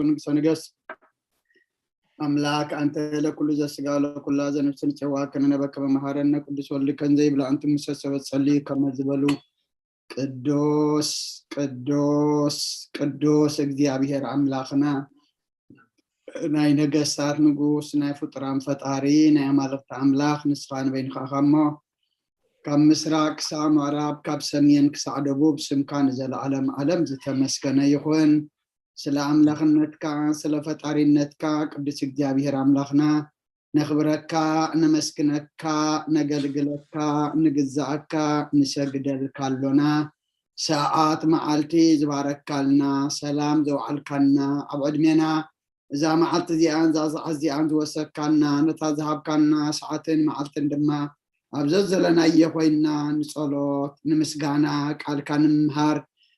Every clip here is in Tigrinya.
ንጉሰ ነገስት፣ ኣምላክ ኣንተ ለኩሉ ዘስጋ ለኩላ ዘነፍስ ንጽዋ ከነነበከ መመሃረነ ቅዱስ ወልድ ከንዘይብላ ኣንቱም ምሰ ሰበት ጸልዩ ከመ ዝበሉ ቅዱስ ቅዱስ ቅዱስ እግዚኣብሔር ኣምላኽና፣ ናይ ነገስታት ንጉስ፣ ናይ ፍጡራን ፈጣሪ፣ ናይ ኣማልኽቲ ኣምላኽ ንስኻ ንበይንኻ ኢኻ እሞ፣ ካብ ምስራቅ ክሳዕ ምዕራብ፣ ካብ ሰሜን ክሳዕ ደቡብ ስምካ ንዘለዓለም ዓለም ዝተመስገነ ይኹን። ስለ ኣምላኽነትካ፣ ስለ ፈጣሪነትካ ቅዱስ እግዚኣብሔር ኣምላኽና ነኽብረካ፣ ነመስግነካ፣ ነገልግለካ፣ ንግዛኣካ፣ ንሰግደልካ ኣሎና። ሰዓት መዓልቲ ዝባረካልና፣ ሰላም ዘውዓልካና፣ ኣብ ዕድሜና እዛ መዓልቲ እዚኣን እዛ ሰዓት እዚኣን ዝወሰካና፣ ነታ ዝሃብካና ሰዓትን መዓልትን ድማ ኣብ ዘዘለናዮ ኮይንና ንጸሎት፣ ንምስጋና፣ ቃልካ ንምምሃር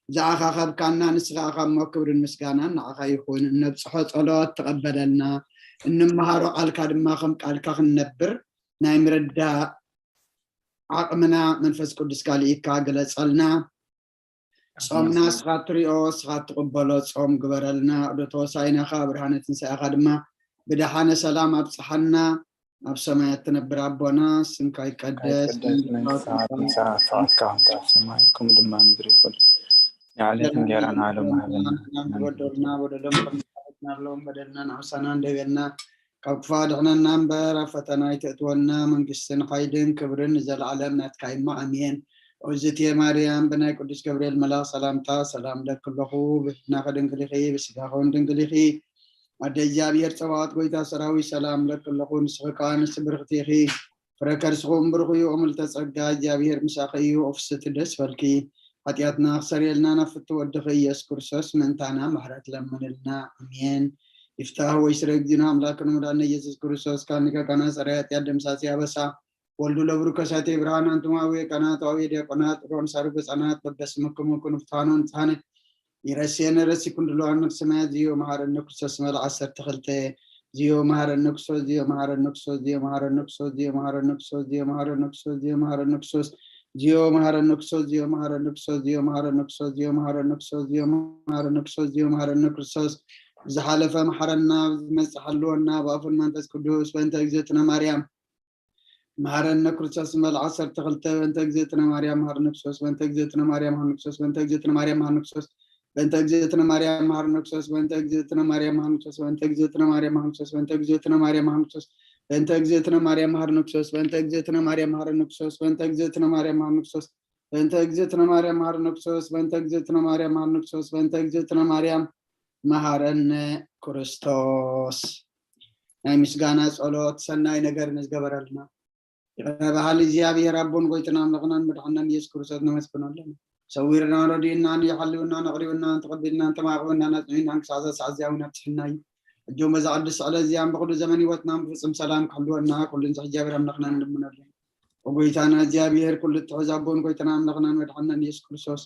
ዝኣኻኸብካና ንስኻ ኢኻ እሞ ክብርን ምስጋናን ንዓኻ ይኹን። እነብጽሖ ጸሎት ተቐበለልና፣ እንምሃሮ ቃልካ ድማ ከም ቃልካ ክንነብር ናይ ምርዳእ ዓቕምና መንፈስ ቅዱስካ ልኢካ ግለጸልና። ጾምና ንስኻ ትሪኦ፣ ንስኻ ትቕበሎ ጾም ግበረልና። ዶ ተወሳይናኻ ብርሃነ ትንሳኤኻ ድማ ብደሓነ ሰላም ኣብጽሓና። ኣብ ሰማያት ትነብር ኣቦና፣ ስምካ ይቀደስ፣ ይቀደስ መንግስትኻ፣ ትምጻእ ፍቓድካ ከምቲ ኣብ ሰማይ ከምኡ ድማ ምድሪ ይኹን። ንዕለት እንጀራና ሎሚ ሃበና። ንበደልና በደሎም ከም ንሓፍስ ናሎም በደልና ንዓምሳና እንደገና ካብ ክፉእ ኣድሕነና እምበር፣ ኣብ ፈተና ኣይተእትወና። መንግስትን ሓይልን ክብርን ንዘለዓለም ናትካ እሞ፣ ኣሜን። ኦዝትየ ማርያም፣ ብናይ ቅዱስ ገብርኤል መልኣኽ ሰላምታ ሰላም እለኪ ኣለኹ። ብህልናኺ ድንግል ኢኺ፣ ብስጋኺ እውን ድንግል ኢኺ። ኣደ እግዚኣብሔር ጸባኦት፣ ጎይታ ሰራዊት፣ ሰላም እለኪ ኣለኹ። ንስኺ ከኣ ኣንስቲ ብርኽቲ ኢኺ፣ ፍረ ከርስኺ እውን ብሩኽ እዩ። እምልተ ጸጋ፣ እግዚኣብሔር ምሳኺ እዩ። ኦፍስቲ ደስ በልኪ፣ ሓጢኣትና ክሰርየልና ናብ ፍቱ ወድኺ ኢየሱስ ክርስቶስ ምእንታና ምሕረት ለምንልና። ኣሜን። ይፍታህ ወይ ስረ እግዚእነ ኣምላክነ መድኃኒነ ኢየሱስ ክርስቶስ፣ ካን ሊቀ ካህናት ጸራይ ኃጢአት ደምሳሲ አበሳ፣ ወልዱ ለብሩ ከሳቴ ብርሃን፣ አንትሙ አብየ ካህናት ወአብየ ዲያቆናት፣ ሮን ሳርጎ ሕፃናት፣ በበስምክሙ ኩኑ ፍትሐነ ወንጽሐነ፣ ይረስየነ ረሲኩን ድልዋን መንግስተ ሰማያት፣ ዝዮ መሐረነ ክርስቶስ መልዓ ዓሰርተ ክልተ፣ ዝዮ መሐረነ ክርስቶስ፣ ዝዮ መሐረነ ክርስቶስ፣ ዝዮ መሐረነ ክርስቶስ፣ ዝዮ መሐረነ ክርስቶስ፣ ዝዮ መሐረነ ክርስቶስ፣ ዝዮ መሐረነ ክርስቶስ፣ ዝዮ መሐረነ ክርስቶስ፣ ዝዮ መሐረነ ክርስቶስ፣ ዝዮ መሐረነ ክርስቶስ፣ ዝዮ መሐረነ ክርስቶስ፣ ዝዮ መሐረነ ክርስቶስ፣ ዝዮ መሐረነ ክርስቶስ፣ ዝሓለፈ መሐረና፣ ዝመጽእ ሓልወና፣ ብኣፉን መንፈስ ቅዱስ፣ በእንተ እግዝእትነ ማርያም መሐረነ ክርስቶስ መልዓ ዓሰርተ ክልተ፣ በእንተ እግዝእትነ ማርያም መሐረነ ክርስቶስ፣ በእንተ እግዝእትነ ማርያም መሐረነ ክርስቶስ፣ በእንተ እግዝእትነ ማርያም መሐረነ ክርስቶስ፣ በእንተ እግዝእትነ ማርያም መሐረነ ክርስቶስ፣ በእንተ እግዝእትነ ማርያም መሐረነ ክርስቶስ፣ በእንተ እግዝእትነ ማርያም መሐረነ ክርስቶስ፣ በእንተ እግዝእትነ ማርያም መሐረነ ክርስቶስ፣ በእንተ እግዝእትነ ማርያም መሐረነ ክርስቶስ፣ በእንተ እግዝእትነ ማርያም መሐረነ ክርስቶስ፣ በእንተ እግዝእትነ ማርያም መሐረነ ክርስቶስ፣ በእንተ እግዝእትነ ማርያም መሐረነ ክርስቶስ፣ በእንተ እግዝእትነ ማርያም መሐረነ ክርስቶስ፣ በእንተ እግዝእትነ ማርያም መሐረነ ክርስቶስ፣ በእንተ እግዝእትነ ማርያም መሐረነ ክርስቶስ። ናይ ምስጋና ጸሎት፣ ሰናይ ነገር ንዝገበረልና ይቕረ በሃሊ እግዚኣብሔር ኣቦን ጎይታና ኣምላኽናን መድሓናን ኢየሱስ ክርስቶስ ነመስግኖ ኣለና። ሰዊርና፣ ረዲእናን፣ ይሓልውናን፣ ኣቕሪብናን፣ ተቐቢልናን፣ ተማቕበናን፣ ኣጽኒዕናን፣ ክሳዕ እዛ ሰዓት እዚኣ እውን ኣብጽሕና እዩ። ሕጂ እውን በዛ ቅድስቲ ዕለት እዚኣን ብኹሉ ዘመን ህይወትናን ብፍጹም ሰላም ክሕልወና፣ ኩሉን ዝሕጃብር ኣምላኽና ንልምኖ ኣለና። ኦጎይታና እግዚኣብሔር፣ ኩሉ እትሕዝ ኣቦን ጎይታና ኣምላኽናን መድሓናን ኢየሱስ ክርስቶስ፣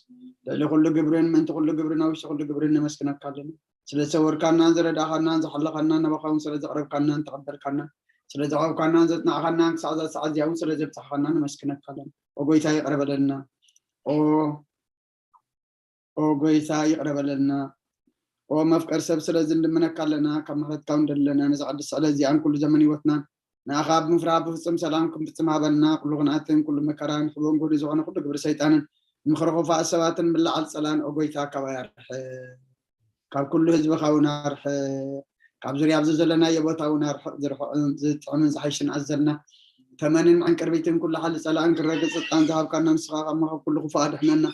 ልዕሊ ኩሉ ግብርን ምእንቲ ኩሉ ግብርን ኣብ ውሽጢ ኩሉ ግብርን ነመስግነካ ኣለና። ስለ ዝሰወርካናን ዝረዳእኻናን ዝሓለኻናን፣ ናባኻ እውን ስለ ዘቕረብካናን ተቐበልካናን፣ ስለ ዘቕረብካናን ዘጽናዕኻናን፣ ክሳዕ እዛ ሰዓት እዚኣ እውን ስለ ዘብጻሕኻና ነመስግነካ ኣለና። ኦጎይታ ይቕረ በለልና። ኦ ኦ ጎይታ ይቕረ በለልና። ኦ መፍቀር ሰብ፣ ስለዚ ንልምነካ ኣለና፣ ካብ ምሕረትካ እውን ደለና፣ ነዛ ቅድስቲ ዕለት እዚኣን ኩሉ ዘመን ህይወትናን ንኣኻ ኣብ ምፍራህ ብፍጹም ሰላም ክንፍጽም ሃበና። ኩሉ ቕንኣትን ኩሉ መከራን ሕቦን ጎዲ ዝኾነ ኩሉ ግብሪ ሰይጣንን ምኽሪ ኽፉኣት ሰባትን ምልዓል ጸላን፣ ኦ ጎይታ፣ ካባይ ኣርሕቕ። ካብ ኩሉ ህዝብኻ እውን ኣርሕቕ። ካብ ዙርያ ኣብዚ ዘለናዮ ቦታ እውን ኣርሕቕ። ዝርሕቕን ዝጥዕምን ዝሓይሽን ኣዘልና ተመንን ዕንቅርቢትን ኩሉ ሓሊ ጸላእን ክረግጽ ስልጣን ዝሃብካና ንስኻ ካብ መኸብ ኩሉ ክፉእ ኣድሕነና።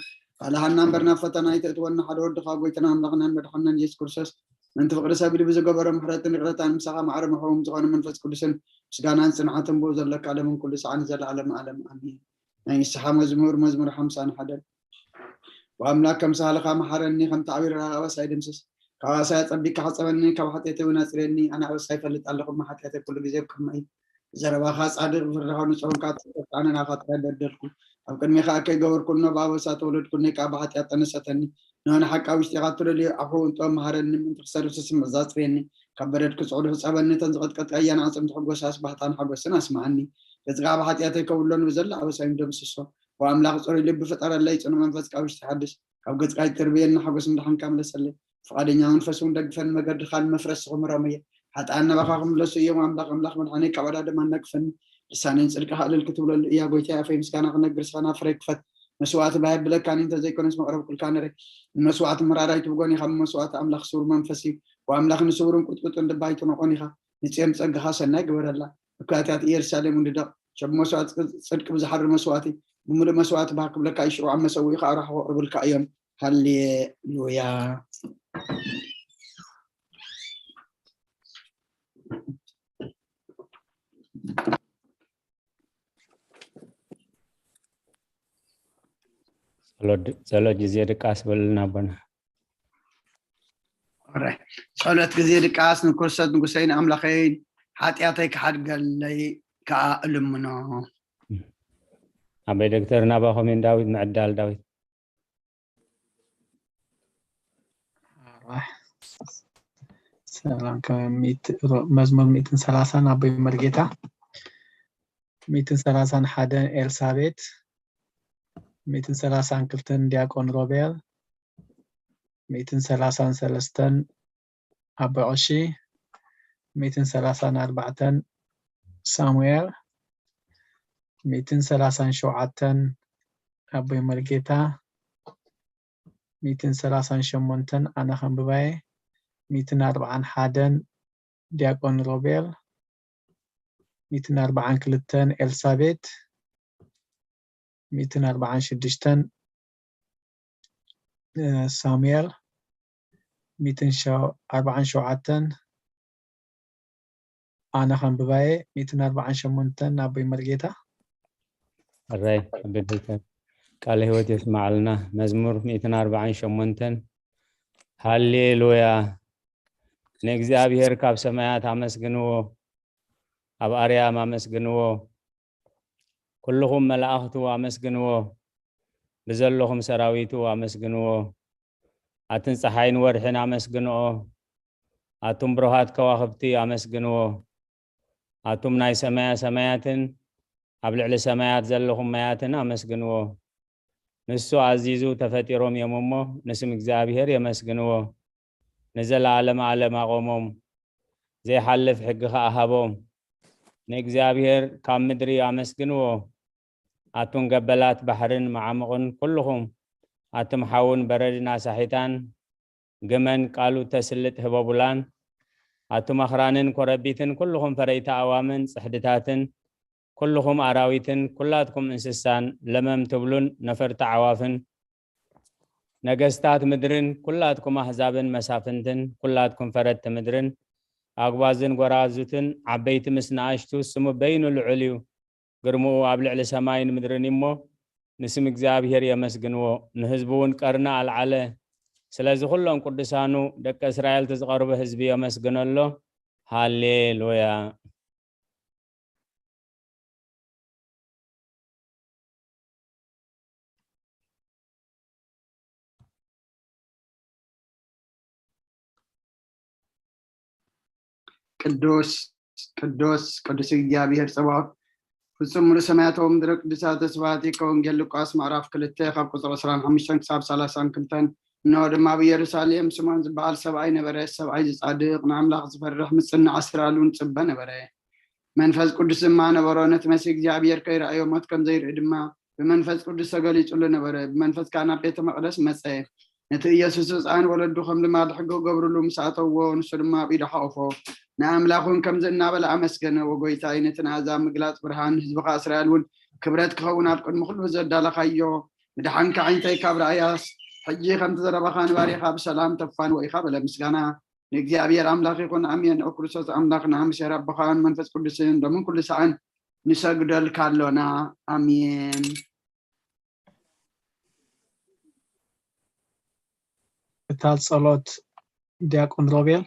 ካልእ ሃና እምበር ናብ ፈተና ኣይተእትወና። ሓደ ወድኻ ጎይታና ኣምላኽናን መድሓናን ኢየሱስ ክርስቶስ ምእንቲ ፍቕሪ ሰብ ኢሉ ብዝገበሮ ምሕረትን ይቕረታን ምሳኻ ማዕረ መኸውም ዝኾነ መንፈስ ቅዱስን ምስጋናን ጽንዓትን ብኡ ዘለካ ዓለምን ኩሉ ሰዓን ዘለዓለም ዓለም ኣሜን። ናይ ንስሓ መዝሙር፣ መዝሙር ሓምሳን ሓደን። ወኣምላክ ከም ሳህልኻ መሓረኒ፣ ከም ተዓቢረ ኣበሳይ ደምስስ። ካብ ኣበሳይ ኣጸቢካ ሓጸበኒ፣ ካብ ሓጢኣተይ እውን ኣጽርየኒ። ኣነ ኣበሳይ እፈልጥ ኣለኹ፣ እሞ ሓጢኣተይ ኩሉ ግዜ ኣብ ቅድመይ እዩ። ብዘረባኻ ጻድቕ፣ ብፍርድኻ ንጹህ ኮንካ፣ ተጸብጣነ ናኻ ጥራይ በደልኩ። ኣብ ቅድሜኻ ከይገበርኩ እኖ ብኣበሳ ተወለድኩ፣ እኖይ ከኣ ብሓጢኣት ጠነሰተኒ። ንሆነ ሓቂ ኣብ ውሽጢኻ ትደልዮ ኣፉ እንጦ መሃረኒ፣ ምእንቲ ክሰርስ ስምዕ ዛጽርየኒ። ካብ በረድ ክጽዕዱ ሕጸበኒ፣ እተን ዝቐጥቀጥካየን ኣዕጽምቲ ሕጎስ ኣስባህታን ሓጎስን ኣስምዓኒ። ገጽካ ብሓጢኣተይ ከብሎ፣ ንብዘላ ኣበሳይ ደምስሶ። ኦ ኣምላኽ፣ ጽሩይ ልቢ ፍጠረለይ፣ ጽኑዕ መንፈስ ካብ ውሽጢ ሓድስ። ካብ ገጽካ ኣይትርብየኒ፣ ሓጎስ ምድሓንካ ምለሰለይ። ፍቓደኛ መንፈስ እውን ደግፈኒ፣ መገድኻ ንመፍረስኹም ርኣሞየ። ሓጥኣን ናባኻ ክምለሱ እዮም። ኣምላኽ ኣምላኽ መድሓነይ ካብ ኣዳደማ እናግፈኒ፣ ልሳነይ ንጽድቅኻ እልል ክትብለሉ እያ። ጎይታየ ኣፈይ ምስጋና ክነግር፣ ስኻ ናብ ፍረ ክፈት። መስዋእቲ ባይ ኣብለካኒ እንተ ዘይኮነስ መቕረብኩልካ ነረ። ንመስዋእቲ ምራር ኣይትብጎን ኢኻ፣ ብመስዋእቲ ኣምላኽ ስውር መንፈስ እዩ። ወኣምላኽ ንስውርን ቁጥቁጥን ልቢ ኣይትንቆን ኢኻ። ንጽዮን ጸጋኻ ሰናይ ግበረላ። እኩያት ኢየሩሳሌም እንድደቕ፣ ሸብ መስዋእቲ ጽድቂ ብዝሓድር መስዋእቲ፣ ብምሉእ መስዋእቲ ባህ ክብለካ እዩ። ሽዑ ኣብ መሰውኢ ከኣ ኣራሕቑ ቅርብልካ እዮም። ሃሌሉያ። ጸሎት ጸሎት ግዜ ድቃስ በሉልና ኣቦና። ኦራይ። ጸሎት ግዜ ድቃስ። ንክርስቶስ ንጉሰይን ኣምላኸይን ሓጢኣተይ ክሓድገለይ ከኣ እልምኖ። ኣበይ ዶክተር ናባኹም እየን ዳዊት ምዕዳል ዳዊት። ሰላም። ከም ሚእቲ- ሮ- መዝሙር ሚእትን ሰላሳን ኣቦይ መርጌታ፣ ሚእትን ሰላሳን ሓደን ኤልሳቤት፣ ሚእትን ሰላሳን ክልተን ዲያቆን ሮቤል፣ ሚእትን ሰላሳን ሰለስተን ኣቦይ ቀሺ፣ ሚእትን ሰላሳን ኣርባዕተን ሳሙኤል፣ ሚእትን ሰላሳን ሸውዓተን ኣቦይ መርጌታ፣ ሚእትን ሰላሳን ሸሞንተን ኣነ ከንብባየ፣ ሚእትን ኣርባዓን ሓደን ዲያቆን ሮቤል፣ ሚእትን ኣርባዓን ክልተን ኤልሳቤት፣ ሚእትን ኣርባዓን ሽዱሽተን ሳሙኤል፣ ሚእትን ኣርባዓን ሸውዓተን ኣነ ከንብባየ፣ ሚእትን ኣርባዓን ሸሞንተን ኣቦይ መርጌታ። ሕራይ ኣቤት ቃለ ህይወት የስማዓልና። መዝሙር ሚእትን ኣርባዓን ሸሞንተን። ሃሌሉያ። ንእግዚኣብሔር ካብ ሰማያት ኣመስግንዎ፣ ኣብ ኣርያም ኣመስግንዎ፣ ኩልኹም መላእኽቱ ኣመስግንዎ፣ ብዘለኹም ሰራዊቱ ኣመስግንዎ። ኣትን ጸሓይን ወርሕን ኣመስግንኦ፣ ኣቱም ብሩሃት ከዋኽብቲ ኣመስግንዎ። ኣቱም ናይ ሰማያ ሰማያትን ኣብ ልዕሊ ሰማያት ዘለኹም ማያትን ኣመስግንዎ። ንሱ ኣዚዙ ተፈጢሮም እዮም እሞ ንስም እግዚኣብሔር የመስግንዎ። ንዘለዓለም ዓለም ኣቖሞም፣ ዘይሓልፍ ሕጊ ኸኣ ሃቦም። ንእግዚኣብሔር ካብ ምድሪ ኣመስግንዎ። ኣቱም ገበላት ባሕርን መዓሙቕን ኩልኹም፣ ኣቱም ሓውን በረድን ኣሳሒታን፣ ግመን ቃሉ ተስልጥ ህበቡላን፣ ኣቱም ኣኽራንን ኮረቢትን ኩልኹም ፈረይቲ ኣእዋምን ጽሕድታትን፣ ኩልኹም ኣራዊትን ኩላትኩም እንስሳን ለመም ትብሉን ነፈርቲ ኣዕዋፍን፣ ነገስታት ምድርን ኩላትኩም ኣህዛብን መሳፍንትን ኩላትኩም ፈረድቲ ምድርን ኣጉባዝን ጎራዙትን ዓበይቲ ምስ ንኣሽቱ ስሙ በይኑ ልዑል እዩ። ግርምኡ ኣብ ልዕሊ ሰማይን ምድርን እሞ ንስም እግዚኣብሔር የመስግንዎ። ንህዝቡ እውን ቀርኒ ኣልዓለ። ስለዚ ኩሎም ቅዱሳኑ ደቂ እስራኤል እቲ ዝቐርቡ ህዝቢ የመስግነሎ። ሃሌሉያ። ቅዱስ ቅዱስ ቅዱስ እግዚኣብሔር ጸባኦት ፍጹም ሙሉእ ሰማያት ወምድረ ቅዱሳተ ስብሐቲከ። ወንጌል ሉቃስ ምዕራፍ ክልተ ካብ ቁጽሪ ዕስራን ሓሙሽተን ክሳብ ሰላሳን ክልተን። እንሆ ድማ ኣብ ኢየሩሳሌም ስምዖን ዝበሃል ሰብኣይ ነበረ። ሰብኣይ ዝጻድቕ ንኣምላኽ ዝፈርሕ ምጽናዕ ኣስራሉ ንጽበ ነበረ። መንፈስ ቅዱስ ድማ ነበሮ። ነቲ መሲህ እግዚኣብሔር ከይረኣዮ ሞት ከም ዘይርኢ ድማ ብመንፈስ ቅዱስ ተገሊጹሉ ነበረ። ብመንፈስ ከኣ ናብ ቤተ መቕደስ መጸ። ነቲ ኢየሱስ ህጻን ወለዱ ከም ልማድ ሕጊ ክገብርሉ ምስ ኣተውዎ፣ ንሱ ድማ ኣብ ኢዱ ሓቖፎ። ንኣምላኽ እውን ከምዚ እናበለ ኣመስገነ፣ "ወጎይታይ፣ ነቲ ንኣህዛብ ምግላጽ ብርሃን፣ ንህዝብኻ እስራኤል እውን ክብረት ክኸውን ኣብ ቅድሚ ኩሉ ዘዳለኻዮ ምድሓንካ ኣዒንተይ ካብ ረኣያስ፣ ሕጂ ከምቲ ዘረባኻ ንባሪኻ ብሰላም ተፋንዎ ኢኻ" በለ። ምስጋና ንእግዚኣብሔር ኣምላኽ ይኹን፣ ኣሜን። ኦ ክርስቶስ ኣምላኽና፣ ምስ ኣቦኻን መንፈስ ቅዱስን ሎምን ኩሉ ሰዓን ንሰግደልካ ኣሎና። ኣሜን። እታ ጸሎት ዲያቆን ሮቤል።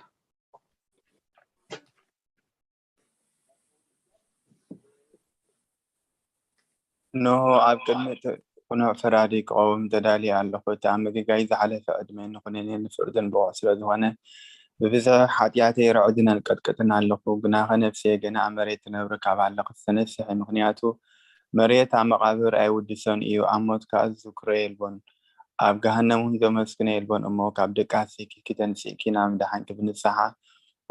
እንሆ ኣብ ቅድሚ እቲ ቅኑዕ ፈራዲ ክቐውም ተዳልየ ኣለኹ። እቲ ኣብ ምግጋይ ዝሓለፈ ዕድመ ንኹነኔ ንፍርድን ብቑዕ ስለ ዝኾነ፣ ብብዝሒ ሓጢኣተይ ርዕድን ኣንቀጥቅጥን ኣለኹ። ግናኸ ነፍሰየ ገና ኣብ መሬት ትነብር ካብ ሃለኸት ትተንስሕ፣ ምኽንያቱ መሬት ኣብ መቓብር ኣይውድሶን እዩ፣ ኣብ ሞት ከኣ ዝዝክሮ የልቦን። ኣብ ገሃነም እውን ዘመስግኖ የልቦን እሞ፣ ካብ ድቃስኪ ተንሲእኪ ናብ ምድሓንኪ ብንስሓ፣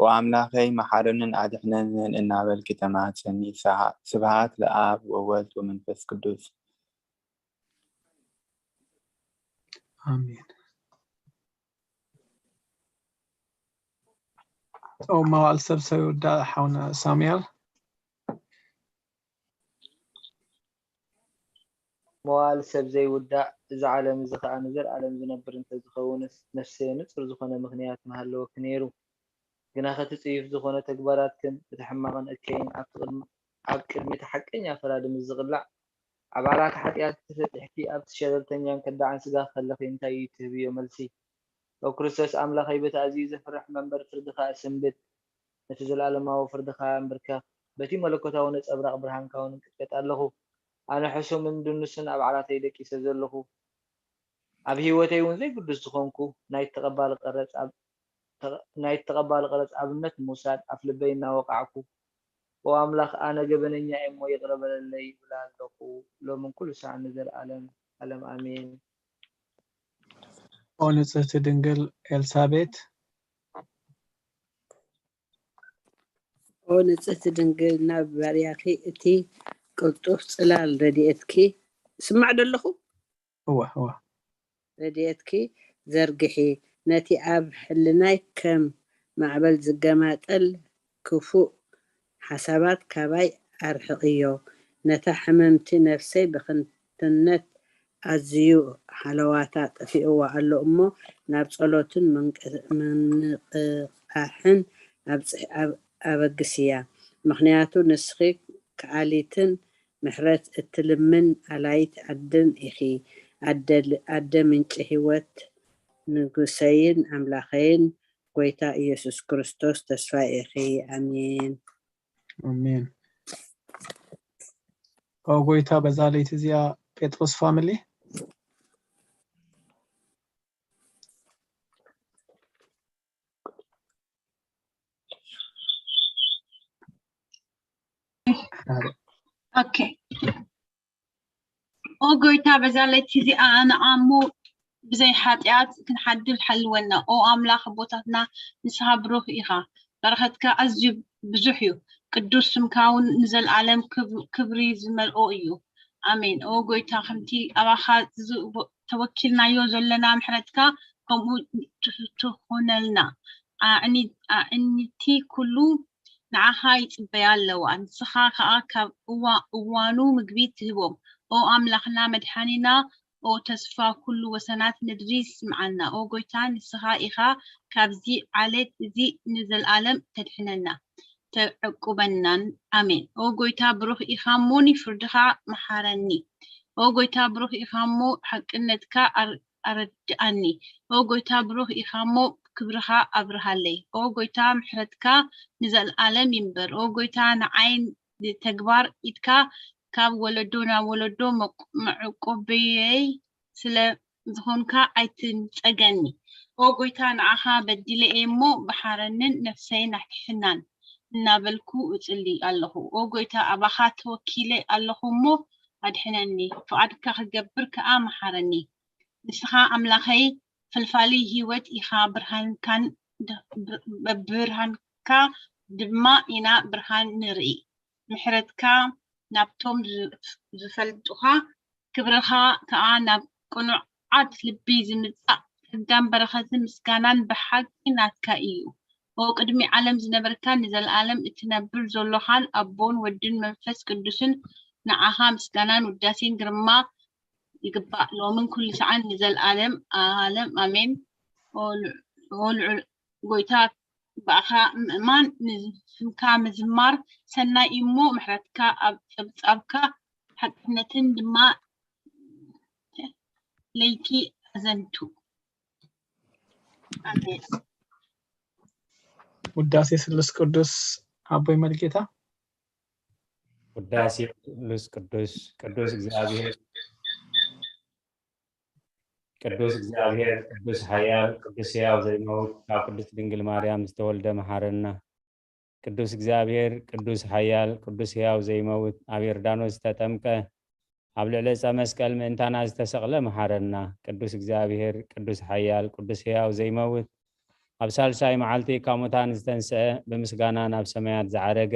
"ኦ ኣምላኸይ፣ መሓረንን ኣድሕነንን" እናበልኪ ተማህጸኒ። ሰሃ-፣ ስብሃት ለኣብ ወወልድ ወመንፈስ ቅዱስ። ኣሜን። ኦ መዋዕል ሰብ ዘይውዳእ ሓውና ሳሙኤል። መዋዕል ሰብ ዘይውዳእ፣ እዚ ዓለም እዚ ኸኣ ንዘለኣለም ዝነብር እንተዝኸውንስ፣ ነፍሰየ ንጹር ዝኾነ ምኽንያት ምሃለወኪ ነይሩ። ግናኸ እቲ ጽዩፍ ዝኾነ ተግባራትክን እቲ ሕማቕን እከይን ኣብቲ ቅድሚ-፣ ኣብ ቅድሚ እቲ ሓቀኛ ፈራዲ ምስ ዝቕላዕ፣ ኣብ ዓራት ሓጢኣት ተፈጢሕኪ ኣብቲ ሸለልተኛን ከዳዕን ስጋኺ ከለኺ እንታይ እዩ ትህብዮ መልሲ? ኦ ክርስቶስ ኣምላኸይ፣ በቲ ኣዝዩ ዘፍርሕ መንበር ፍርድኻ እስንብድ፣ ነቲ ዘለኣለማዊ ፍርድኻ እንብርከኽ። በቲ መለኮታዊ ነጸብራቕ ብርሃንካ እውን እንቅጥቀጥ ኣለኹ። ኣነ ሕሱምን ድኑስን ኣብ ዓራተይ ደቂሰ ዘለኹ። ኣብ ህይወተይ እውን ዘይግዱስ ዝኾንኩ ናይ ተቐባሊ ቀረጽ ኣብ-፣ ተቐ-፣ ናይ ተቐባሊ ቀረጽ ኣብነት ንምውሳድ ኣፍ ልበይ እናወቃዕኩ፣ "ኦ ኣምላኽ፣ ኣነ ገበነኛ እየ እሞ ይቕረ በለለይ" ይብል ኣለኹ። ሎምን ኩሉ ሰዓት ንዘለኣለም ዓለም ኣሜን። ኦ ንጽህቲ ድንግል ኤልሳቤት። ኦ ንጽህቲ ድንግል፣ ናብ ባርያኺ እቲ ቅልጡፍ ጽላል ረድኤትኪ፣ ስማዕ ዶ ኣለኹ? እወ፣ እወ። ረድኤትኪ ዘርግሒ፣ ነቲ ኣብ ሕልናይ ከም ማዕበል ዝገማጠል ክፉእ ሓሳባት ካባይ ኣርሕቕዮ። ነታ ሕምምቲ ነፍሰይ ብኽንትነት ኣዝዩ ሃለዋታ ጠፊእዋ ኣሎ እሞ፣ ናብ ጸሎትን ምንቅ-፣ ምንቕቓሕን ኣብጽሕ-፣ ኣብ-፣ ኣበግስያ። ምኽንያቱ ንስኺ ከኣሊትን ምሕረት እትልምን ኣላይት ኣደን ኢኺ። ኣደ ል-፣ ኣደ ምንጪ ህይወት፣ ንጉሰይን ኣምላኸይን፣ ጎይታ ኢየሱስ ክርስቶስ ተስፋይ ኢኺ። ኣሜን። ኣሜን። ኦ ጎይታ፣ በዛ ለይቲ እዚኣ ጴጥሮስ ፋሚሊ። ኦኬ። ኦ ጎይታ፣ በዛ ለይቲ እዚኣ ኣነ ኣሞ ብዘይ ሓጢኣት ክንሓድር ሓልወና። ኦ ኣምላኽ ኣቦታትና፣ ንስኻ ብሩኽ ኢኻ። በረኸትካ ኣዝዩ ብዙሕ እዩ። ቅዱስ ስምካ እውን ንዘለኣለም ክብ-፣ ክብሪ ዝመልኦ እዩ። ኣሜን። ኦ ጎይታ፣ ከምቲ ኣባኻ ዝቦ-፣ ተወኪልናዮ ዘለና ምሕረትካ ከምኡ ትኹነልና። ኣዕኒ-፣ ኣዕንቲ ኩሉ ንዓኻ ይጽበያ ኣለዋ። ንስኻ ከኣ ካብ እዋ-፣ እዋኑ ምግቢ ትህቦም። ኦ ኣምላኽና መድሓኒና፣ ኦ ተስፋ ኩሉ ወሰናት ምድሪ ስምዓና። ኦ ጎይታ፣ ንስኻ ኢኻ ካብዚ ዓሌት እዚ ንዘለኣለም ተድሕነና፣ ተዕቁበናን። ኣሜን። ኦ ጎይታ፣ ብሩኽ ኢኻ እሞ ንፍርድኻ መሓረኒ። ኦ ጎይታ፣ ብሩኽ ኢኻ እሞ ሓቅነትካ ኣር-፣ ኣረድኣኒ። ኦ ጎይታ፣ ብሩኽ ኢኻ እሞ ክብርኻ ኣብርሃለይ። ኦ ጎይታ፣ ምሕረትካ ንዘለኣለም ይንበር። ኦ ጎይታ፣ ንዓይ ንተግባር ኢድካ ካብ ወለዶ ናብ ወለዶ መቅ-፣ መዕቆበየይ ስለ ዝኾንካ ኣይትንጸገኒ። ኦ ጎይታ፣ ንዓኻ በዲለ እየ እሞ፣ መሓረንን ነፍሰይን ኣድሕናን እናበልኩ እጽሊ ኣለኹ። ኦ ጎይታ፣ ኣባኻ ተወኪለ ኣለኹ እሞ፣ ኣድሕነኒ። ፍቓድካ ክገብር ከኣ መሓረኒ። ንስኻ ኣምላኸይ፣ ፈልፋሊ ህይወት ኢኻ፣ ብርሃንካን ድ-፣ ብር-፣ ብብርሃንካ ድማ ኢና ብርሃን ንርኢ። ምሕረትካ ናብቶም ዝ-፣ ዝፈልጡኻ፣ ክብርኻ ከኣ ናብ ቅኑዓት ልቢ ዝምጻእ ጸጋን በረኸትን ምስጋናን ብሓቂ ናትካ እዩ። ኦ ቅድሚ ዓለም ዝነበርካን ንዘለኣለም እትነብር ዘሎኻን ኣቦን ወድን መንፈስ ቅዱስን ንዓኻ ምስጋናን ውዳሴን ግርማ ይግባእ፣ ሎምን ኩሉ ሰዓን ንዘለኣለም ዓለም ኣሜን። ኦ ልዑ-፣ ኦ ልዑል ጎይታ፣ ብኣኻ ምእማን፣ ንስምካ ምዝማር ሰናይ እዩ እሞ፣ ምሕረትካ ኣብ ጸብጻብካ፣ ሓቅነትን ድማ ለይቲ ኣዘንቱ። ኣሜን። ውዳሴ ስሉስ ቅዱስ ኣቦይ መልጌታ። ውዳሴ ስሉስ ቅዱስ፣ ቅዱስ እግዚኣብሔር፣ ቅዱስ እግዚኣብሔር፣ ቅዱስ ኃያል፣ ቅዱስ ሕያው ዘይመውት፣ ካብ ቅድስት ድንግል ማርያም ዝተወልደ መሓረና። ቅዱስ እግዚኣብሔር፣ ቅዱስ ኃያል፣ ቅዱስ ሕያው ዘይመውት፣ ኣብ ዮርዳኖስ ዝተጠምቀ፣ ኣብ ልዕሊ ዕፀ መስቀል ምእንታና ዝተሰቕለ መሓረና። ቅዱስ እግዚኣብሔር፣ ቅዱስ ሓያል፣ ቅዱስ ሕያው ዘይመውት፣ ኣብ ሳልሳይ መዓልቲ ካብ ሙታን ዝተንስአ፣ ብምስጋና ናብ ሰማያት ዝዓረገ፣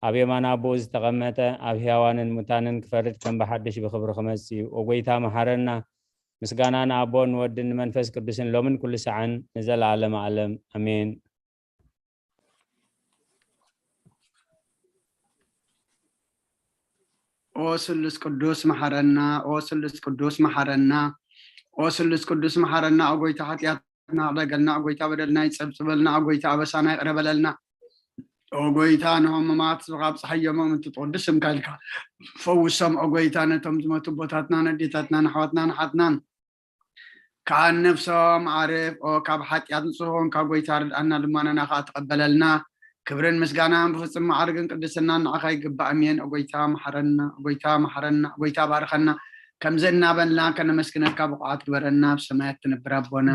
ኣብ የማን ኣቦኡ ዝተቐመጠ፣ ኣብ ሕያዋንን ሙታንን ክፈርድ ከም ብሓድሽ ብኽብሪ ክመጽእ እዩ። ኦ ጎይታ መሓረና። ምስጋና ንኣቦን ንወድን ንመንፈስ ቅዱስን ሎምን ኩሉ ሰዓን ንዘለዓለመ ዓለም። ኣሜን። ኦ ስሉስ ቅዱስ መሓረና፣ ኦ ስሉስ ቅዱስ መሓረና፣ ኦ ስሉስ ቅዱስ መሓረና። ኦ ጎይታ ሓጢኣትና ይቕደገልና፣ ኦ ጎይታ በደልና ይጸብጽበልና፣ ኦ ጎይታ ኣበሳና ይቕረ በለልና። ኦ ጎይታ ንህሙማት ካብ ጸሓይ ዮሞም እንትትቕድስ ስምካ ኢልካ ፈውሶም። ኦ ጎይታ ነቶም ዝመቱ ኣቦታትናን ኣዴታትናን ኣሕዋትናን ኣሓትናን ከኣ ነፍሶም ዓርፍ። ኦ ካብ ሓጢኣት ንጹህ ኾንካ ጎይታ ርድኣና፣ ልማናና ከኣ ተቐበለልና። ክብርን ምስጋናን ብፍጹም ማዕርግን ቅድስናን ንዓኻ ይግባእ። ኣሜን። ኦ ጎይታ መሓረና፣ ኦ ጎይታ መሓረና፣ ኦ ጎይታ ባርኸና። ከምዚ እናበልና ከነመስግነካ ብቑዓት ግበረና። ኣብ ሰማያት ትነብር ኣቦና፣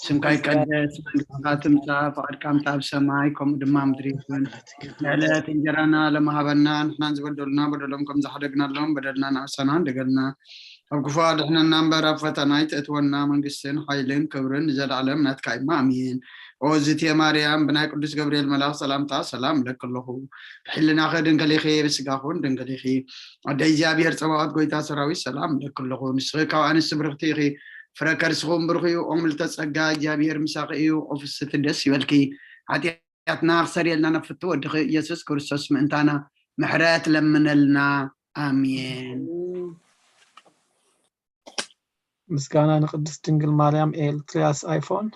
ስምካ ይቀደስ፣ መንግስትካ ትምጻእ፣ ፍቓድካ ምጻእ ኣብ ሰማይ ከምኡ ድማ ምድሪ ይኹን። ንዕለት እንጀራና ሎሚ ሃበና፣ ንሕናን ዝበደሉና በደሎም ከም ዝሓደግናሎም በደልና ንኣሰና እንደገልና ኣብ ክፉ ኣድሕነና እምበር ኣብ ፈተና ኣይተእትወና፣ መንግስትን ሓይልን ክብርን ንዘለዓለም ናትካ እዩ። ኣሜን። ኦ ዝትየ ማርያም፣ ብናይ ቅዱስ ገብርኤል መልኣኽ ሰላምታ ሰላም እብለኪ ኣለኹ። ብሕልናኺ ድንግል ኢኺ፣ ብስጋኹን ድንግል ኢኺ። ኣደ እግዚኣብሔር ጸባኦት ጎይታ ሰራዊት ሰላም እብለኪ ኣለኹ። ንስኺ ካብ ኣንስቲ ብርኽቲ ኢኺ፣ ፍረ ከርስኹም ብሩኽ እዩ። ኦ ምልዕተ ጸጋ እግዚኣብሔር ምሳኺ እዩ። ኦ ፍስቲ ደስ ይበልኪ። ሓጢኣትና ክሰርየልና ናብ ፍቱ ወድኺ ኢየሱስ ክርስቶስ ምእንታና ምሕረት ለምነልና። ኣሜን። ምስጋና ንቅድስት ድንግል ማርያም። ኤልትርያስ ኣይፎን።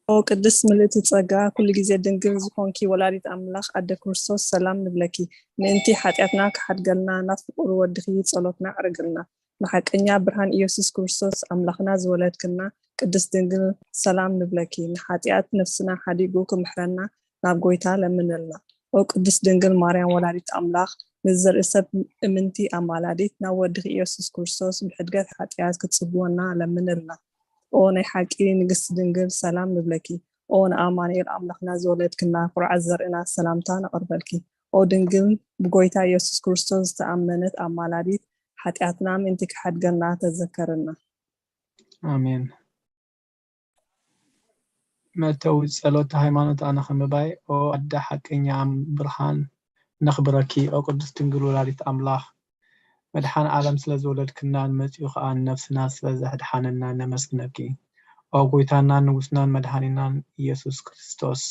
ኦ ቅድስት ምልእቲ ጸጋ፣ ኩሉ ግዜ ድንግል ዝኾንኪ ወላዲት ኣምላኽ ኣደ ክርስቶስ ሰላም ንብለኪ። ምእንቲ ሓጢኣትና ክሓድገልና ናብ ፍቁር ወድኺ ጸሎትና ኣዕርግልና። ንሓቀኛ ብርሃን ኢየሱስ ክርስቶስ ኣምላኽና ዝወለድክና ቅድስት ድንግል ሰላም ንብለኪ። ንሓጢኣት ነፍስና ሓዲጉ ክምሕረና ናብ ጎይታ ለምንልና። ኦ ቅድስት ድንግል ማርያም ወላዲት ኣምላኽ፣ ንዘርኢ ሰብ እምንቲ ኣማላዲት ናብ ወድኺ ኢየሱስ ክርስቶስ ብሕድገት ሓጢኣት ክትጽግወና ለምንልና። ኦ ናይ ሓቂ ንግስቲ ድንግል ሰላም ንብለኪ። ኦ ንኣማኑኤል ኣምላኽና ዝወለድክና ኩርዓት ዘርእና ሰላምታ ነቕርበልኪ። ኦ ድንግል ብጎይታ ኢየሱስ ክርስቶስ ዝተኣመነት ኣማላዲት ሓጢኣትና ምእንቲ ክሓድገልና ተዘከርና። ኣሜን። መእተዊ ጸሎት ሃይማኖት ኣነ ኸምባይ። ኦ ኣደ ሓቀኛ ብርሃን ነኽብረኪ። ኦ ቅድስት ድንግል ወላዲት ኣምላኽ፣ መድሓን ዓለም ስለ ዝወለድክናን መጺኡ ኸኣ ንነፍስና ስለ ዘድሓነና ነመስግነኪ። ኦ ጎይታናን ንጉስናን መድሓኒናን ኢየሱስ ክርስቶስ፣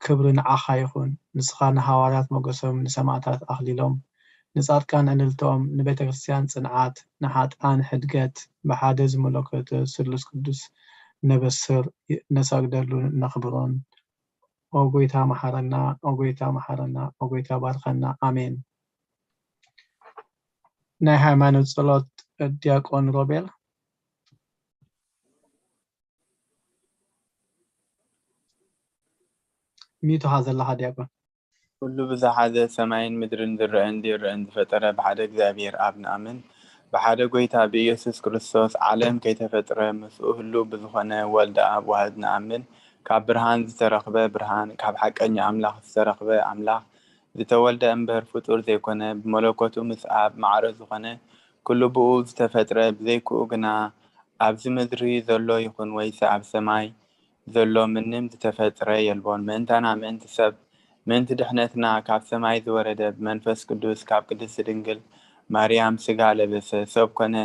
ክብሪ ንዓኻ ይኹን። ንስኻ ንሃዋርያት ሞገሶም፣ ንሰማእታት ኣኽሊሎም፣ ንጻድቃን ዕልልቶም፣ ንቤተ ክርስቲያን ጽንዓት፣ ንሓጥኣን ሕድገት፣ ብሓደ ዝመለኮተ ስሉስ ቅዱስ ነበስር ነሰግደሉን ነኽብሮን። ኦ ጎይታ መሓረና፣ ኦ ጎይታ መሓረና፣ ኦ ጎይታ ባርኸና። ኣሜን። ናይ ሃይማኖት ጸሎት ዲያቆን ሮቤል። ሚዩት ኢኻ ዘለኻ ዲያቆን። ኩሉ ብዝሓዘ ሰማይን ምድርን ዝረአን ዘይረአን ዝፈጠረ ብሓደ እግዚኣብሔር ኣብ ንኣምን። ብሓደ ጎይታ ብኢየሱስ ክርስቶስ ዓለም ከይተፈጥረ ምስኡ ህሉው ብዝኾነ ወልደ ኣብ ዋህድ ንኣምን። ካብ ብርሃን ዝተረኽበ ብርሃን፣ ካብ ሓቀኛ ኣምላኽ ዝተረኽበ ኣምላኽ፣ ዝተወልደ እምበር ፍጡር ዘይኮነ፣ ብመለኮቱ ምስ ኣብ ማዕረ ዝኾነ፣ ኩሉ ብኡ ዝተፈጥረ፣ ብዘይክኡ ግና ኣብዚ ምድሪ ዘሎ ይኹን ወይስ ኣብ ሰማይ ዘሎ ምንም ዝተፈጥረ የልቦን። ምእንታና፣ ምእንቲ ሰብ፣ ምእንቲ ድሕነትና ካብ ሰማይ ዝወረደ፣ ብመንፈስ ቅዱስ ካብ ቅድስቲ ድንግል ማርያም ስጋ ለበሰ፣ ሰብ ኮነ።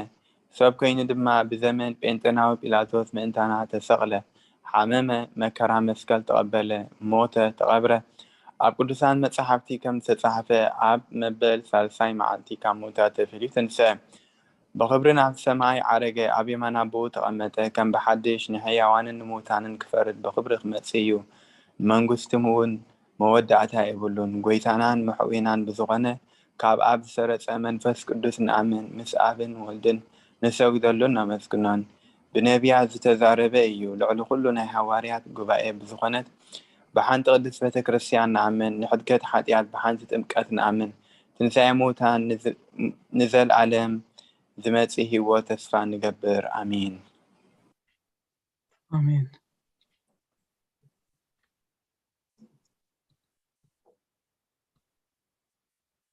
ሰብ ኮይኑ ድማ ብዘመን ጴንጠናዊ ጲላጦስ ምእንታና ተሰቕለ፣ ሓመመ፣ መከራ መስቀል ተቐበለ፣ ሞተ፣ ተቐብረ። ኣብ ቅዱሳን መጻሕፍቲ ከም ዝተጻሕፈ ኣብ መበል ሳልሳይ መዓልቲ ካብ ምውታት ተፈልዩ ተንስአ። ብኽብሪ ናብ ሰማይ ዓረገ፣ ኣብ የማን ኣቦኡ ተቐመጠ። ከም ብሓድሽ ንሕያዋንን ንምውታንን ክፈርድ ብኽብሪ ክመጽእ እዩ። ንመንግስቱም እውን መወዳእታ የብሉን። ጎይታናን መሕውይናን ብዝኾነ ካብ ኣብ ዝሰረጸ መንፈስ ቅዱስ ንኣምን፣ ምስ ኣብን ወልድን ንሰግደሉን ነመስግኖን። ብነቢያት ዝተዛረበ እዩ። ልዕሊ ኩሉ ናይ ሃዋርያት ጉባኤ ብዝኾነት ብሓንቲ ቅድስት ቤተ ክርስቲያን ንኣምን፣ ንሕድገት ሓጢኣት ብሓንቲ ጥምቀት ንኣምን፣ ትንሳኤ ምውታን ንዝ-፣ ንዘልኣለም ዝመጽእ ህይወት ተስፋ ንገብር። ኣሜን። ኣሜን።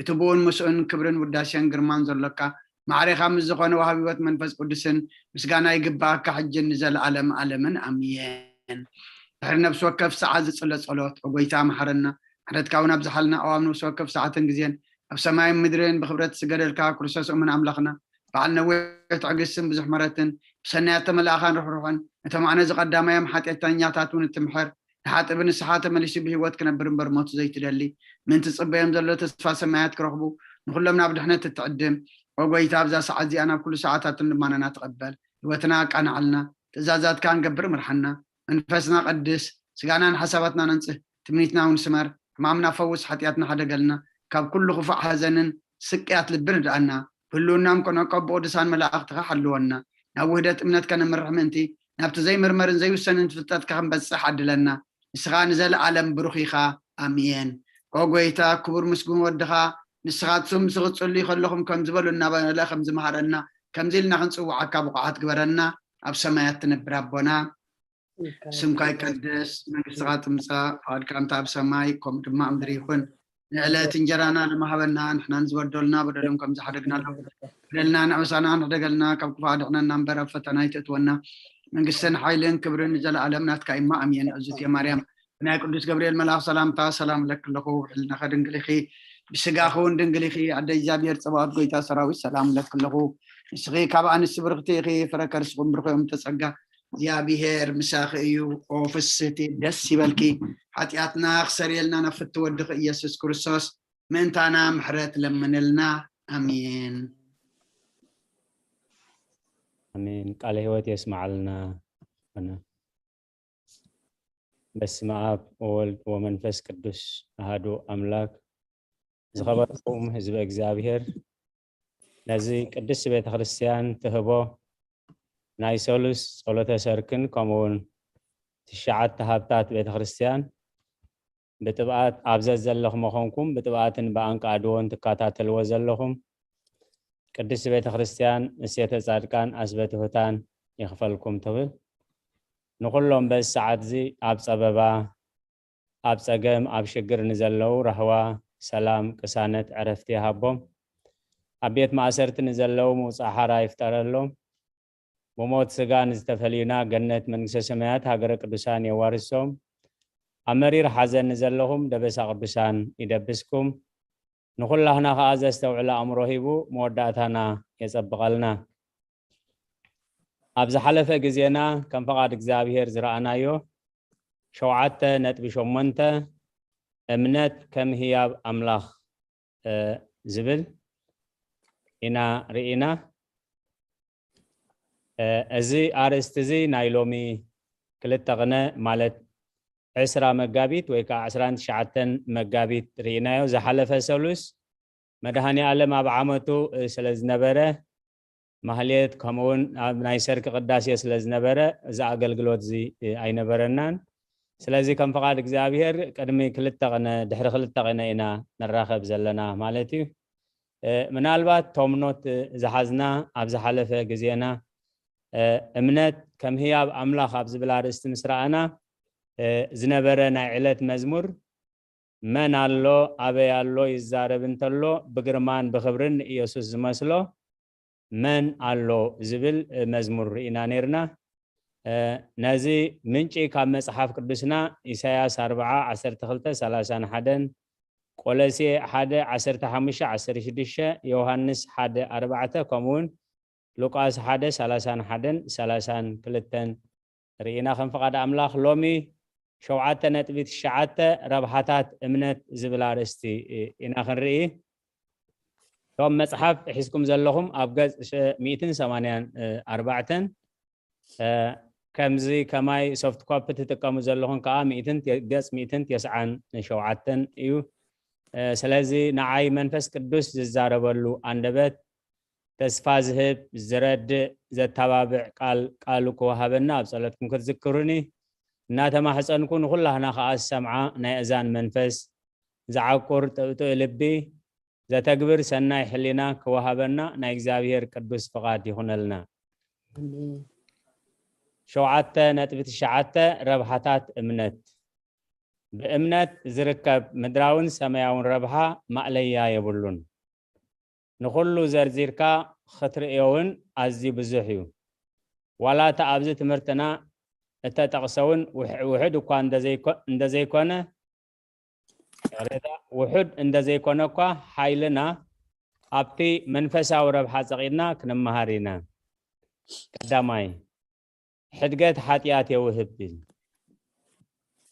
እቲ ብኡን ምስኡን ክብርን ውዳሴን ግርማን ዘሎካ፣ ማዕሬኻ ምስ ዝኾነ ወሃቢ ህይወት መንፈስ ቅዱስን ምስጋና ይግባኣካ፣ ሕጅን ንዘለኣለም ኣለምን ኣሜን። ድሕሪ ነፍሲ ወከፍ ሰዓት ዝጽለ ጸሎት፣ ኦ ጎይታ መሓረና፣ ምሕረትካ እውን ኣብዝሓልና። ኣብ ነፍሲ ወከፍ ሰዓትን ግዜን ኣብ ሰማይን ምድርን ብኽብረት ዝገደልካ ክርስቶስ እሙን ኣምላኽና፣ በዓል ነዊሕ ትዕግስትን ብዙሕ ምሕረትን፣ ብሰናያት ተመላእኻን ርሕሩሕን፣ ነቶም ኣነ ዝቐዳማዮም ሓጢኣተኛታት እውን እትምሕር፣ ንሓጥእ ብንስሓ ተመሊሱ ብህይወት ክነብር እምበር ሞቱ ዘይትደሊ፣ ምእንቲ ዝጽበዮም ዘሎ ተስፋ ሰማያት ክረኽቡ፣ ንኹሎም ናብ ድሕነት እትዕድም፣ ኦ ጎይታ፣ ኣብዛ ሰዓት እዚኣ ናብ ኩሉ ሰዓታትን ልማናና ተቐበል። ህይወትና ኣቃንዓልና፣ ትእዛዛትካ ክንገብር ምርሓና። መንፈስና ቀድስ፣ ስጋናን ሓሳባትናን ኣንጽህ፣ ትምኒትና እውን ስመር፣ ሕማምና ፈውስ፣ ሓጢኣትና ሓደገልና፣ ካብ ኩሉ ክፉእ ሓዘንን ስቅያት ልብን እድኣና። ብህልውናም ከነዕቆ ብቅዱሳን መላእኽትኻ ሓልወና። ናብ ውህደት እምነት ከነምርሕ ምእንቲ፣ ናብቲ ዘይምርመርን ዘይውሰንን ፍልጠትካ ክንበጽሕ ዓድለና። ንስኻ ንዘለኣለም ብሩኽ ኢኻ። ኣሜን። ኦ ጎይታ፣ ክቡር ምስጉን ወድኻ፣ ንስኻትኩም ዝቕጽሉ ከለኹም ከምዚ በሉ እናበለ ከም ዝመሃረና፣ ከምዚ ኢልና ክንጽውዓካ ብቑዓት ግበረና። ኣብ ሰማያት ትነብር ኣቦና፣ ስምካ ይቀደስ፣ መንግስትኻ ትምጻእ፣ ፍቓድካ እንተ ኣብ ሰማይ ከምኡ ድማ ኣብ ምድሪ ይኹን። ንዕለት እንጀራና ለመሃበና፣ ንሕና ንዝበደሉና በደሎም ከም ዝሓደግናሎም፣ በደልና ንዕበሳና ንሕደገልና፣ ካብ ክፉእ ኣድሕነና እምበር ኣብ ፈተና ኣይተእትወና። መንግስትን ሓይልን ክብርን ንዘለኣለም ናትካ እማ ኣሜን። እዙት ማርያም፣ ብናይ ቅዱስ ገብርኤል መልኣኽ ሰላምታ ሰላም እለኪ ኣለኹ፣ ሕልናኸ ድንግል ኢኺ፣ ብስጋኺ እውን ድንግል ኢኺ። ኣደ እግዚኣብሔር ጸባኦት ጎይታ ሰራዊት ሰላም እለኪ ኣለኹ። ንስኺ ካብ ኣንስቲ ብርኽቲ ኢኺ፣ ፍረ ከርስኹም ብሩኽ እዮም ተጸጋ፣ እግዚኣብሔር ምሳኺ እዩ። ኦ ፍስቲ ደስ ይበልኪ፣ ሓጢኣትና ክሰርየልና ናብ ፍቲ ወድኺ ኢየሱስ ክርስቶስ ምእንታና ምሕረት ለምንልና። ኣሜን። ኣሜን። ቃለ ህይወት የስማዓልና። ኣነ በስመ ኣብ ወወልድ ወመንፈስ ቅዱስ ኣሃዱ ኣምላክ። ዝኸበርኩም ህዝበ እግዚኣብሔር፣ ነዚ ቅድስቲ ቤተ ክርስቲያን ትህቦ ናይ ሰሉስ ጸሎተ ሰርክን ከምኡውን ትሽዓተ ሃብታት ቤተ ክርስቲያን ብጥብኣት ኣብ ዘዘለኹም መኾንኩም ብጥብኣትን ብኣንቃድዎን ትከታተልዎ ዘለኹም ቅድስቲ ቤተ ክርስቲያን እሴተ ጻድቃን ኣስበትሁታን ይኽፈልኩም ትብል። ንኹሎም በዚ ሰዓት እዚ ኣብ ጸበባ ኣብ ጸገም ኣብ ሽግር ንዘለዉ ራህዋ፣ ሰላም፣ ቅሳነት፣ ዕረፍቲ ይሃቦም። ኣብ ቤት ማእሰርቲ ንዘለዉ ምውጻእ ሓራ ይፍጠረሎም። ብሞት ስጋ ንዝተፈልዩና ገነት መንግስተ ሰማያት ሃገረ ቅዱሳን የዋርሶም። ኣብ መሪር ሓዘን ንዘለኹም ደበሳ ቅዱሳን ይደብስኩም። ንኹላህና ከኣ ዘስተውዕል ኣእምሮ ሂቡ መወዳእታና የጸብቐልና። ኣብ ዝሓለፈ ግዜና ከም ፈቓድ እግዚኣብሔር ዝረኣናዮ ሸውዓተ ነጥቢ ሸሞንተ እምነት ከም ህያብ ኣምላኽ ዝብል ኢና ርኢና። እዚ ኣርእስቲ እዚ ናይ ሎሚ ክልተ ቅነ ማለት ዕስራ መጋቢት ወይ ከዓ ዕስራን ትሽዓተን መጋቢት ርኢናዮ። ዝሓለፈ ሰሉስ መድሃኒ ኣለም ኣብ ዓመቱ ስለ ዝነበረ ማህሌት ከምኡውን ኣብ ናይ ሰርክ ቅዳሴ ስለ ዝነበረ እዚ ኣገልግሎት እዚ ኣይነበረናን። ስለዚ ከም ፍቓድ እግዚኣብሔር ቅድሚ ክልተ ቅነ ድሕሪ ክልተ ቅነ ኢና ንራኸብ ዘለና ማለት እዩ። ምናልባት ቶምኖት ዝሓዝና ኣብ ዝሓለፈ ግዜና እምነት ከም ህያብ ኣምላኽ ኣብ ዝብል ኣርእስቲ ምስ ረኣና ዝነበረ ናይ ዕለት መዝሙር መን ኣሎ ኣበይ ኣሎ ይዛረብ እንተሎ ብግርማን ብኽብርን ንኢየሱስ ዝመስሎ መን ኣሎ ዝብል መዝሙር ርኢና ነርና። ነዚ ምንጪ ካብ መጽሓፍ ቅዱስና ኢሳያስ ኣርብዓ ዓሰርተ ክልተ ሰላሳን ሓደን፣ ቆለሴ ሓደ ዓሰርተ ሓሙሽተ ዓሰርተ ሽዱሽተ፣ ዮሃንስ ሓደ ኣርባዕተ ከምኡውን ሉቃስ ሓደ ሰላሳን ሓደን ሰላሳን ክልተን ርኢና። ከም ፍቓድ ኣምላኽ ሎሚ ሸውዓተ ነጥቢ ትሽዓተ ረብሓታት እምነት ዝብል ኣርእስቲ ኢና ክንርኢ። እቶም መጽሓፍ ሒዝኩም ዘለኹም ኣብ ገጽ ሚእትን ሰማንያን ኣርባዕተን፣ ከምዚ ከማይ ሶፍት ኮፒ ትጥቀሙ ዘለኹም ከዓ ገጽ ሚእትን ተስዓን ሸውዓተን እዩ። ስለዚ ንዓይ መንፈስ ቅዱስ ዝዛረበሉ ኣንደበት ተስፋ ዝህብ፣ ዝረድእ፣ ዘተባብዕ ቃል ቃሉ ክወሃበና ኣብ ጸሎትኩም ክትዝክሩኒ እናተማሕጸንኩ ንኹላህና ከኣ ዝሰምዓ ናይ እዛን መንፈስ ዝዓቁር ጥእጥእ ልቢ ዘተግብር ሰናይ ሕሊና ክወሃበና ናይ እግዚኣብሔር ቅዱስ ፍቓድ ይኹነልና። ሸውዓተ ነጥቢ ትሽዓተ ረብሓታት እምነት። ብእምነት ዝርከብ ምድራውን ሰማያውን ረብሓ ማእለያ የብሉን። ንኹሉ ዘርዚርካ ክትርእዮ እውን ኣዝዩ ብዙሕ እዩ። ዋላ እቲ ኣብዚ ትምህርትና እተጠቕሰ እውን ውሕ-፣ ውሑድ እኳ እንደዘይኮ-፣ እንደዘይኮነ፣ ይቕሬታ፣ ውሑድ እንደዘይኮነ እኳ ሓይልና ኣብቲ መንፈሳዊ ረብሓ ጸቒጥና ክንመሃር ኢና። ቀዳማይ፣ ሕድገት ሓጢኣት የውህብ።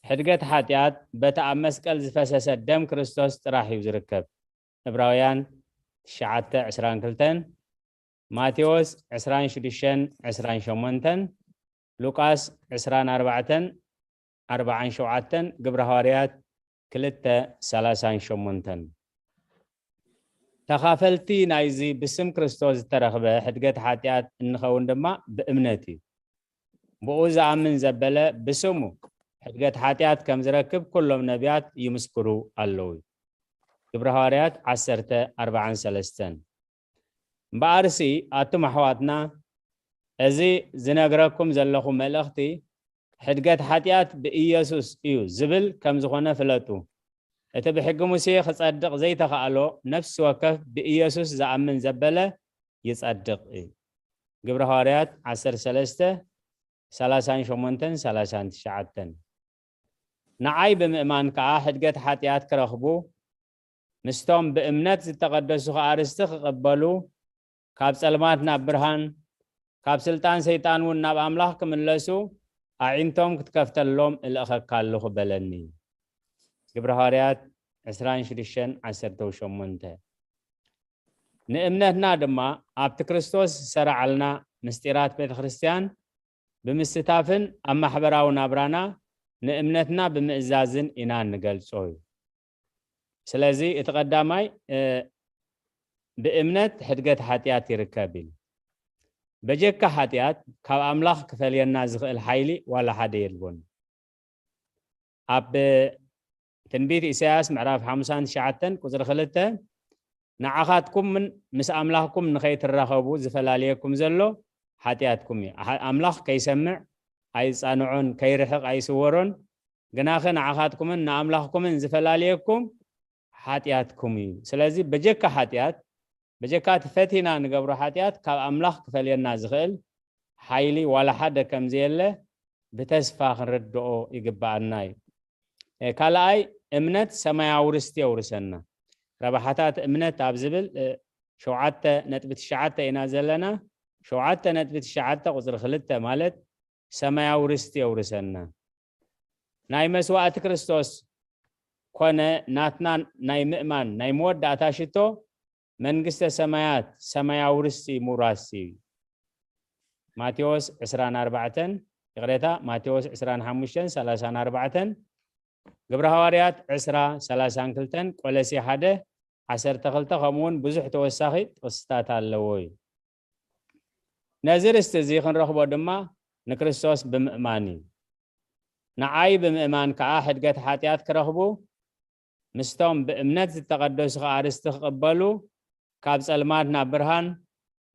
ሕድገት ሓጢኣት በቲ ኣብ መስቀል ዝፈሰሰ ደም ክርስቶስ ጥራሕ እዩ ዝርከብ። ዕብራውያን ትሽዓተ ዕስራን ክልተን፣ ማቴዎስ ዕስራን ሽዱሽተን ዕስራን ሸሞንተን፣ ሉቃስ ዕስራን ኣርባዕተን ኣርባዓን ሸውዓተን፣ ግብረ ሃዋርያት ክልተ ሰላሳን ሸሞንተን። ተኻፈልቲ ናይዚ ብስም ክርስቶስ ዝተረኽበ ሕድገት ሓጢኣት እንኸውን ድማ ብእምነት እዩ። ብኡ ዝኣምን ዘበለ ብስሙ ሕድገት ሓጢኣት ከም ዝረክብ ኩሎም ነቢያት ይምስክሩ ኣለዉ። ግብረ ሃዋርያት ዓሰርተ ኣርባዓን ሰለስተን። እምበኣርሲ ኣቱም ኣሕዋትና፣ እዚ ዝነግረኩም ዘለኹ መልእኽቲ ሕድገት ሓጢኣት ብኢየሱስ እዩ ዝብል ከም ዝኾነ ፍለጡ። እቲ ብሕጊ ሙሴ ክጸድቕ ዘይተኻእሎ ነፍሲ ወከፍ ብኢየሱስ ዝኣምን ዘበለ ይጸድቕ እዩ። ግብረ ሃዋርያት ዓሰርተ ሰለስተ፣ ሰላሳን ሸሞንተን፣ ሰላሳን ትሽዓተን። ንዓይ ብምእማን ከኣ ሕድገት ሓጢኣት ክረኽቡ፣ ምስቶም ብእምነት ዝተቐደሱ ከኣ ርስቲ ክቕበሉ፣ ካብ ጸልማት ናብ ብርሃን፣ ካብ ስልጣን ሰይጣን እውን ናብ ኣምላኽ ክምለሱ፣ ኣዒንቶም ክትከፍተሎም እልእኸካ ኣለኹ በለኒ። ግብረ ሃዋርያት ዕስራን ሽዱሽተን ዓሰርተ ሸሞንተ። ንእምነትና ድማ ኣብቲ ክርስቶስ ዝሰራዓልና ምስጢራት ቤተ ክርስቲያን ብምስታፍን ኣብ ማሕበራዊ ናብራና ንእምነትና ብምእዛዝን ኢና እንገልጾ እዩ። ስለዚ እቲ ቀዳማይ፣ እ፣ ብእምነት ሕድገት ሓጢኣት ይርከብ ኢሉ። በጀካ ሓጢኣት ካብ ኣምላኽ ክፈልየና ዝኽእል ሓይሊ ዋላ ሓደ የልቦን። ኣብ ትንቢት ኢሳያስ ምዕራፍ ሓምሳን ትሽዓተን ቁጽሪ ክልተ፣ ንዓኻትኩምን ምስ ኣምላኽኩም ንኸይትራኸቡ ዝፈላልየኩም ዘሎ ሓጢኣትኩም እዩ። ኣሓ-፣ ኣምላኽ ከይሰምዕ ኣይጻንዖን፣ ከይርሕቕ ኣይስወሮን፣ ግናኸ ንዓኻትኩምን ንኣምላኽኩምን ዝፈላልየኩም ሓጢኣትኩም እዩ። ስለዚ በጀካ ሓጢኣት፣ በጀካ እቲ ፈቲና ንገብሮ ሓጢኣት ካብ ኣምላኽ ክፈልየና ዝኽእል ሓይሊ ዋላ ሓደ ከም ዘየለ ብተስፋ ክንርድኦ ይግብኣና እዩ። እ፣ ካልኣይ፣ እምነት ሰማያዊ ርስቲ የውርሰና። ረብሓታት እምነት ኣብ ዝብል፣ እ፣ ሸውዓተ ነጥቢ ትሽዓተ ኢና ዘለና። ሸውዓተ ነጥቢ ትሽዓተ ቁጽሪ ክልተ ማለት ሰማያዊ ርስቲ የውርሰና። ናይ መስዋእቲ ክርስቶስ ኮነ ናትና ናይ ምእማን ናይ መወዳእታ ሽቶ መንግስተ ሰማያት፣ ሰማያዊ ርስቲ ምውራስ እዩ። ማቴዎስ ዕስራን ኣርባዕተን፣ ይቕሬታ፣ ማቴዎስ ዕስራን ሓሙሽተን፣ ሰላሳን ኣርባዕተን፣ ግብረ ሃዋርያት ዕስራ፣ ሰላሳን ክልተን፣ ቆለሴ ሓደ፣ ዓሰርተ ክልተ፣ ከምኡ እውን ብዙሕ ተወሳኺ ጥቕስታት ኣለዎ እዩ። ነዚ ርስቲ እዚ ክንረኽቦ ድማ ንክርስቶስ ብምእማን እዩ። ንዓይ ብምእማን ከኣ ሕድገት ሓጢኣት ክረኽቡ፣ ምስቶም ብእምነት ዝተቐደሱ ከኣ ርስቲ ክቕበሉ፣ ካብ ጸልማት ናብ ብርሃን፣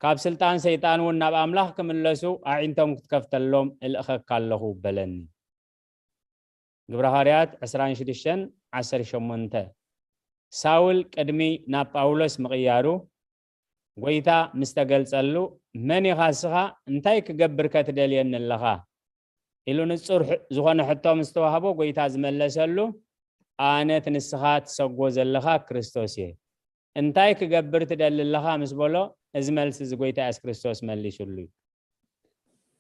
ካብ ስልጣን ሰይጣን እውን ናብ ኣምላኽ ክምለሱ ኣዒንቶም ክትከፍተሎም እልእኸካ ኣለኹ በለኒ። ግብረ ሃዋርያት ዕስራን ሽዱሽተን ዓሰርተ ሸሞንተ። ሳውል ቅድሚ ናብ ጳውሎስ ምቕያሩ፣ ጐይታ ምስ ተገልጸሉ፣ "መን ኢኻ እስኻ? እንታይ ክገብርከ ትደልየኒ ኣለኻ?" ኢሉ ንጹር ሕ-፣ ዝኾነ ሕቶ ምስ ተዋህቦ፣ ጐይታ ዝመለሰሉ፣ "ኣነ እቲ ንስኻ ትሰጎ ዘለኻ ክርስቶስ እየ። እንታይ ክገብር ትደሊ ኣለኻ?" ምስ በሎ፣ እዚ መልሲ እዚ ጐይታ የሱስ ክርስቶስ መሊሱሉ እዩ።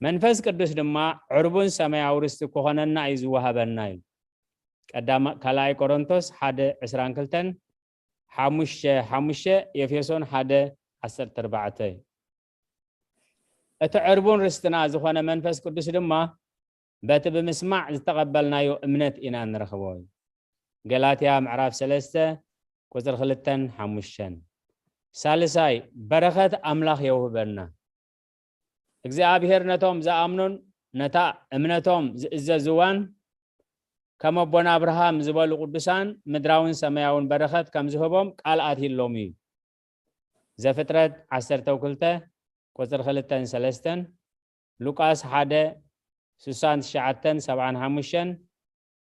መንፈስ ቅዱስ ድማ ዕርቡን ሰማያዊ ርስቲ ክኾነና እዩ ዝወሃበና እዩ። ቀዳማ-፣ ካልኣይ ቆሮንቶስ ሓደ ዕስራን ክልተን፣ ሓሙሽተ ሓሙሽተ፣ ኤፌሶን ሓደ ዓሰርተ ኣርባዕተ እዩ። እቲ ዕርቡን ርስትና ዝኾነ መንፈስ ቅዱስ ድማ በቲ ብምስማዕ ዝተቐበልናዮ እምነት ኢና ንረኽቦ እዩ። ገላትያ ምዕራፍ ሰለስተ ቁጽሪ ክልተን ሓሙሽተን። ሳልሳይ፣ በረኸት ኣምላኽ የውህበና። እግዚኣብሔር ነቶም ዝኣምኑን ነታ እምነቶም ዝእዘዝዋን ከም ኣቦና ኣብርሃም ዝበሉ ቅዱሳን ምድራውን ሰማያውን በረኸት ከም ዝህቦም ቃል ኣትይሎም እዩ። ዘፍጥረት ዓሰርተ ክልተ ቁጽሪ ክልተን ሰለስተን፣ ሉቃስ ሓደ፣ ስሳን ትሽዓተን፣ ሰብዓን ሓሙሽተን፣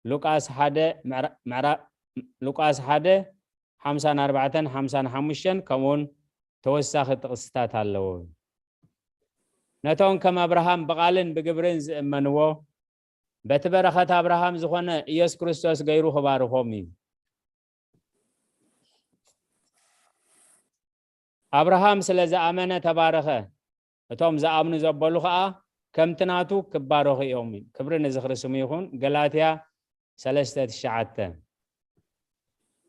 ሉቃስ ሓደ ምዕራ- ምዕራ- ሉቃስ ሓደ ሓምሳን ኣርባዕተን ሓምሳን ሓሙሽተን ከምኡውን ተወሳኺ ጥቕስታት ኣለዎ። ነቶም ከም ኣብርሃም ብቓልን ብግብርን ዝእመንዎ በቲ በረኸት ኣብርሃም ዝኾነ ኢየሱስ ክርስቶስ ገይሩ ክባርኾም እዩ። ኣብርሃም ስለ ዝኣመነ ተባረኸ፣ እቶም ዝኣምኑ ዘበሉ ኸኣ ከምቲ ናቱ ክባረኹ እዮም። ክብሪ ንዝኽሪ ስሙ ይኹን። ገላትያ ሰለስተ ትሽዓተ።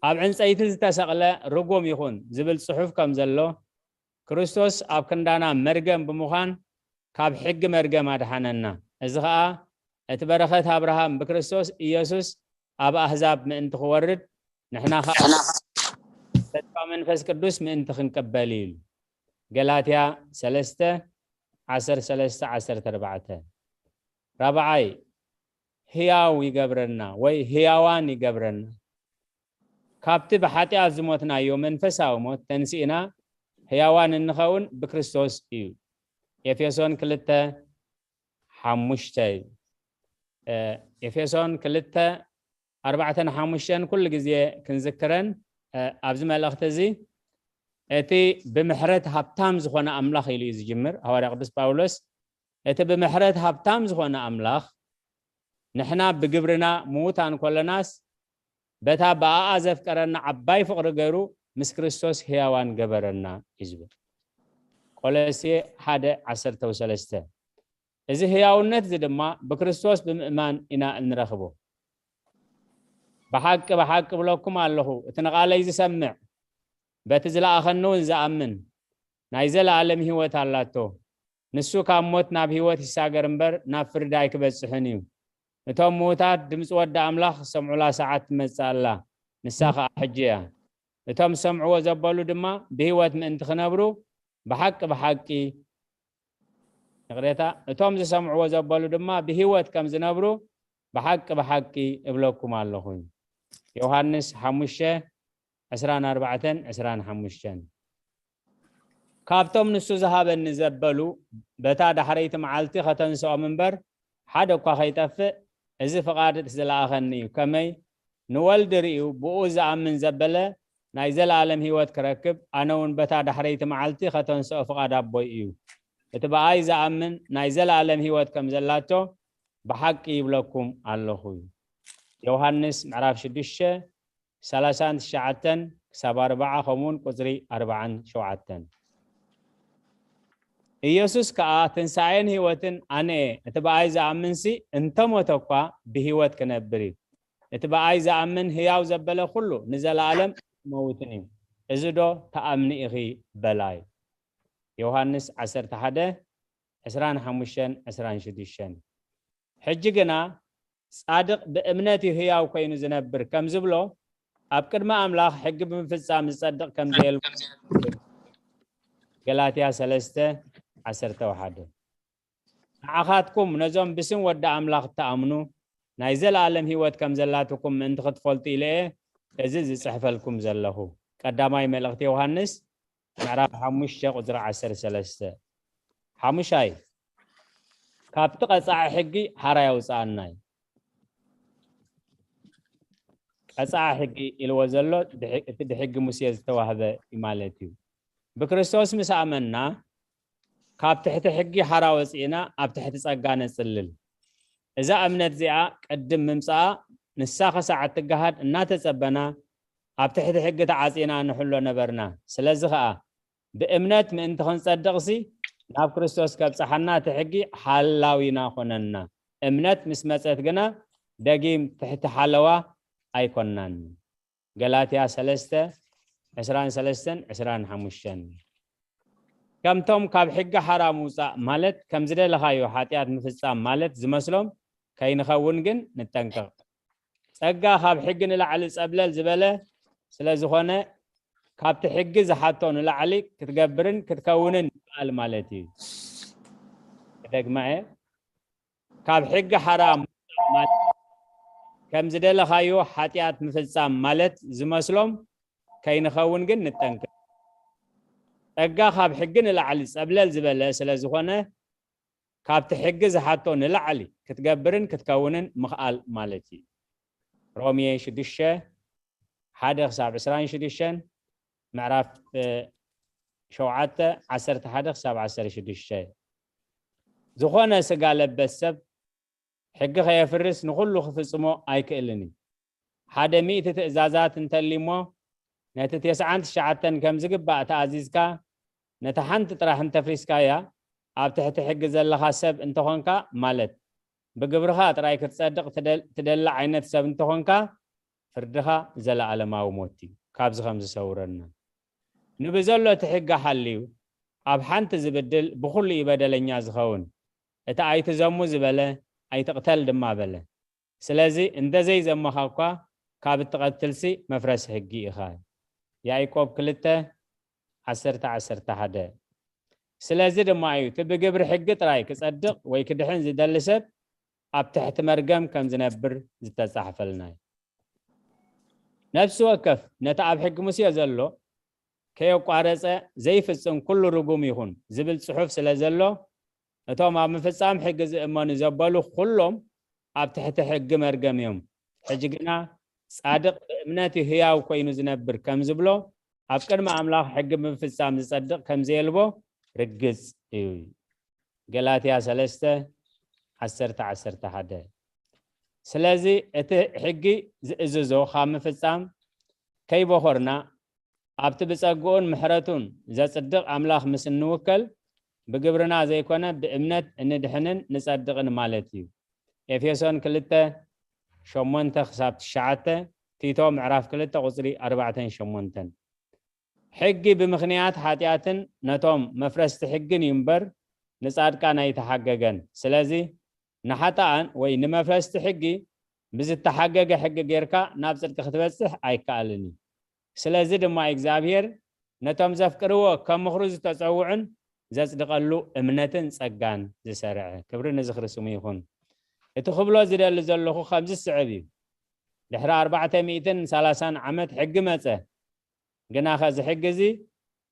ኣብ ዕንጸይቲ ዝተሰቕለ ርጉም ይኹን ዝብል ጽሑፍ ከም ዘሎ፣ ክርስቶስ ኣብ ክንዳና መርገም ብምዃን ካብ ሕጊ መርገም ኣድሓነና። እዚ ኸኣ እቲ በረኸት ኣብርሃም ብክርስቶስ ኢየሱስ ኣብ ኣህዛብ ምእንቲ ክወርድ፣ ንሕና ኸኣ ተስፋ መንፈስ ቅዱስ ምእንቲ ክንቅበል እዩ። ገላትያ ሰለስተ፣ ዓሰርተ ሰለስተ፣ ዓሰርተ ኣርባዕተ። ራብዓይ፣ ህያው ይገብረና ወይ ህያዋን ይገብረና። ካብቲ ብሓጢኣት ዝሞትናዮ መንፈሳዊ ሞት ተንሲእና ህያዋን እንኸውን ብክርስቶስ እዩ። ኤፌሶን ክልተ ሓሙሽተ እዩ። ኤፌሶን ክልተ ኣርባዕተን ሓሙሽተን ኩሉ ግዜ ክንዝክረን ኣብዚ መልእኽቲ እዚ። እቲ ብምሕረት ሃብታም ዝኾነ ኣምላኽ ኢሉ እዩ ዝጅምር ሃዋርያ ቅዱስ ጳውሎስ። እቲ ብምሕረት ሃብታም ዝኾነ ኣምላኽ ንሕና ብግብርና ምዉታን ኮለናስ በታ ብኣኣ ዘፍቀረና ዓባይ ፍቕሪ ገይሩ ምስ ክርስቶስ ህያዋን ገበረና እዩ ዝብል። ቆሎሴ ሓደ ዓሰርተ ሰለስተ። እዚ ህያውነት እዚ ድማ ብክርስቶስ ብምእማን ኢና እንረኽቦ። ብሓቂ ብሓቂ እብለኩም ኣለኹ፣ እቲ ንቓለይ ዝሰምዕ፣ በቲ ዝለኣኸኒ እውን ዝኣምን ናይ ዘለኣለም ህይወት ኣላቶ። ንሱ ካብ ሞት ናብ ህይወት ይሳገር እምበር ናብ ፍርዲ ኣይክበጽሕን እዩ። እቶም ምዉታት ድምፂ ወዲ ኣምላኽ ዝሰምዑላ ሰዓት ትመጽእ ኣላ፣ ንሳ ኸኣ ሕጂ እያ። እቶም ዝሰምዕዎ ዘበሉ ድማ ብህይወት ምእንቲ ክነብሩ ብሓቂ ብሓቂ፣ ይቕሬታ፣ እቶም ዝሰምዕዎ ዘበሉ ድማ ብህይወት ከም ዝነብሩ ብሓቂ ብሓቂ እብለኩም ኣለኹ። ዮሃንስ ሓሙሽተ ዕስራን ኣርባዕተን ዕስራን ሓሙሽተን። ካብቶም ንሱ ዝሃበኒ ዘበሉ በታ ዳሕረይቲ መዓልቲ ከተንስኦም እምበር ሓደ እኳ ከይጠፍእ፣ እዚ ፍቓድ እቲ ዝለኣኸኒ እዩ። ከመይ ንወልዲ ርእዩ ብኡ ዝኣምን ዘበለ ናይ ዘለኣለም ህይወት ክረክብ፣ ኣነ እውን በታ ዳሕረይቲ መዓልቲ ከተንስኦ ፍቓድ ኣቦይ እዩ። እቲ ብኣይ ዝኣምን ናይ ዘለኣለም ህይወት ከም ዘላቶ ብሓቂ ይብለኩም ኣለኹ እዩ። ዮሃንስ ምዕራፍ ሽዱሽተ ሰላሳን ትሽዓተን ክሳብ ኣርባዓ ከምኡውን ቁጽሪ ኣርባዓን ሸውዓተን። ኢየሱስ ከኣ ትንሳኤን ህይወትን ኣነ እየ፣ እቲ ብኣይ ዝኣምንሲ እንተሞተ እኳ ብህይወት ክነብር እዩ። እቲ ብኣይ ዝኣምን ህያው ዘበለ ኩሉ ንዘለኣለም መውትን እዩ። እዚ ዶ ተኣምኒ ኢኺ በላይ። ዮሃንስ ዓሰርተ ሓደ ዕስራን ሓሙሽተን ዕስራን ሽዱሽተን። ሕጂ ግና ጻድቕ ብእምነት እዩ ህያው ኮይኑ ዝነብር ከም ዝብሎ ኣብ ቅድሚ ኣምላኽ ሕጊ ብምፍጻም ዝጸድቕ ከም ዘየልኩ። ገላትያ ሰለስተ ዓሰርተ ሓደ። ንዓኻትኩም ነዞም ብስም ወዲ ኣምላኽ እትኣምኑ ናይ ዘለኣለም ህይወት ከም ዘላትኩም ምእንቲ ክትፈልጡ ኢለ እየ እዚ ዝጽሕፈልኩም ዘለኹ። ቀዳማይ መልእኽቲ ዮሃንስ ምዕራፍ ሓሙሽተ ቁጽሪ ዓሰርተ ሰለስተ። ሓሙሻይ፣ ካብቲ ቀጻዒ ሕጊ ሓራ የውጽኣና እዩ። ቀጻዒ ሕጊ ኢልዎ ዘሎ ብሕ- እቲ ብሕጊ ሙሴ ዝተዋህበ እዩ ማለት እዩ። ብክርስቶስ ምስ ኣመንና ካብ ትሕቲ ሕጊ ሓራ ወጺእና ኣብ ትሕቲ ጸጋ ነጽልል። እዛ እምነት እዚኣ ቅድም ምምጻኣ ንሳ ክሳዕ እትገሃድ እናተጸበና ኣብ ትሕቲ ሕጊ ተዓጺና ንሕሎ ነበርና። ስለዚ ኸኣ ብእምነት ምእንቲ ክንጸድቕሲ ናብ ክርስቶስ ከብጽሓና እቲ ሕጊ ሓላዊና ኮነና። እምነት ምስ መጸት ግና ደጊም ትሕቲ ሓለዋ ኣይኮናን። ገላትያ ሰለስተ ዕስራን ሰለስተን ዕስራን ሓሙሽተን። ከምቶም ካብ ሕጊ ሓራ ምውጻእ ማለት ከም ዝደለኻዮ ሓጢኣት ምፍጻም ማለት ዝመስሎም ከይንኸውን ግን ንጠንቀቕ። ጸጋ ካብ ሕጊ ንላዕሊ ጸብለል ዝበለ ስለ ዝኾነ ካብቲ ሕጊ ዝሓቶ ንላዕሊ ክትገብርን ክትከውንን ምኽኣል ማለት እዩ። ክደግማ እየ። ካብ ሕጊ ሓራ ምውጻእ ማለት ከም ዝደለኻዮ ሓጢኣት ምፍጻም ማለት ዝመስሎም ከይንኸውን ግን ንጠንቀቕ። ጸጋ ካብ ሕጊ ንላዕሊ ጸብለል ዝበለ ስለ ዝኾነ ካብቲ ሕጊ ዝሓቶ ንላዕሊ ክትገብርን ክትከውንን ምኽኣል ማለት እዩ። ሮሜ ሽዱሽተ ሓደ ክሳብ ዕስራን ሽዱሽተን፣ ምዕራፍ ሸውዓተ ዓሰርተ ሓደ ክሳብ ዓሰርተ ሽዱሽተ። ዝኾነ ስጋ ለበስ ሰብ ሕጊ ከየፍርስ ንኹሉ ክፍጽሞ ኣይክእልን እዩ። ሓደ ሚእቲ ትእዛዛት እንተልዩሞ፣ ነቲ ተስዓን ትሽዓተን ከም ዝግባእ ተኣዚዝካ፣ ነታ ሓንቲ ጥራሕ እንተፍሪስካያ፣ ኣብ ትሕቲ ሕጊ ዘለኻ ሰብ እንተኾንካ፣ ማለት ብግብርኻ ጥራይ ክትጸድቕ ትደሊ ዓይነት ሰብ እንተኾንካ፣ ፍርድኻ ዘለኣለማዊ ሞት እዩ። ካብዚ ከም ዝሰውረና፣ ንብዘሎ እቲ ሕጊ ሓልዩ ኣብ ሓንቲ ዝብድል ብኹሉ እዩ በደለኛ ዝኸውን። እቲ ኣይትዘሙ ዝበለ ኣይትቕተል ድማ በለ። ስለዚ እንተዘይዘመኻ እኳ ካብ እትቐትልሲ መፍረስ ሕጊ ኢኻ። ያዕቆብ ክልተ ዓሰርተ ዓሰርተ ሓደ። ስለዚ ድማ እዩ እቲ ብግብሪ ሕጊ ጥራይ ክጸድቕ ወይ ክድሕን ዝደሊ ሰብ ኣብ ትሕቲ መርገም ከም ዝነብር ዝተጻሕፈልናዩ። ነፍሲ ወከፍ ነቲ ኣብ ሕጊ ሙሴ ዘሎ ከየቋረጸ ዘይፍጽም ኩሉ ርጉም ይኹን ዝብል ጽሑፍ ስለ ዘሎ፣ እቶም ኣብ ምፍጻም ሕጊ ዝእመኑ ዘበሉ ኩሎም ኣብ ትሕቲ ሕጊ መርገም እዮም። ሕጂ ግና ጻድቕ ብእምነት እዩ ህያው ኮይኑ ዝነብር ከም ዝብሎ፣ ኣብ ቅድሚ ኣምላኽ ሕጊ ብምፍጻም ዝጸድቕ ከም ዘየልቦ ርግጽ እዩ። ገላትያ ሰለስተ ዓሰርተ ዓሰርተ ሓደ። ስለዚ እቲ ሕጊ ዝእዝዞ ካብ ምፍጻም ከይበኾርና፣ ኣብቲ ብጸግኡን ምሕረቱን ዘጽድቕ ኣምላኽ ምስ እንውከል፣ ብግብርና ዘይኮነ ብእምነት እንድሕንን ንጸድቕን ማለት እዩ። ኤፌሶን ክልተ ሸሞንተ ክሳብ ትሽዓተ፣ ቲቶ ምዕራፍ ክልተ ቁጽሪ ኣርባዕተን ሸሞንተን። ሕጊ ብምኽንያት ሓጢኣትን ነቶም መፍረስቲ ሕግን እዩ እምበር፣ ንጻድቃን ኣይተሓገገን። ስለዚ ንሓጥኣን ወይ ንመፍረስቲ ሕጊ ብዝተሓገገ ሕጊ ጌርካ ናብ ጽድቂ ክትበጽሕ ኣይከኣልን እዩ። ስለዚ ድማ እግዚኣብሔር ነቶም ዘፍቅርዎ ከም ምኽሩ ዝተጸውዑን ዘጽድቐሉ እምነትን ጸጋን ዝሰርዐ። ክብሪ ንዝኽሪ ስሙ ይኹን። እቲ ክብሎ ዝደሊ ዘለኹ ከምዚ ዝስዕብ እዩ። ድሕሪ ኣርባዕተ ሚእትን ሰላሳን ዓመት ሕጊ መጸ። ግናኸ እዚ ሕጊ እዚ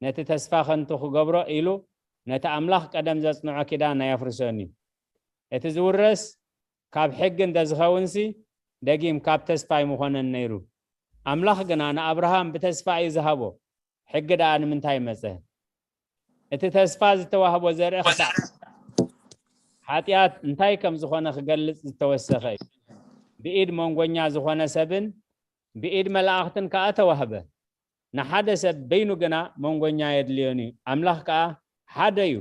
ነቲ ተስፋ ከንቱ ክገብሮ ኢሉ ነቲ ኣምላኽ ቀደም ዘጽንዖ ኪዳን ኣየፍርሶን እዩ። እቲ ዝውረስ ካብ ሕጊ እንተ ዝኸውንሲ ደጊም ካብ ተስፋ ኣይምኾነን ነይሩ። ኣምላኽ ግና ንኣብርሃም ብተስፋ እዩ ዝሃቦ። ሕጊ ደኣ ንምንታይ መጸ? እቲ ተስፋ ዝተዋህቦ ዘርኢ ክሳዕ ሓጢኣት እንታይ ከም ዝኾነ ክገልጽ ዝተወሰኸ እዩ። ብኢድ መንጎኛ ዝኾነ ሰብን ብኢድ መላእኽትን ከኣ ተዋህበ። ንሓደ ሰብ በይኑ ግና መንጎኛ የድልዮን እዩ። ኣምላኽ ከኣ ሓደ እዩ።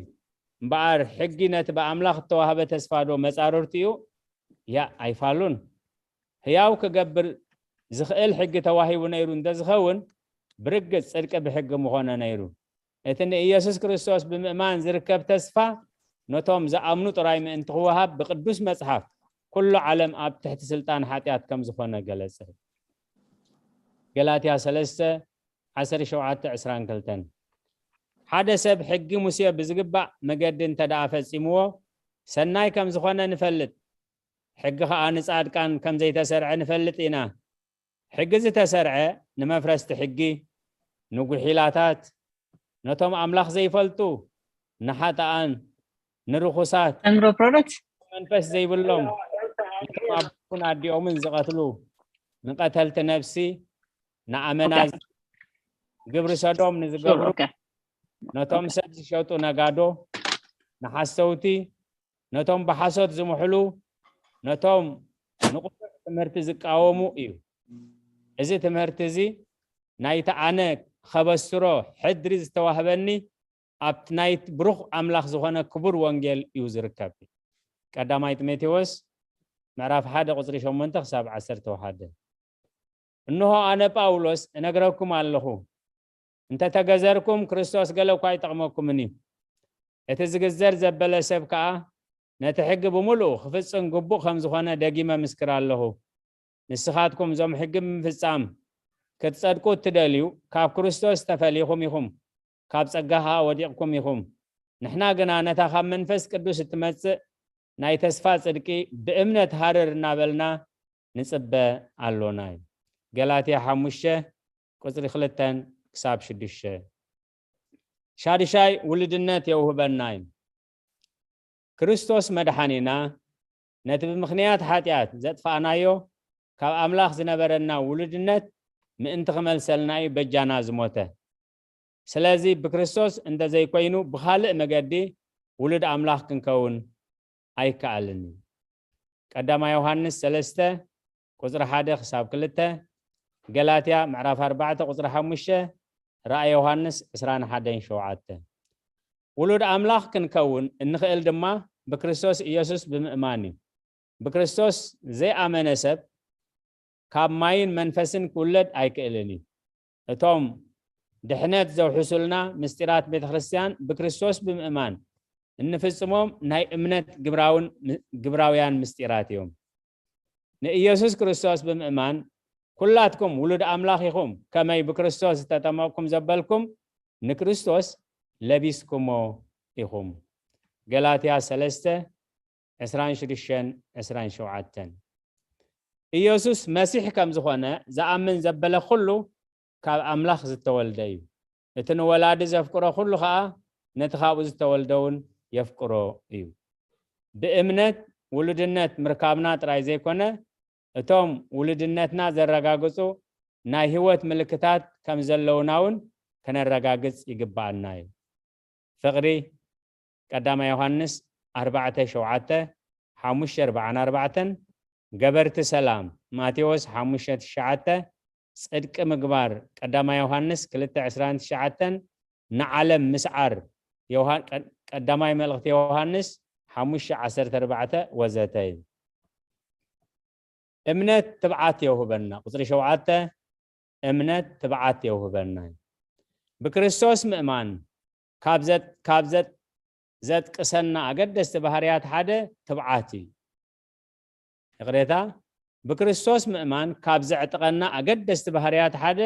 እምበኣር ሕጊ ነቲ ብኣምላኽ እተዋህበ ተስፋ ዶ መጻርርቱ እዩ? ያእ ኣይፋሉን። ህያው ክገብር ዝኽእል ሕጊ ተዋሂቡ ነይሩ እንተ ዝኸውን፣ ብርግጽ ጽድቂ ብሕጊ ምኾነ ነይሩ። እቲ ንኢየሱስ ክርስቶስ ብምእማን ዝርከብ ተስፋ ነቶም ዝኣምኑ ጥራይ ምእንቲ ክወሃብ ብቅዱስ መጽሓፍ ኩሉ ዓለም ኣብ ትሕቲ ስልጣን ሓጢኣት ከም ዝኾነ ገለጸ። ገላትያ ሰለስተ ዓሰርተ ሸውዓተ ዕስራን ክልተን። ሓደ ሰብ ሕጊ ሙሴ ብዝግባእ መገዲ እንተ ደኣ ፈጺምዎ ሰናይ ከም ዝኾነ ንፈልጥ፣ ሕጊ ኸኣ ንጻድቃን ከም ዘይተሰርዐ ንፈልጥ ኢና። ሕጊ ዝተሰርዐ ንመፍረስቲ ሕጊ፣ ንጉሒላታት፣ ነቶም ኣምላኽ ዘይፈልጡ፣ ንሓጥኣን፣ ንርኹሳት፣ Anglo product? መንፈስ ዘይብሎም፣ ነቶም ኣቦኹን ኣዲኦምን ዝቐትሉ፣ ንቐተልቲ ነፍሲ፣ ንኣመናዝር፣ ግብሪ ሰዶም ንዝገብሩ፣ Okay. ነቶም ሰብ ዝሸጡ ነጋዶ፣ ንሓሰውቲ፣ ነቶም ብሓሶት ዝምሕሉ፣ ነቶም ንቕኑዕ ትምህርቲ ዝቃወሙ እዩ። እዚ ትምህርቲ እዚ ናይቲ ኣነ ኸበስሮ ሕድሪ ዝተዋህበኒ ኣብቲ ናይቲ ብሩኽ ኣምላኽ ዝኾነ ክቡር ወንጌል እዩ ዝርከብ። ቀዳማይ ጢሞቴዎስ ምዕራፍ ሓደ ቁጽሪ ሸሞንተ ክሳብ ዓሰርተ ሓደ። እንሆ ኣነ ጳውሎስ እነግረኩም ኣለኹ፣ እንተ ተገዘርኩም ክርስቶስ ገለ እኳ ኣይጠቕመኩምን እዩ። እቲ ዝግዘር ዘበለ ሰብ ከኣ ነቲ ሕጊ ብምሉኡ ክፍጽም ግቡእ ከም ዝኾነ ደጊመ ምስክር ኣለኹ። ንስኻትኩም እዞም ሕጊ ብምፍጻም ክትጸድቁ እትደልዩ ካብ ክርስቶስ ተፈሊኹም ኢኹም፣ ካብ ጸጋ ኸኣ ወዲቕኩም ኢኹም። ንሕና ግና ነታ ካብ መንፈስ ቅዱስ እትመጽእ ናይ ተስፋ ጽድቂ ብእምነት ሃርር እናበልና ንጽበ ኣሎና እዩ። ገላትያ ሓሙሽተ ቁጽሪ ክልተን ክሳብ ሽዱሽተ። ሻድሻይ ውልድነት የውህበና እዩ። ክርስቶስ መድሓኒና ነቲ ብምኽንያት ሓጢኣት ዘጥፋእናዮ ካብ ኣምላኽ ዝነበረና ውሉድነት ምእንቲ ክመልሰልና እዩ በጃና ዝሞተ። ስለዚ ብክርስቶስ እንተዘይኮይኑ ብኻልእ መገዲ ውሉድ ኣምላኽ ክንከውን ኣይከኣልን እዩ። ቀዳማይ ዮሃንስ ሰለስተ ቁጽሪ ሓደ ክሳብ ክልተ፣ ገላትያ ምዕራፍ ኣርባዕተ ቁጽሪ ሓሙሽተ፣ ራእይ ዮሃንስ ዕስራን ሓደን ሸውዓተ። ውሉድ ኣምላኽ ክንከውን እንኽእል ድማ ብክርስቶስ ኢየሱስ ብምእማን እዩ። ብክርስቶስ ዘይኣመነ ሰብ ካብ ማይን መንፈስን ክውለድ ኣይክእልን እዩ። እቶም ድሕነት ዘውሕሱልና ምስጢራት ቤተ ክርስቲያን ብክርስቶስ ብምእማን እንፍጽሞም ናይ እምነት ግብራውን፣ ግብራውያን ምስጢራት እዮም። ንኢየሱስ ክርስቶስ ብምእማን ኩላትኩም ውሉድ ኣምላኽ ኢኹም፣ ከመይ ብክርስቶስ ዝተጠመቕኩም ዘበልኩም ንክርስቶስ ለቢስኩሞ ኢኹም። ገላትያ ሰለስተ ዕስራን ሽዱሽተን ዕስራን ሸውዓተን። ኢየሱስ መሲሕ ከም ዝኾነ ዝኣምን ዘበለ ኩሉ ካብ ኣምላኽ ዝተወልደ እዩ። እቲ ንወላዲ ዘፍቅሮ ኩሉ ኸኣ ነቲ ካብኡ ዝተወልደ እውን የፍቅሮ እዩ። ብእምነት ውሉድነት ምርካብና ጥራይ ዘይኮነ፣ እቶም ውሉድነትና ዘረጋግጹ ናይ ህይወት ምልክታት ከም ዘለውና እውን ከነረጋግጽ ይግብኣና እዩ። ፍቕሪ፣ ቀዳማይ ዮሃንስ ኣርባዕተ ሸውዓተ፣ ሓሙሽተ ኣርባዓን ኣርባዕተን፣ ገበርቲ ሰላም፣ ማቴዎስ ሓሙሽተ ትሽዓተ፣ ጽድቂ ምግባር፣ ቀዳማይ ዮሃንስ ክልተ ዕስራን ትሽዓተን፣ ንዓለም ምስዓር፣ ዮሃ-፣ ቀ-፣ ቀዳማይ መልእኽቲ ዮሃንስ ሓሙሽተ ዓሰርተ ኣርባዕተ ወዘተ እዩ። እምነት ትብዓት የውህበና። ቁጽሪ ሸውዓተ፣ እምነት ትብዓት የውህበና እዩ። ብክርስቶስ ምእማን ካብ ዘጥ-፣ ካብ ዘጥ-፣ ዘጥቅሰና ኣገደስቲ ባህርያት ሓደ ትብዓት እዩ። ይቕሬታ፣ ብክርስቶስ ምእማን ካብ ዘዕጥቐና ኣገደስቲ ባህርያት ሓደ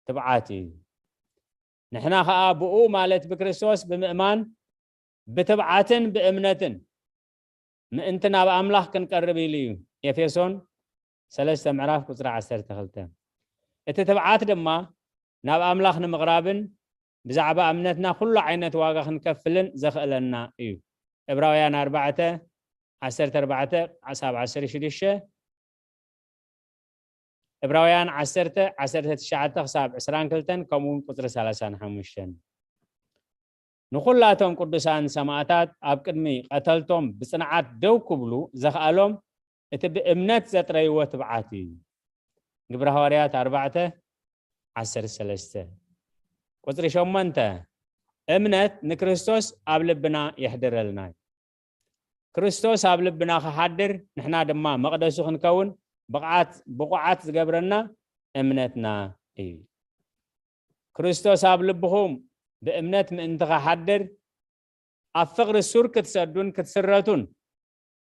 ትብዓት እዩ። ንሕና ኸኣ ብኡ ማለት ብክርስቶስ ብምእማን ብትብዓትን ብእምነትን ምእንቲ ናብ ኣምላኽ ክንቀርብ ኢሉ እዩ። ኤፌሶን ሰለስተ ምዕራፍ ቁጽሪ ዓሰርተ ክልተ። እቲ ትብዓት ድማ ናብ ኣምላኽ ንምቕራብን ብዛዕባ እምነትና ኩሉ ዓይነት ዋጋ ክንከፍልን ዘኽእለና እዩ። ዕብራውያን ኣርባዕተ ዓሰርተ ኣርባዕተ ክሳብ ዓሰርተ ሽዱሽተ፣ ዕብራውያን ዓሰርተ ዓሰርተ ትሽዓተ ክሳብ ዕስራን ክልተን፣ ከምኡ እውን ቁጽሪ ሰላሳን ሓሙሽተን። ንኹላቶም ቅዱሳን ሰማእታት ኣብ ቅድሚ ቀተልቶም ብጽንዓት ደው ክብሉ ዘኽኣሎም እቲ ብእምነት ዘጥረይዎ ትብዓት እዩ። ግብረ ሃዋርያት ኣርባዕተ ዓሰርተ ሰለስተ። ቁጽሪ ሸሞንተ፣ እምነት ንክርስቶስ ኣብ ልብና የሕድረልና እዩ። ክርስቶስ ኣብ ልብና ክሓድር፣ ንሕና ድማ መቕደሱ ክንከውን ብቕዓት፣ ብቑዓት ዝገብረና እምነትና እዩ። ክርስቶስ ኣብ ልብኹም ብእምነት ምእንቲ ክሓድር፣ ኣብ ፍቕሪ ሱር ክትሰዱን ክትስረቱን፣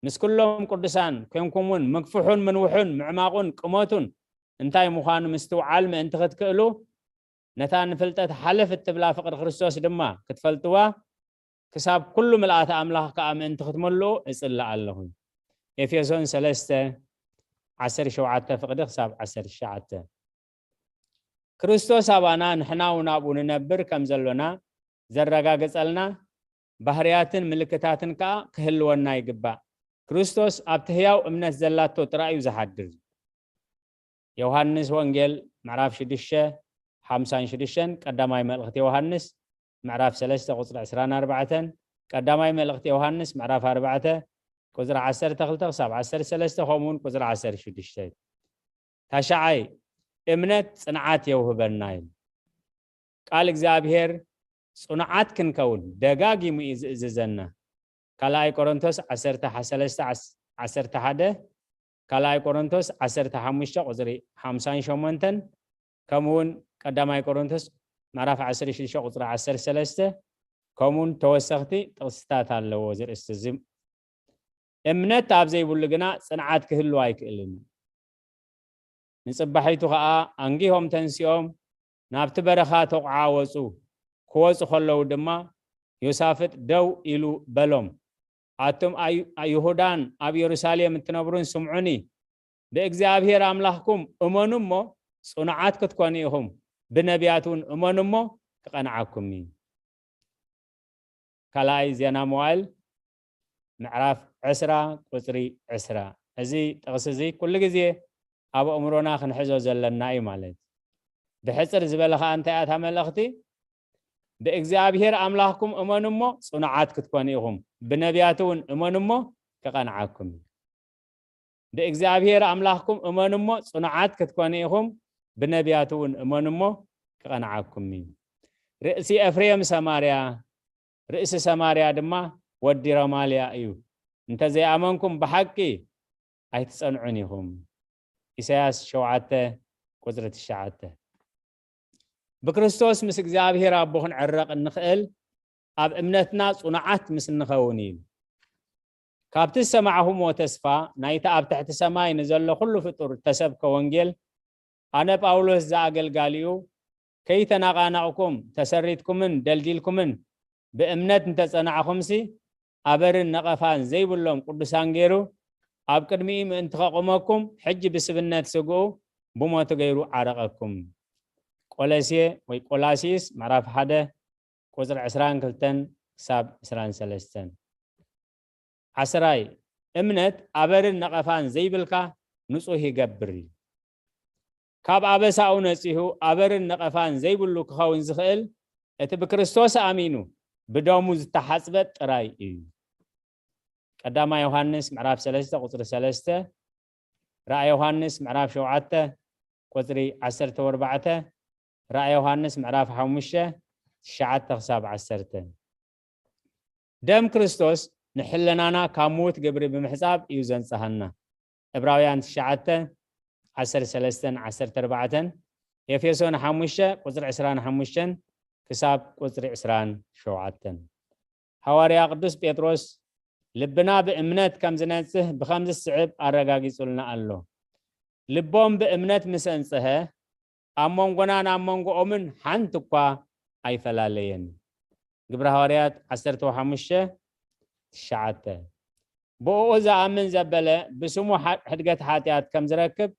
ምስ ኩሎም ቅዱሳን ኮንኩም እውን ምግፍሑን ምንውሑን ምዕማቑን ቁመቱን እንታይ ምዃኑ ምስትውዓል ምእንቲ ክትክእሉ፣ ነታ ንፍልጠት ሓለፍ እትብላ ፍቕሪ ክርስቶስ ድማ ክትፈልጥዋ፣ ክሳብ ኩሉ ምልኣተ ኣምላኽ ከኣ ምእንቲ ክትመልኡ እጽሊ ኣለኹ። ኤፌሶን ሰለስተ ዓሰርተ ሸውዓተ ፍቕዲ ክሳብ ዓሰርተ ትሽዓተ። ክርስቶስ ኣባና ንሕና እውን ኣብኡ ንነብር ከም ዘሎና ዘረጋግጸልና ባህርያትን ምልክታትን ከኣ ክህልወና ይግባእ። ክርስቶስ ኣብቲ ህያው እምነት ዘላቶ ጥራይ እዩ ዝሓድር። ዮሃንስ ወንጌል ምዕራፍ ሽዱሽተ ሓምሳን ሽዱሽተን፣ ቀዳማይ መልእኽቲ ዮሃንስ ምዕራፍ ሰለስተ ቁጽሪ ዕስራን ኣርባዕተን፣ ቀዳማይ መልእኽቲ ዮሃንስ ምዕራፍ ኣርባዕተ ቁጽሪ ዓሰርተ ክልተ ክሳብ ዓሰርተ ሰለስተ፣ ከምኡ እውን ቁጽሪ ዓሰርተ ሽዱሽተ። ታሽዓይ፣ እምነት ጽንዓት የውህበና እዩ። ቃል እግዚኣብሔር ጽኑዓት ክንከውን ደጋጊሙ እዩ ዝእዝዘና። ካልኣይ ቆሮንቶስ ዓሰርተ ሰለስተ ዓሰርተ ሓደ፣ ካልኣይ ቆሮንቶስ ዓሰርተ ሓሙሽተ ቁጽሪ ሓምሳን ሸሞንተን፣ ከምኡ እውን ቀዳማይ ቆሮንቶስ ምዕራፍ ዓሰርተ ሽዱሽተ ቁጽሪ ዓሰርተ ሰለስተ፣ ከምኡ እውን ተወሰኽቲ ጥቕስታት ኣለዎ እዚ ርእስቲ እዚ። እምነት ኣብ ዘይብሉ ግና ጽንዓት ክህሉ ኣይክእልን። ንጽባሒቱ ኸኣ ኣንጊሆም ተንሲኦም ናብቲ በረኻ ተቑዓ ወጹ። ክወጹ ከለዉ ድማ ዮሳፍጥ ደው ኢሉ በሎም፣ ኣቱም ኣይ-፣ ኣይሁዳን ኣብ የሩሳሌም እትነብሩን ስምዑኒ፣ ብእግዚኣብሔር ኣምላኽኩም እመኑ እሞ ጽኑዓት ክትኮኑ ኢኹም፣ ብነቢያት እውን እመኑ እሞ ክቐንዓኩም እዩ። ካልኣይ ዜና መዋእል ምዕራፍ ዕስራ ቁጽሪ ዕስራ። እዚ ጥቕሲ እዚ ኩሉ ግዜ ኣብ ኣእምሮና ክንሕዞ ዘለና እዩ ማለት። ብሕፅር ዝበለ ከዓ እንታይ እያ እታ መልእኽቲ? ብእግዚኣብሔር ኣምላኽኩም እመኑ እሞ ጽኑዓት ክትኮኑ ኢኹም፣ ብነቢያት እውን እመኑ እሞ ክቐንዓኩም እዩ። ብእግዚኣብሔር ኣምላኽኩም እመኑ እሞ ጽኑዓት ክትኮኑ ኢኹም፣ ብነቢያት እውን እመኑ እሞ ክቐንዓኩም እዩ። ርእሲ ኤፍሬም ሰማርያ፣ ርእሲ ሰማርያ ድማ ወዲ ረማልያ እዩ። እንተዘይኣመንኩም ብሓቂ ኣይትጸንዑን ኢኹም። ኢሳያስ ሸውዓተ ቁጽሪ ትሽዓተ። ብክርስቶስ ምስ እግዚኣብሔር ኣቦ ክንዕረቕ እንኽእል ኣብ እምነትና ጽኑዓት ምስ እንኸውን እዩ። ካብቲ ዝሰማዕኹምዎ ተስፋ ናይቲ ኣብ ትሕቲ ሰማይ ንዘሎ ኩሉ ፍጡር እተሰብከ ወንጌል ኣነ ጳውሎስ ዝኣገልጋሊኡ ከይተናቓነቕኩም ተሰሪትኩምን ደልዲልኩምን ብእምነት እንተጸናዕኹምሲ ኣበርን ነቐፋን ዘይብሎም ቅዱሳን ገይሩ ኣብ ቅድሚኡ ምእንቲ ከቑመኩም ሕጂ ብስብነት ስግኡ ብሞቱ ገይሩ ዓረቐኩም። ቆለሴ ወይ ቆላሲስ ምዕራፍ ሓደ ቁጽሪ ዕስራን ክልተን ክሳብ ዕስራን ሰለስተን። ዓስራይ፣ እምነት ኣበርን ነቐፋን ዘይብልካ ንጹህ ይገብር እዩ። ካብ ኣበሳኡ ነጺሁ ኣበርን ነቐፋን ዘይብሉ ክኸውን ዝኽእል እቲ ብክርስቶስ ኣሚኑ ብደሙ ዝተሓጽበ ጥራይ እዩ። ቀዳማይ ዮሃንስ ምዕራፍ ሰለስተ ቁጽሪ ሰለስተ፣ ራእይ ዮሃንስ ምዕራፍ ሸውዓተ ቁጽሪ ዓሰርተ ኣርባዕተ፣ ራእይ ዮሃንስ ምዕራፍ ሓሙሽተ ትሽዓተ ክሳብ ዓሰርተ። ደም ክርስቶስ ንሕልናና ካብ ምዉት ግብሪ ብምሕጻብ እዩ ዘንጽሃና። ዕብራውያን ትሽዓተ ዓሰርተ ሰለስተን ዓሰርተ ኣርባዕተን፣ ኤፌሶን ሓሙሽተ ቁጽሪ ዕስራን ሓሙሽተን ክሳብ ቁጽሪ ዕስራን ሸውዓተን። ሃዋርያ ቅዱስ ጴጥሮስ ልብና ብእምነት ከም ዝነጽህ ብኸምዚ ዝስዕብ ኣረጋጊጹልና ኣሎ። ልቦም ብእምነት ምስ ኣንጽሀ ኣብ መንጎናን ኣብ መንጎኦምን ሓንቲ እኳ ኣይፈላለየን። ግብረ ሃዋርያት ዓሰርተ ሓሙሽተ ትሽዓተ። ብእኡ ዝኣምን ዘበለ ብስሙ ሓ-፣ ሕድገት ሓጢኣት ከም ዝረክብ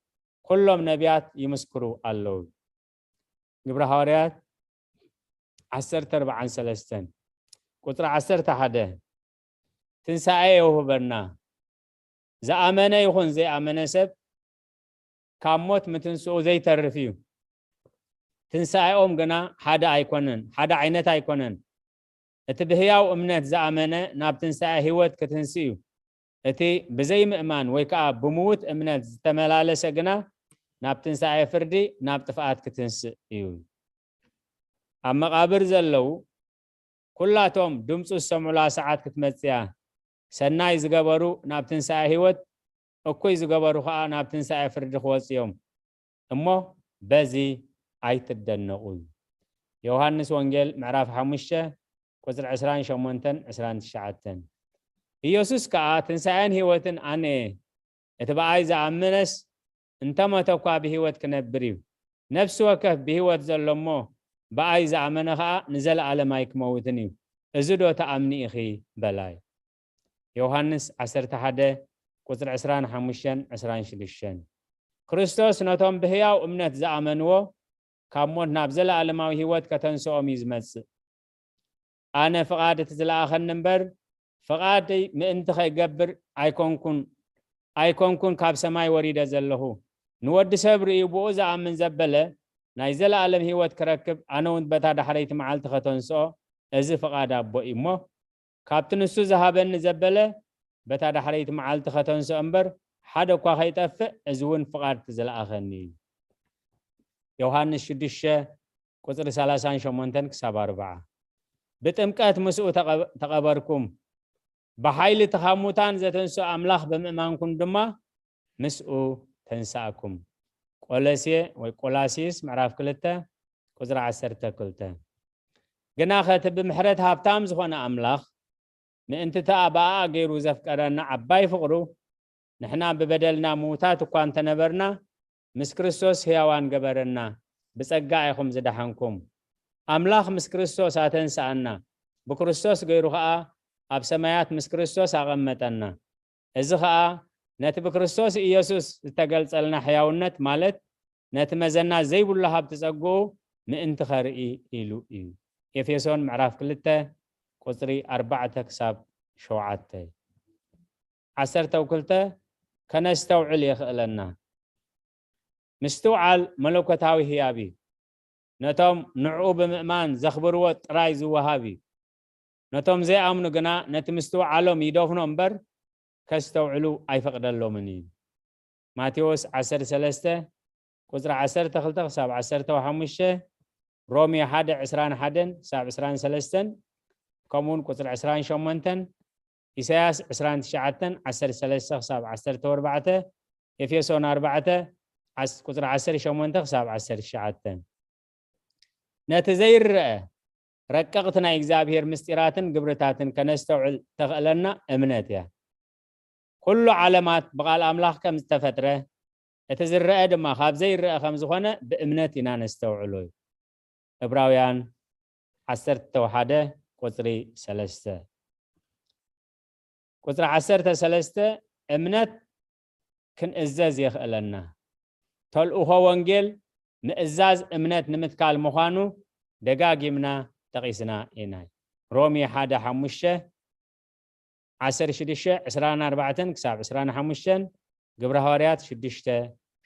ኩሎም ነቢያት ይምስክሩ ኣለዉ። ግብረ ሃዋርያት ዓሰርተ ኣርባዓን ሰለስተን ቁጽሪ ዓሰርተ ሓደ፣ ትንሳኤ የውህበና። ዝኣመነ ይኹን ዘይኣመነ ሰብ ካብ ሞት ምትንስኡ ዘይተርፍ እዩ። ትንሳኤኦም ግና ሓደ ኣይኮነን፣ ሓደ ዓይነት ኣይኮነን። እቲ ብህያው እምነት ዝኣመነ ናብ ትንሳኤ ህይወት ክትንስእ እዩ። እቲ ብዘይምእማን ወይ ከዓ ብምዉት እምነት ዝተመላለሰ ግና ናብ ትንሳኤ ፍርዲ፣ ናብ ጥፍኣት ክትንስእ እዩ። ኣብ መቓብር ዘለዉ ኩላቶም ድምፁ ዝሰምዑላ ሰዓት ክትመጽእ እያ። ሰናይ ዝገበሩ ናብ ትንሳኤ ህይወት፣ እኩይ ዝገበሩ ከዓ ናብ ትንሳኤ ፍርዲ ክወጽኡ እዮም። እሞ በዚ ኣይትደነቑ። ዮሃንስ ወንጌል ምዕራፍ ሓሙሽተ ቁጽሪ ዕስራን ሸሞንተን ዕስራን ትሽዓተን። ኢየሱስ ከኣ ትንሳኤን ህይወትን ኣነ እየ። እቲ ብኣይ ዝኣምነስ እንተሞተ እኳ ብህይወት ክነብር እዩ። ነፍሲ ወከፍ ብህይወት ዘሎ እሞ ብኣይ ዝኣመነ ኸኣ ንዘለኣለም ኣይክመውትን እዩ። እዚ ዶ ትኣምኒ ኢኺ? በላይ። ዮሃንስ ዓሰርተ ሓደ ቁጽሪ ዕስራን ሓሙሽተን ዕስራን ሽዱሽተን። ክርስቶስ ነቶም ብህያው እምነት ዝኣመንዎ ካብ ሞት ናብ ዘለኣለማዊ ህይወት ከተንስኦም እዩ ዝመጽእ። ኣነ ፍቓድ እቲ ዝለኣኸኒ እምበር ፍቓደይ ምእንቲ ከይገብር ኣይኮንኩን፣ ኣይኮንኩን ካብ ሰማይ ወሪደ ዘለኹ። ንወዲ ሰብ ርእዩ ብኡ ዝኣምን ዘበለ ናይ ዘለኣለም ህይወት ክረክብ፣ ኣነ እውን በታ ዳሕረይቲ መዓልቲ ከተንስኦ እዚ ፍቓድ ኣቦ እዩ እሞ፣ ካብቲ ንሱ ዝሃበኒ ዘበለ በታ ዳሕረይቲ መዓልቲ ከተንስኦ እምበር ሓደ እኳ ከይጠፍእ እዚ እውን ፍቓድ እቲ ዝለኣኸኒ እዩ። ዮሃንስ ሽዱሽተ ቁጽሪ ሰላሳን ሸሞንተን ክሳብ ኣርብዓ። ብጥምቀት ምስኡ ተቐ-፣ ተቐበርኩም፣ ብሓይሊ እቲ ካብ ሙታን ዘተንስኦ ኣምላኽ ብምእማንኩም ድማ ምስኡ ተንሳእኩም። ቆለሴ ወይ ቆላሲስ ምዕራፍ ክልተ ቁጽሪ ዓሰርተ ክልተ። ግናኸ እቲ ብምሕረት ሃብታም ዝኾነ ኣምላኽ ምእንቲ እታ ብኣኣ ገይሩ ዘፍቀረና ዓባይ ፍቕሩ፣ ንሕና ብበደልና ምዉታት እኳ እንተነበርና፣ ምስ ክርስቶስ ሕያዋን ገበረና። ብጸጋ ኢኹም ዝደሓንኩም። ኣምላኽ ምስ ክርስቶስ ኣተንስኣና፣ ብክርስቶስ ገይሩ ኸኣ ኣብ ሰማያት ምስ ክርስቶስ ኣቐመጠና። እዚ ኸኣ ነቲ ብክርስቶስ ኢየሱስ ዝተገልጸልና ሕያውነት፣ ማለት ነቲ መዘና ዘይብሉ ሃብቲ ጸግኡ ምእንቲ ኸርኢ ኢሉ እዩ። ኤፌሶን ምዕራፍ ክልተ ቁጽሪ ኣርባዕተ ክሳብ ሸውዓተ። ዓሰርተ ክልተ፣ ከነስተውዕል የኽእለና። ምስትውዓል መለኮታዊ ህያብ እዩ። ነቶም ንዕኡ ብምእማን ዘኽብርዎ ጥራይ ዝወሃብ እዩ። ነቶም ዘይኣምኑ ግና ነቲ ምስትውዓሎም ይደፍኖ እምበር ከስተውዕሉ ኣይፈቕደሎምን እዩ። ማቴዎስ ዓሰርተ ሰለስተ ቁጽሪ ዓሰርተ ክልተ ክሳብ ዓሰርተ ሓሙሽተ፣ ሮሜ ሓደ ዕስራን ሓደን ክሳብ ዕስራን ሰለስተን፣ ከምኡውን ቁጽሪ ዕስራን ሸሞንተን፣ ኢሳያስ ዕስራን ትሽዓተን ዓሰርተ ሰለስተ ክሳብ ዓሰርተ ኣርባዕተ፣ ኤፌሶን ኣርባዕተ ዓስ- ቁጽሪ ዓሰርተ ሸሞንተ ክሳብ ዓሰርተ ትሽዓተ። ነቲ ዘይረአ ረቀቕቲ ናይ እግዚኣብሔር ምስጢራትን ግብርታትን ከነስተውዕል ተኽእለና እምነት እያ። ኩሉ ዓለማት ብቓል ኣምላኽ ከም ዝተፈጥረ፣ እቲ ዝረአ ድማ ካብ ዘይረአ ከም ዝኾነ ብእምነት ኢና ነስተውዕሎ እዩ። ዕብራውያን ዓሰርተ ሓደ ቁጽሪ ሰለስተ። ቁጽሪ ዓሰርተ ሰለስተ እምነት ክንእዘዝ የኽእለና። ተልእኾ ወንጌል ምእዛዝ እምነት ንምትካል ምዃኑ ደጋጊምና ጠቒስና ኢና። ሮሜ ሓደ ሓሙሽተ፣ ዓሰርተ ሽዱሽተ ዕስራን ኣርባዕተን ክሳብ ዕስራን ሓሙሽተን፣ ግብረ ሃዋርያት ሽዱሽተ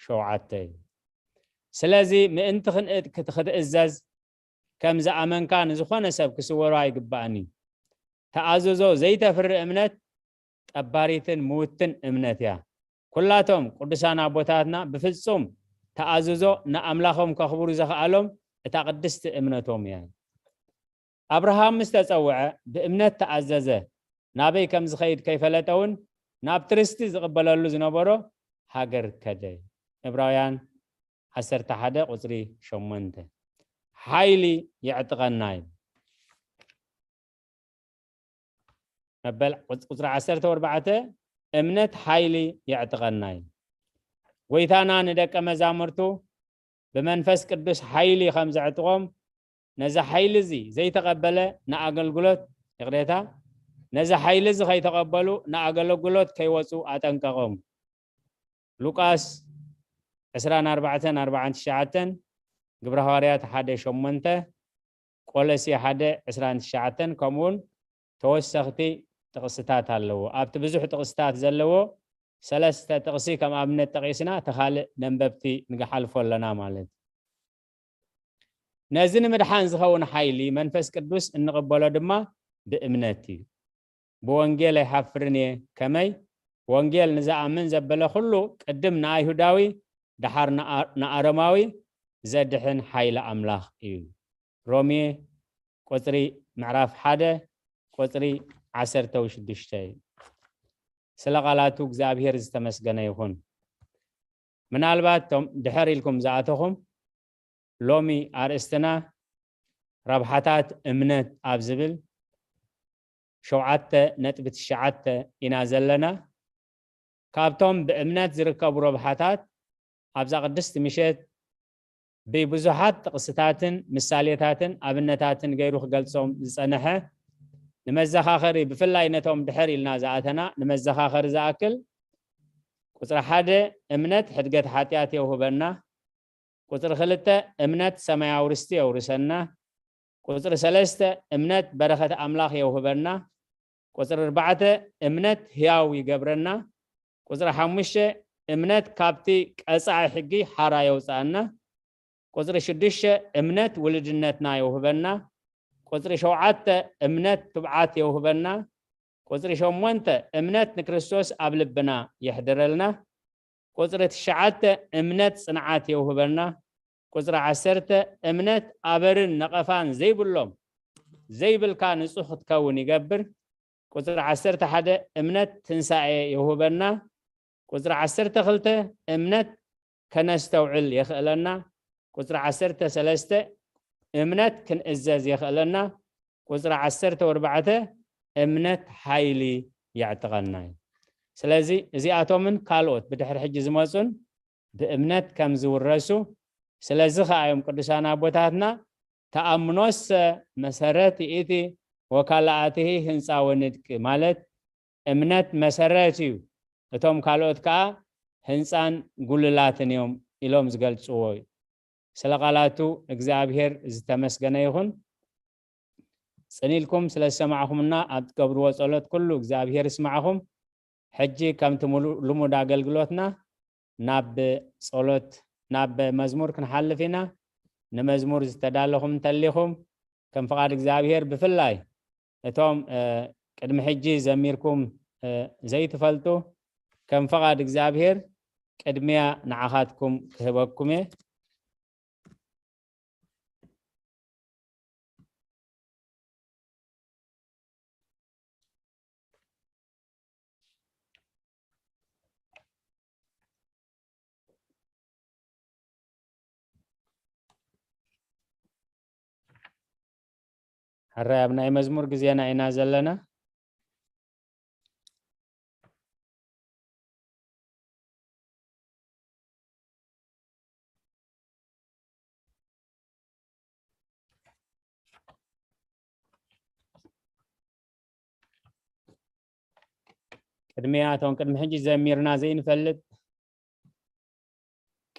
ሸውዓተ እዩ። ስለዚ ምእንቲ ክንእድ- ክት- ክትእዘዝ ከም ዝኣመንካ ንዝኾነ ሰብ ክስወሮ ኣይግባእን እዩ። ተኣዘዞ ዘይተፍሪ እምነት ጠባሪትን ምውትን እምነት እያ። ኩላቶም ቅዱሳን ኣቦታትና ብፍጹም ተኣዘዞ ንኣምላኾም ከኽብሩ ዘኽኣሎም እታ ቅድስቲ እምነቶም እያ። ኣብርሃም ምስ ተጸውዐ ብእምነት ተኣዘዘ። ናበይ ከም ዝኸይድ ከይፈለጠ እውን ናብ ትርስቲ ዝቕበለሉ ዝነበሮ ሃገር ከደ። ዕብራውያን ዓሰርተ ሓደ ቁጽሪ ሸሞንተ። ሓይሊ የዕጥቀና እዩ። መበል ቁጽ- ቁጽሪ ዓሰርተ ኣርባዕተ፣ እምነት ሓይሊ የዕጥቀና እዩ። ጎይታና ንደቀ መዛሙርቱ ብመንፈስ ቅዱስ ሓይሊ ከም ዘዕጥቖም፣ ነዚ ሓይሊ እዚ ዘይተቐበለ ንኣገልግሎት፣ ይቕሬታ፣ ነዚ ሓይሊ እዚ ከይተቐበሉ ንኣገልግሎት ከይወጹ ኣጠንቀቖም። ሉቃስ ዕስራን ኣርባዕተን ኣርባዓን ትሽዓተን፣ ግብረ ሃዋርያት ሓደ ሸሞንተ፣ ቆሎሴ ሓደ ዕስራን ትሽዓተን፣ ከምኡውን ተወሰኽቲ ጥቕስታት ኣለዎ። ኣብቲ ብዙሕ ጥቕስታት ዘለዎ ሰለስተ ጥቕሲ ከም ኣብነት ጠቒስና፣ እቲ ካልእ ነንበብቲ ንግሓልፎ ኣለና ማለት እዩ። ነዚ ንምድሓን ዝኸውን ሓይሊ መንፈስ ቅዱስ እንቕበሎ ድማ ብእምነት እዩ። ብወንጌል ኣይሓፍርን እየ። ከመይ? ወንጌል ንዝኣምን ዘበለ ኩሉ፣ ቅድም ንኣይሁዳዊ፣ ደሓር ንኣ- ንኣረማዊ፣ ዘድሕን ሓይሊ ኣምላኽ እዩ። ሮሜ ቁጽሪ ምዕራፍ ሓደ ቁጽሪ ዓሰርተ ሽዱሽተ እዩ። ስለ ቃላቱ እግዚኣብሔር ዝተመስገነ ይኹን። ምናልባት እቶም ድሕር ኢልኩም ዝኣተኹም፣ ሎሚ ኣርእስትና ረብሓታት እምነት ኣብ ዝብል ሸውዓተ ነጥቢ ትሽዓተ ኢና ዘለና። ካብቶም ብእምነት ዝርከቡ ረብሓታት ኣብዛ ቅድስቲ ምሸት ብብዙሓት ጥቕስታትን ምሳሌታትን ኣብነታትን ገይሩ ክገልጾም ዝጸንሐ፣ ንመዘኻኸሪ፣ ብፍላይ ነቶም ድሕር ኢልና ዝኣተና ንመዘኻኸሪ ዝኣክል፣ ቁጽሪ ሓደ፣ እምነት ሕድገት ሓጢኣት የውህበና። ቁጽሪ ክልተ፣ እምነት ሰማያዊ ርስቲ የውርሰና። ቁጽሪ ሰለስተ፣ እምነት በረኸት ኣምላኽ የውህበና። ቁጽሪ ኣርባዕተ፣ እምነት ህያው ይገብረና። ቁጽሪ ሓሙሽተ፣ እምነት ካብቲ ቀጻዒ ሕጊ ሓራ የውጽኣና። ቁጽሪ ሽዱሽተ፣ እምነት ውልድነትና የውህበና። ቁጽሪ ሸውዓተ፣ እምነት ትብዓት የውህበና። ቁጽሪ ሸሞንተ፣ እምነት ንክርስቶስ ኣብ ልብና የሕድረልና። ቁጽሪ ትሽዓተ፣ እምነት ጽንዓት የውህበና። ቁጽሪ ዓሰርተ፣ እምነት ኣበርን ነቐፋን ዘይብሎም፣ ዘይብልካ ንጹህ ክትከውን ይገብር። ቁጽሪ ዓሰርተ ሓደ፣ እምነት ትንሳኤ የውህበና። ቁጽሪ ዓሰርተ ክልተ፣ እምነት ከነስተውዕል የኽእለና። ቁጽሪ ዓሰርተ ሰለስተ፣ እምነት ክንእዘዝ የኽእለና። ቁጽሪ ዓሰርተ ኣርባዕተ፣ እምነት ሓይሊ የዕጥቀና እዩ። ስለዚ እዚኣቶምን ካልኦት ብድሕሪ ሕጂ ዝመጹን ብእምነት ከም ዝውረሱ፣ ስለዚ ከኣ እዮም ቅዱሳን ኣቦታትና፣ ተኣምኖሰ መሰረት ይእቲ ወካልኣትሂ ህንጻ ወንድቂ፣ ማለት እምነት መሰረት እዩ፣ እቶም ካልኦት ከኣ ህንጻን ጉልላትን እዮም ኢሎም ዝገልጽዎ እዩ። ስለ ቃላቱ እግዚኣብሔር ዝተመስገነ ይኹን። ጽን ኢልኩም ስለ ዝሰማዕኹምና፣ ኣብ ትገብርዎ ጸሎት ኩሉ እግዚኣብሔር ይስማዕኹም። ሕጂ ከምቲ ሙሉ- ልሙድ ኣገልግሎትና ናብ ጸሎት ናብ መዝሙር ክንሓልፍ ኢና። ንመዝሙር ዝተዳለኹም እንተሊኹም፣ ከም ፍቓድ እግዚኣብሔር፣ ብፍላይ እቶም፣ እ፣ ቅድሚ ሕጂ ዘሚርኩም፣ እ፣ ዘይትፈልጡ፣ ከም ፍቓድ እግዚኣብሔር ቅድሚያ ንዓኻትኩም ክህበኩም እየ። ሕራይ ኣብ ናይ መዝሙር ግዜና ኢና ዘለና። ቅድሚያ እቶም ቅድሚ ሕጂ ዘሚርና ዘይንፈልጥ፣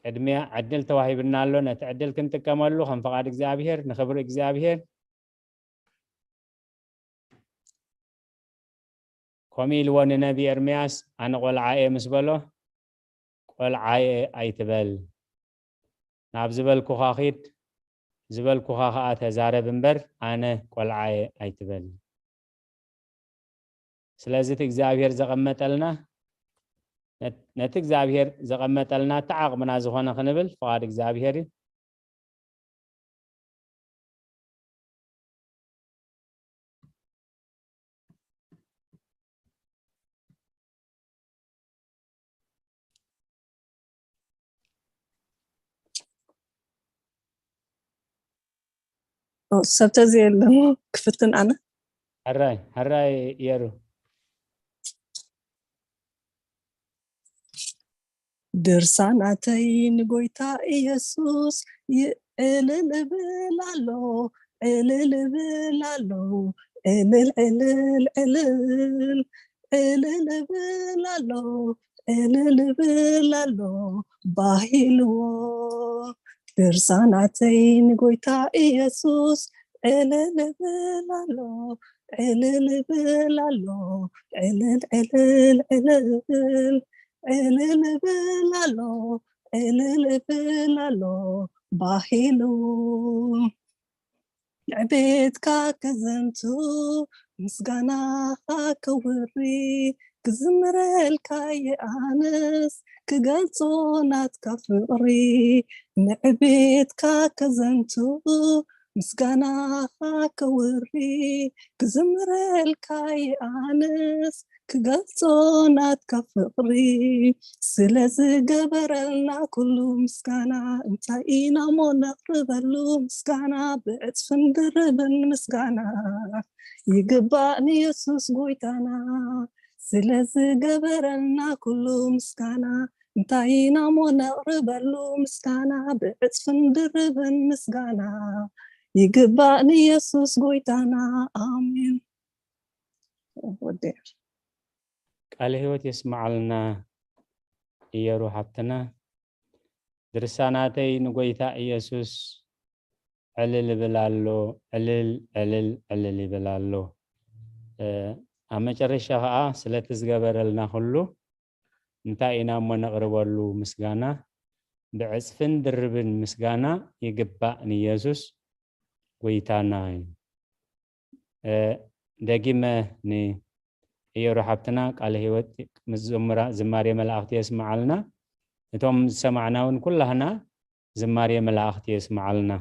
ቅድሚያ ዕድል ተዋሂብና ኣሎ። ነቲ ዕድል ክንጥቀመሉ ከም ፍቓድ እግዚኣብሔር፣ ንኽብሪ እግዚኣብሔር። ከምኡ ኢልዎ ንነቢ ኤርምያስ፣ "ኣነ ቆልዓ እየ" ምስ በሎ፣ "ቆልዓ እየ ኣይትበል፣ ናብ ዝበልኩኻ ኺድ፣ ዝበልኩኻ ኸኣ ተዛረብ እምበር፣ ኣነ ቆልዓ እየ ኣይትበል።" ስለዚ እቲ እግዚኣብሔር ዘቐመጠልና፣ ነት-፣ ነቲ እግዚኣብሔር ዘቐመጠልና እቲ ዓቕምና ዝኾነ ክንብል ፍቓድ እግዚኣብሔር እዩ። ኦ፣ ሰብ ተዘየለ እሞ ክፍትን ኣነ። ሕራይ፣ ሕራይ የሩ። ድርሳናተይ ንጎይታ ኢየሱስ ይዕልል እብል ኣሎ፣ ዕልል እብል ኣሎ፣ ዕልል፣ ዕልል፣ ዕልል፣ ዕልል እብል ኣሎ፣ ዕልል እብል ኣሎ፣ ባህ ኢልዎ። ድርሳናተይ ንጎይታ ኢየሱስ ዕልል እብል ኣሎ፣ ዕልል እብል ኣሎ፣ ዕልል፣ ዕልል፣ ዕልል፣ ዕልል እብል ኣሎ፣ ዕልል እብል ኣሎ፣ ባህ ኢልዎ። ንዕቤትካ ከዘንቱ፣ ምስጋናኻ ከውሪ፣ ክዝምረልካ እየ ኣነስ፣ ክገልጾ ናትካ ፍቕሪ። ንዕቤትካ ከዘንቱ፣ ምስጋናኻ ከውሪ፣ ክዝምረልካ እየ ኣነስ፣ ክገልጾ ናትካ ፍቕሪ። ስለ ዝገበረልና ኩሉ ምስጋና፣ እንታይ ኢና እሞ ነቕርበሉ ምስጋና፣ ብዕጽፍን ድርብን ምስጋና ይግባእ ንየሱስ ጎይታና። ስለ ዝገበረልና ኩሉ ምስጋና፣ እንታይ ኢና እሞ ነቕርበሉ ምስጋና፣ ብዕጽፍን ድርብን ምስጋና ይግባእ ንየሱስ ጎይታና። ኣሜን። ወዲኤ። ቃለ ሕይወት የስምዓልና እየሩ ሓብትና። ድርሳናተይ ንጎይታ ኢየሱስ ዕልል ይብል ኣሎ፣ ዕልል፣ ዕልል፣ ዕልል ይብል ኣሎ። እ፣ ኣብ መጨረሻ ኸኣ ስለቲ ዝገበረልና ኩሉ እንታይ ኢና እሞ ነቕርበሉ ምስጋና፣ ብዕጽፍን ድርብን ምስጋና ይግባእ ንየሱስ ጎይታና እዩ። እ፣ ደጊመ ንእየሩ ሓብትና ቃለ ሕይወት ምስ ዘምራ ዝማሬ መላእኽቲ የስምዓልና። እቶም ዝሰማዕና እውን ኩላህና ዝማሬ መላእኽቲ የስምዓልና።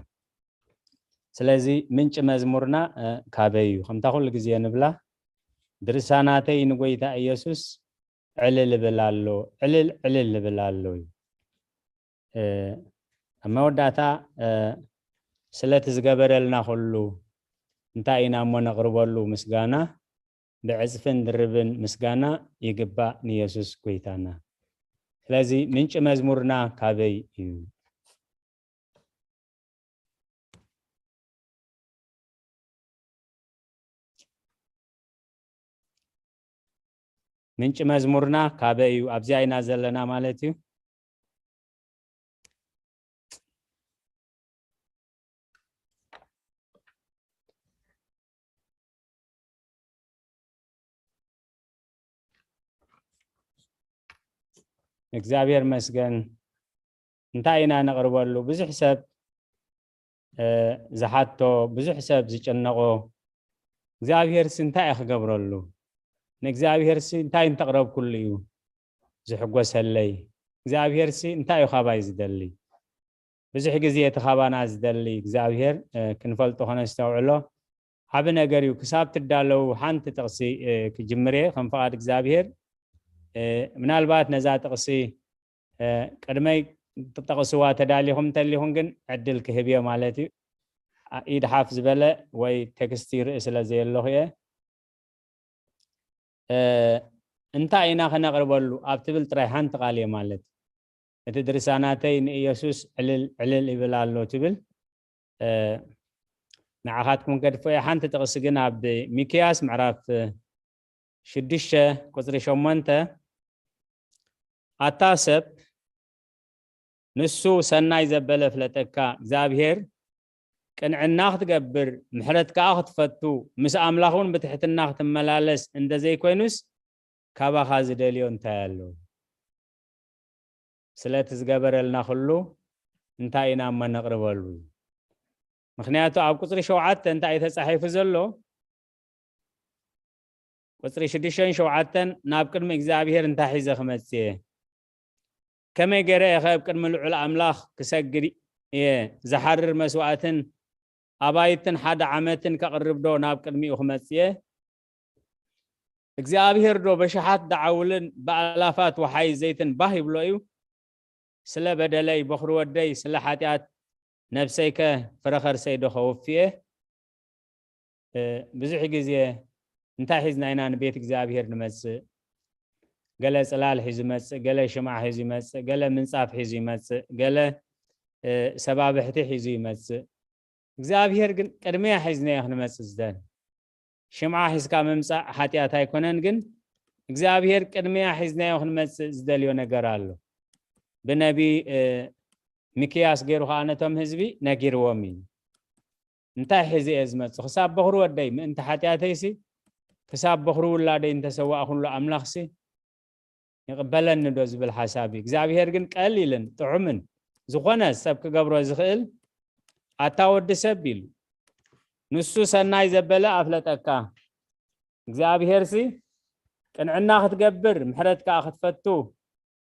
ስለዚ ምንጪ መዝሙርና፣ እ፣ ካበይ እዩ? ከምታ ኩሉ ግዜ ንብላ፣ ድርሳናተይ ንጎይታ ኢየሱስ ዕልል እብል ኣሎ፣ ዕልል፣ ዕልል እብል ኣሎ እዩ። እ፣ ኣብ መወዳእታ፣ እ፣ ስለቲ ዝገበረልና ኩሉ እንታይ ኢና እሞ ነቕርበሉ ምስጋና፣ ብዕጽፍን ድርብን ምስጋና ይግባእ ንየሱስ ጎይታና። ስለዚ ምንጪ መዝሙርና ካበይ እዩ? ምንጪ መዝሙርና ካበይ እዩ? ኣብዚኣ ኢና ዘለና ማለት እዩ። እግዚኣብሔር መስገን። እንታይ ኢና ነቕርበሉ? ብዙሕ ሰብ ዝሓቶ፣ ብዙሕ ሰብ ዝጨነቆ፣ እግዚኣብሄርሲ እንታይ እዩ ክገብረሉ? ንእግዚኣብሄርሲ እንታይ እንተቕረብኩሉ እዩ ዝሕጎሰለይ? እግዚኣብሄርሲ እንታይ እዩ ካባይ ዝደሊ? ብዙሕ ግዜ እቲ ካባና ዝደሊ እግዚኣብሄር ክንፈልጦ ከነስተውዕሎ ዓቢ ነገር እዩ። ክሳብ ትዳለው ሓንቲ ጥቕሲ ክጅምር እየ ከም ፍቓድ እግዚኣብሄር። ምናልባት ነዛ ጥቕሲ ቅድመይ ትጠቕስዋ ተዳሊኹም እንተሊኹም ግን ዕድል ክህብ እየ ማለት እዩ። ኢድ ሓፍ ዝበለ ወይ ቴክስት ይርኢ ስለ ዘየለኹ እየ። እንታይ ኢና ክነቕርበሉ ኣብ ትብል ጥራይ ሓንቲ ቃል እየ ማለት። እቲ ድርሳናተይ ንኢየሱስ ዕልል ዕልል ይብል ኣሎ ትብል። ንዓኻትኩም ገድፎ እየ። ሓንቲ ጥቕሲ ግን ኣብ ሚክያስ ምዕራፍ ሽዱሽተ ቁፅሪ ሸሞንተ፣ ኣታ ሰብ ንሱ ሰናይ ዘበለ ፍለጠካ፣ እግዚኣብሄር ቅንዕና ክትገብር ምሕረት ከዓ ክትፈቱ፣ ምስ ኣምላኽ እውን ብትሕትና ክትመላለስ እንተዘይኮይኑስ ካባኻ ዝደልዮ እንታይ ኣሎ? ስለቲ ዝገበረልና ኩሉ እንታይ ኢና እሞ ነቕርበሉ? ምክንያቱ ኣብ ቁፅሪ ሸውዓተ እንታይ እዩ ተፃሒፉ ዘሎ? ቁፅሪ ሽዱሽተን ሸውዓተን ናብ ቅድሚ እግዚኣብሄር እንታይ ሒዘ ክመፅእ እየ? ከመይ ገይረ እየ ኣብ ቅድሚ ልዑል ኣምላኽ ክሰግድ እየ? ዝሓርር መስዋእትን ኣባይትን ሓደ ዓመትን ከቕርብ ዶ ናብ ቅድሚኡ ክመፅእ እየ? እግዚኣብሄር ዶ በሽሓት ደዓውልን ብኣላፋት ወሓይ ዘይትን ባህ ይብሎ እዩ? ስለ በደለይ በኹሪ ወደይ ስለ ሓጢኣት ነብሰይከ ፍረ ከርሰይ ዶ ከውፍየ? ብዙሕ ግዜ እንታይ ሒዝና ኢና ንቤት እግዚኣብሄር ንመጽእ? ገለ ጽላል ሒዙ ይመጽእ፣ ገለ ሽምዓ ሒዙ ይመጽእ፣ ገለ ምንጻፍ ሒዙ ይመጽእ፣ ገለ ሰባብሕቲ ሒዙ ይመጽእ። እግዚኣብሄር ግን ቅድሚያ ሒዝናዮ ክንመጽእ ዝደል ሽምዓ ሒዝካ ምምጻእ ሓጢኣት ኣይኮነን፣ ግን እግዚኣብሄር ቅድሚያ ሒዝናዮ ክንመጽእ ዝደልዮ ነገር ኣሎ። ብነቢ ሚክያስ ገይሩ ከዓ ነቶም ህዝቢ ነጊርዎም እዩ። እንታይ ሒዘ እየ ዝመጽእ? ክሳብ በኹሪ ወደይ ምእንቲ ሓጢኣተይሲ፣ ክሳብ በኹሪ ውላደይ እንተሰዋእኩሉ ኣምላኽሲ ይቕበለኒ ዶ ዝብል ሓሳብ እዩ። እግዚኣብሄር ግን ቀሊልን ጥዑምን ዝኾነ ሰብ ክገብሮ ዝኽእል ኣታ ወዲ ሰብ ኢሉ። ንሱ ሰናይ ዘበለ ኣፍለጠካ። እግዚኣብሄርሲ ቅንዕና ክትገብር ምሕረት ከዓ ክትፈቱ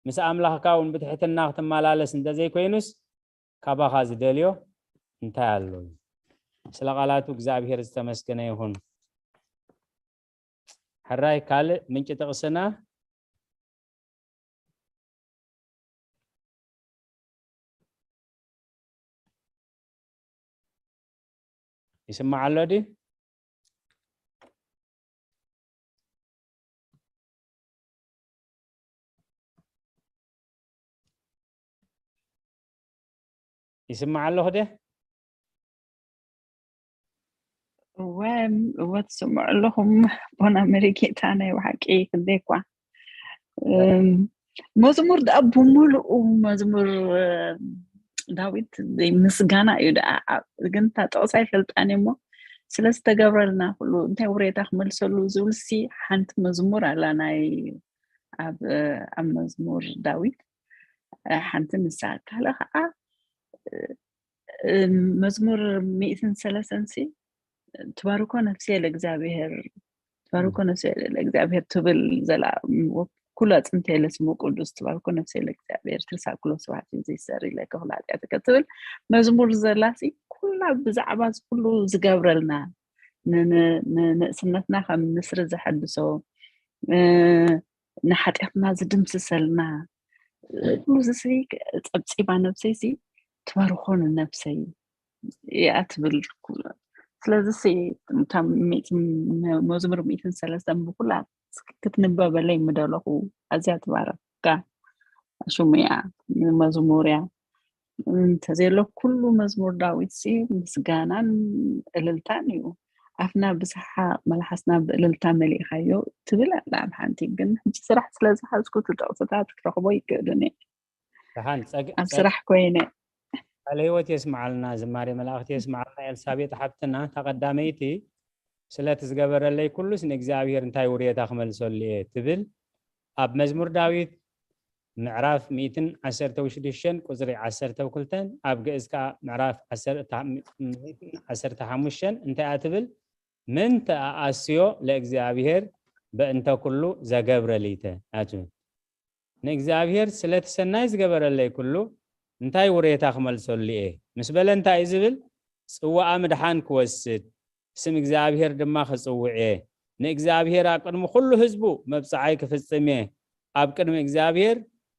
ምስ ኣምላኽካ እውን ብትሕትና ክትመላለስ እንተዘይኮይኑስ ካባኻ ዝደልዮ እንታይ ኣሎ? ስለ ቃላቱ እግዚኣብሄር ዝተመስገነ ይኹን። ሕራይ ካልእ ምንጪ ጥቕስና ይስማዕ ኣሎ ድዩ? ይስማዕ ኣለኹ ደ? እወ እወ ትስምዑ ኣለኹም። ቦና መሪጌታ ናይ ብሓቂ ክንደይ እኳ መዝሙር ደኣ ብምሉኡ መዝሙር ዳዊት ምስጋና እዩ ደኣ። ግን እታ ጥቕሲ ኣይፈልጣን እሞ ስለ ዝተገብረልና ኩሉ እንታይ ውሬታ ክመልሰሉ ዝብልሲ ሓንቲ መዝሙር ኣላ ናይ ኣብ ኣብ መዝሙር ዳዊት ሓንቲ ንሳ ካልእ ከዓ መዝሙር ሚእትን ሰለስተን ሲ ትባርኮ ነፍሴ ለእግዚኣብሔር ትባርኮ ነፍሴ ለእግዚኣብሔር ትብል ዘላ ኩሉ ኣጽንተ ለስሙ ቅዱስ ትባርኮ ነፍሴ ለእግዚኣብሔር ትርሳ ኩሎ ስብሐት ይዘይሰር ኢለከ ኩሉ ሓጢኣትከ ትብል መዝሙር ዘላሲ ኩላ ብዛዕባ ኩሉ ዝገብረልና ንንእስነትና ከም ንስሪ ዘሐድሶ ንሓጢኣትና ዝድምስሰልና ኩሉ ዝሲ ጸብጺባ ነብሰይሲ ትባርኾ ንነብሰይ እያ ትብል። ስለዚሲ እታ መዝሙር ሚእትን ሰለስተን ብኩላ ክትንበበለይ ምደለኹ። ኣዝያ ትባረካ ሽሙያ መዝሙር እያ። እንተዘየሎ ኩሉ መዝሙር ዳዊት ሲ ምስጋናን እልልታን እዩ። ኣፍና ብሰሓቕ መልሓስና ብእልልታ መሊእኻዮ ትብል ኣላ ኣብ ሓንቲ ግን ሕጂ ስራሕ ስለ ዝሓዝኩ እቲ ጥቕስታት ክረኽቦ ይክእልን እየ ደሓን ጸግ ኣብ ጸግ ስራሕ ኮይነ ቃለ ህይወት የስምዓልና ዝማሬ መላእኽቲ የስምዓልና ኤልሳቤጥ ሓብትና እታ ቀዳመይቲ ስለቲ ዝገበረለይ ኩሉስ ንእግዚኣብሔር እንታይ ውርየታ ክመልሰሉ እየ ትብል ኣብ መዝሙር ዳዊት ምዕራፍ ሚእትን ዓሰርተ ሽዱሽተን ቁጽሪ ዓሰርተ ክልተን፣ ኣብ ግእዝ ከኣ ምዕራፍ ዓሰርተ፣ ሚእትን ዓሰርተ ሓሙሽተን እንታይ እያ ትብል? ምንተ ኣኣስዮ ለእግዚኣብሔር በእንተ ኩሉ ዘገብረ ሊተ እያ ትብል። ንእግዚኣብሔር ስለቲ ሰናይ ዝገበረለይ ኩሉ እንታይ ውሬታ ክመልሰሉ እየ? ምስ በለ እንታይ እዩ ዝብል? ጽዋኣ ምድሓን ክወስድ፣ ስም እግዚኣብሔር ድማ ክጽውዕ እየ። ንእግዚኣብሔር ኣብ ቅድሚ ኩሉ ህዝቡ መብጽዓይ ክፍጽም እየ። ኣብ ቅድሚ እግዚኣብሔር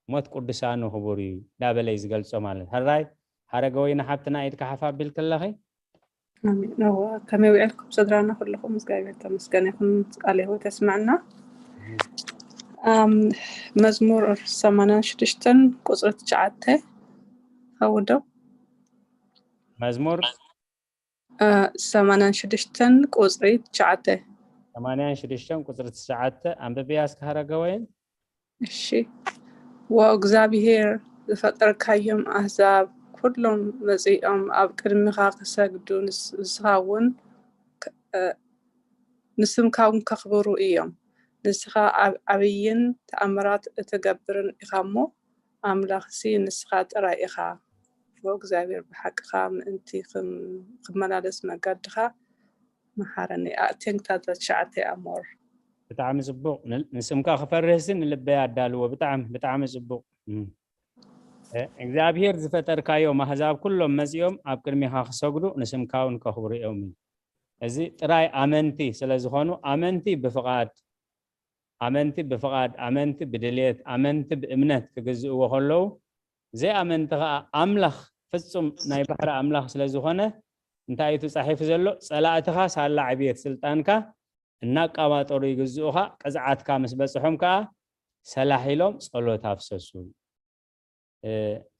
ሞት ቅዱሳኑ ክቡር እዩ እንዳበለ እዩ ዝገልጾ ማለት። ሕራይ ሓረገወይኒ ሓብትና ኢድካ ሓፍ ኣቢልኪ ኣለኺ። ኣሜን። እወ፣ ከመይ ውዒልኩም ስድራና ኩልኹም? እግዚኣብሔር ተመስገን ይኹን፣ ቃለ ህይወት የስምዐና። ኣም፣ መዝሙር ሰማንያን ሽዱሽተን ቁጽሪ ትሽዓተ። ሃውዶ። መዝሙር እ፣ ሰማንያን ሽዱሽተን ቁጽሪ ትሽዓተ። ሰማንያን ሽዱሽተን ቁጽሪ ትሽዓተ። ኣንብብያ እስከ ሃረገወይን። እሺ። ወእግዚኣብሔር ዝፈጠርካዮም ኣህዛብ ኩሎም መጺኦም ኣብ ቅድሚኻ ክሰግዱ፣ ንስ-፣ ንስኻ እውን ክ-፣ እ፣ ንስምካ እውን ከኽብሩ እዮም። ንስኻ ኣብ-፣ ዓብይን ተኣምራት እትገብርን ኢኻ እሞ፣ ኣምላኽሲ ንስኻ ጥራይ ኢኻ። ወእግዚኣብሔር ብሓቅኻ ምእንቲ ክም-፣ ክመላለስ መጋድኻ መሓረኒ። ኣእቴንግታ ትሽዓተ ኣሞር። ብጣዕሚ ጽቡቕ። ን-፣ ንስምካ ክፈርህሲ ንልበይ ኣዳልዎ። ብጣዕሚ፣ ብጣዕሚ ጽቡቕ። እም። እ፣ እግዚኣብሔር ዝፈጠርካዮም ኣህዛብ ኩሎም መጺኦም ኣብ ቅድሚኻ ክሰግዱ ንስምካ እውን ከኽብሩ እዮም እዩ። እዚ ጥራይ ኣመንቲ ስለ ዝኾኑ፣ ኣመንቲ ብፍቓድ፣ ኣመንቲ ብፍቓድ፣ ኣመንቲ ብድልየት፣ ኣመንቲ ብእምነት ክግዝእዎ ከለዉ፣ ዘይኣመንቲ ኸኣ ኣምላኽ፣ ፍጹም ናይ ባሕሪ ኣምላኽ ስለ ዝኾነ፣ እንታይ እዩ ተጻሒፉ ዘሎ? ጸላእትኻ ሳላ ዕብየት ስልጣንካ እናቃባጠሩ ይግዝኡኻ፣ ቅዝዓትካ ምስ በጽሖም ከኣ ሰላሕ ኢሎም ጸሎት ኣፍሰሱ። እ፣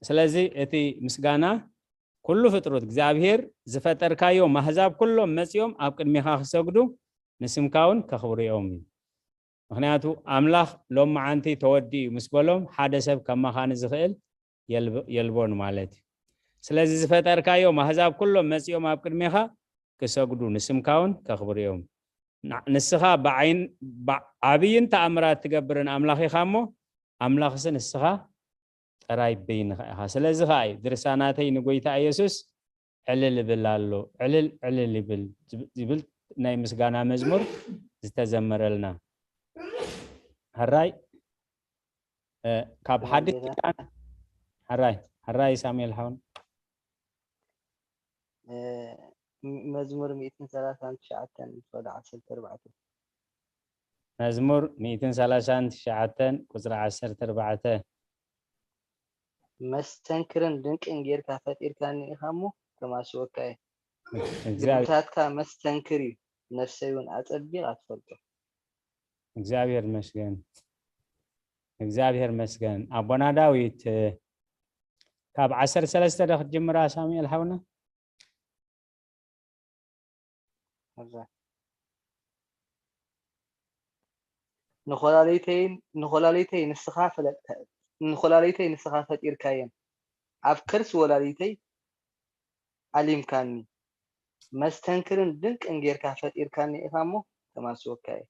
ስለዚ እቲ ምስጋና ኩሉ ፍጥረት እግዚኣብሔር ዝፈጠርካዮም ኣህዛብ ኩሎም መጺኦም ኣብ ቅድሚኻ ክሰግዱ ንስምካ እውን ከኽብሩ እዮም እዩ። ምኽንያቱ ኣምላኽ ሎመዓንቲ ተወዲኡ ምስ በሎም ሓደ ሰብ ከማኻኒ ዝኽእል የልብ-፣ የልቦን ማለት እዩ። ስለዚ ዝፈጠርካዮም ኣህዛብ ኩሎም መጺኦም ኣብ ቅድሜኻ ክሰግዱ ንስምካ እውን ከኽብሩ እዮም። ና-፣ ንስኻ ብዓይን-፣ ብዓብይን ተኣምራት ትገብርን ኣምላኽ ኢኻ እሞ ኣምላኽሲ ንስኻ ጥራይ በይንኻ ኢኻ። ስለዚ ኸኣ እዩ ድርሳናተይ ንጎይታ ኢየሱስ ዕልል እብል ኣሎ፣ ዕልል ዕልል ይብል ዝብ-፣ ዝብል ናይ ምስጋና መዝሙር ዝተዘመረልና። ሕራይ፣ እ፣ ካብ ሓድሽ ኪዳን፣ ሕራይ፣ ሕራይ ሳሙኤል ሓውን። እ፣ ም-፣ መዝሙር ሚእትን ሰላሳን ትሽዓተን ቁጽሪ ዓሰርተ ኣርባዕተ። መዝሙር ሚእትን ሰላሳን ትሽዓተን ቁጽሪ ዓሰርተ ኣርባዕተ። መስተንክርን ድንቅን ጌርካ ፈጢርካኒ ኢኻ እሞ ከማስወካ እየ። እግዚኣብሔር ግብርታትካ መስተንክር እዩ፣ ነፍሰይ እውን ኣጸቢቓ ትፈልጦ። እግዚኣብሔር ይመስገን። እግዚኣብሔር ይመስገን። ኣቦና ዳዊት፣ ካብ ዓሰርተ ሰለስተ ዶ ክትጅምራ ሳሙኤል ሓውና? እዛ። ንኾላሊተይ፣ ንኾላሊተይ ንስኻ ፈለጥካ፣ ንኾላሊተይ ንስኻ ፈጢርካየን፣ ኣብ ከርሲ ወላዲተይ ኣሊምካኒ፣ መስተንክርን ድንቅን ጌርካ ፈጢርካኒ ኢኻ እሞ ከማስወካ እየ።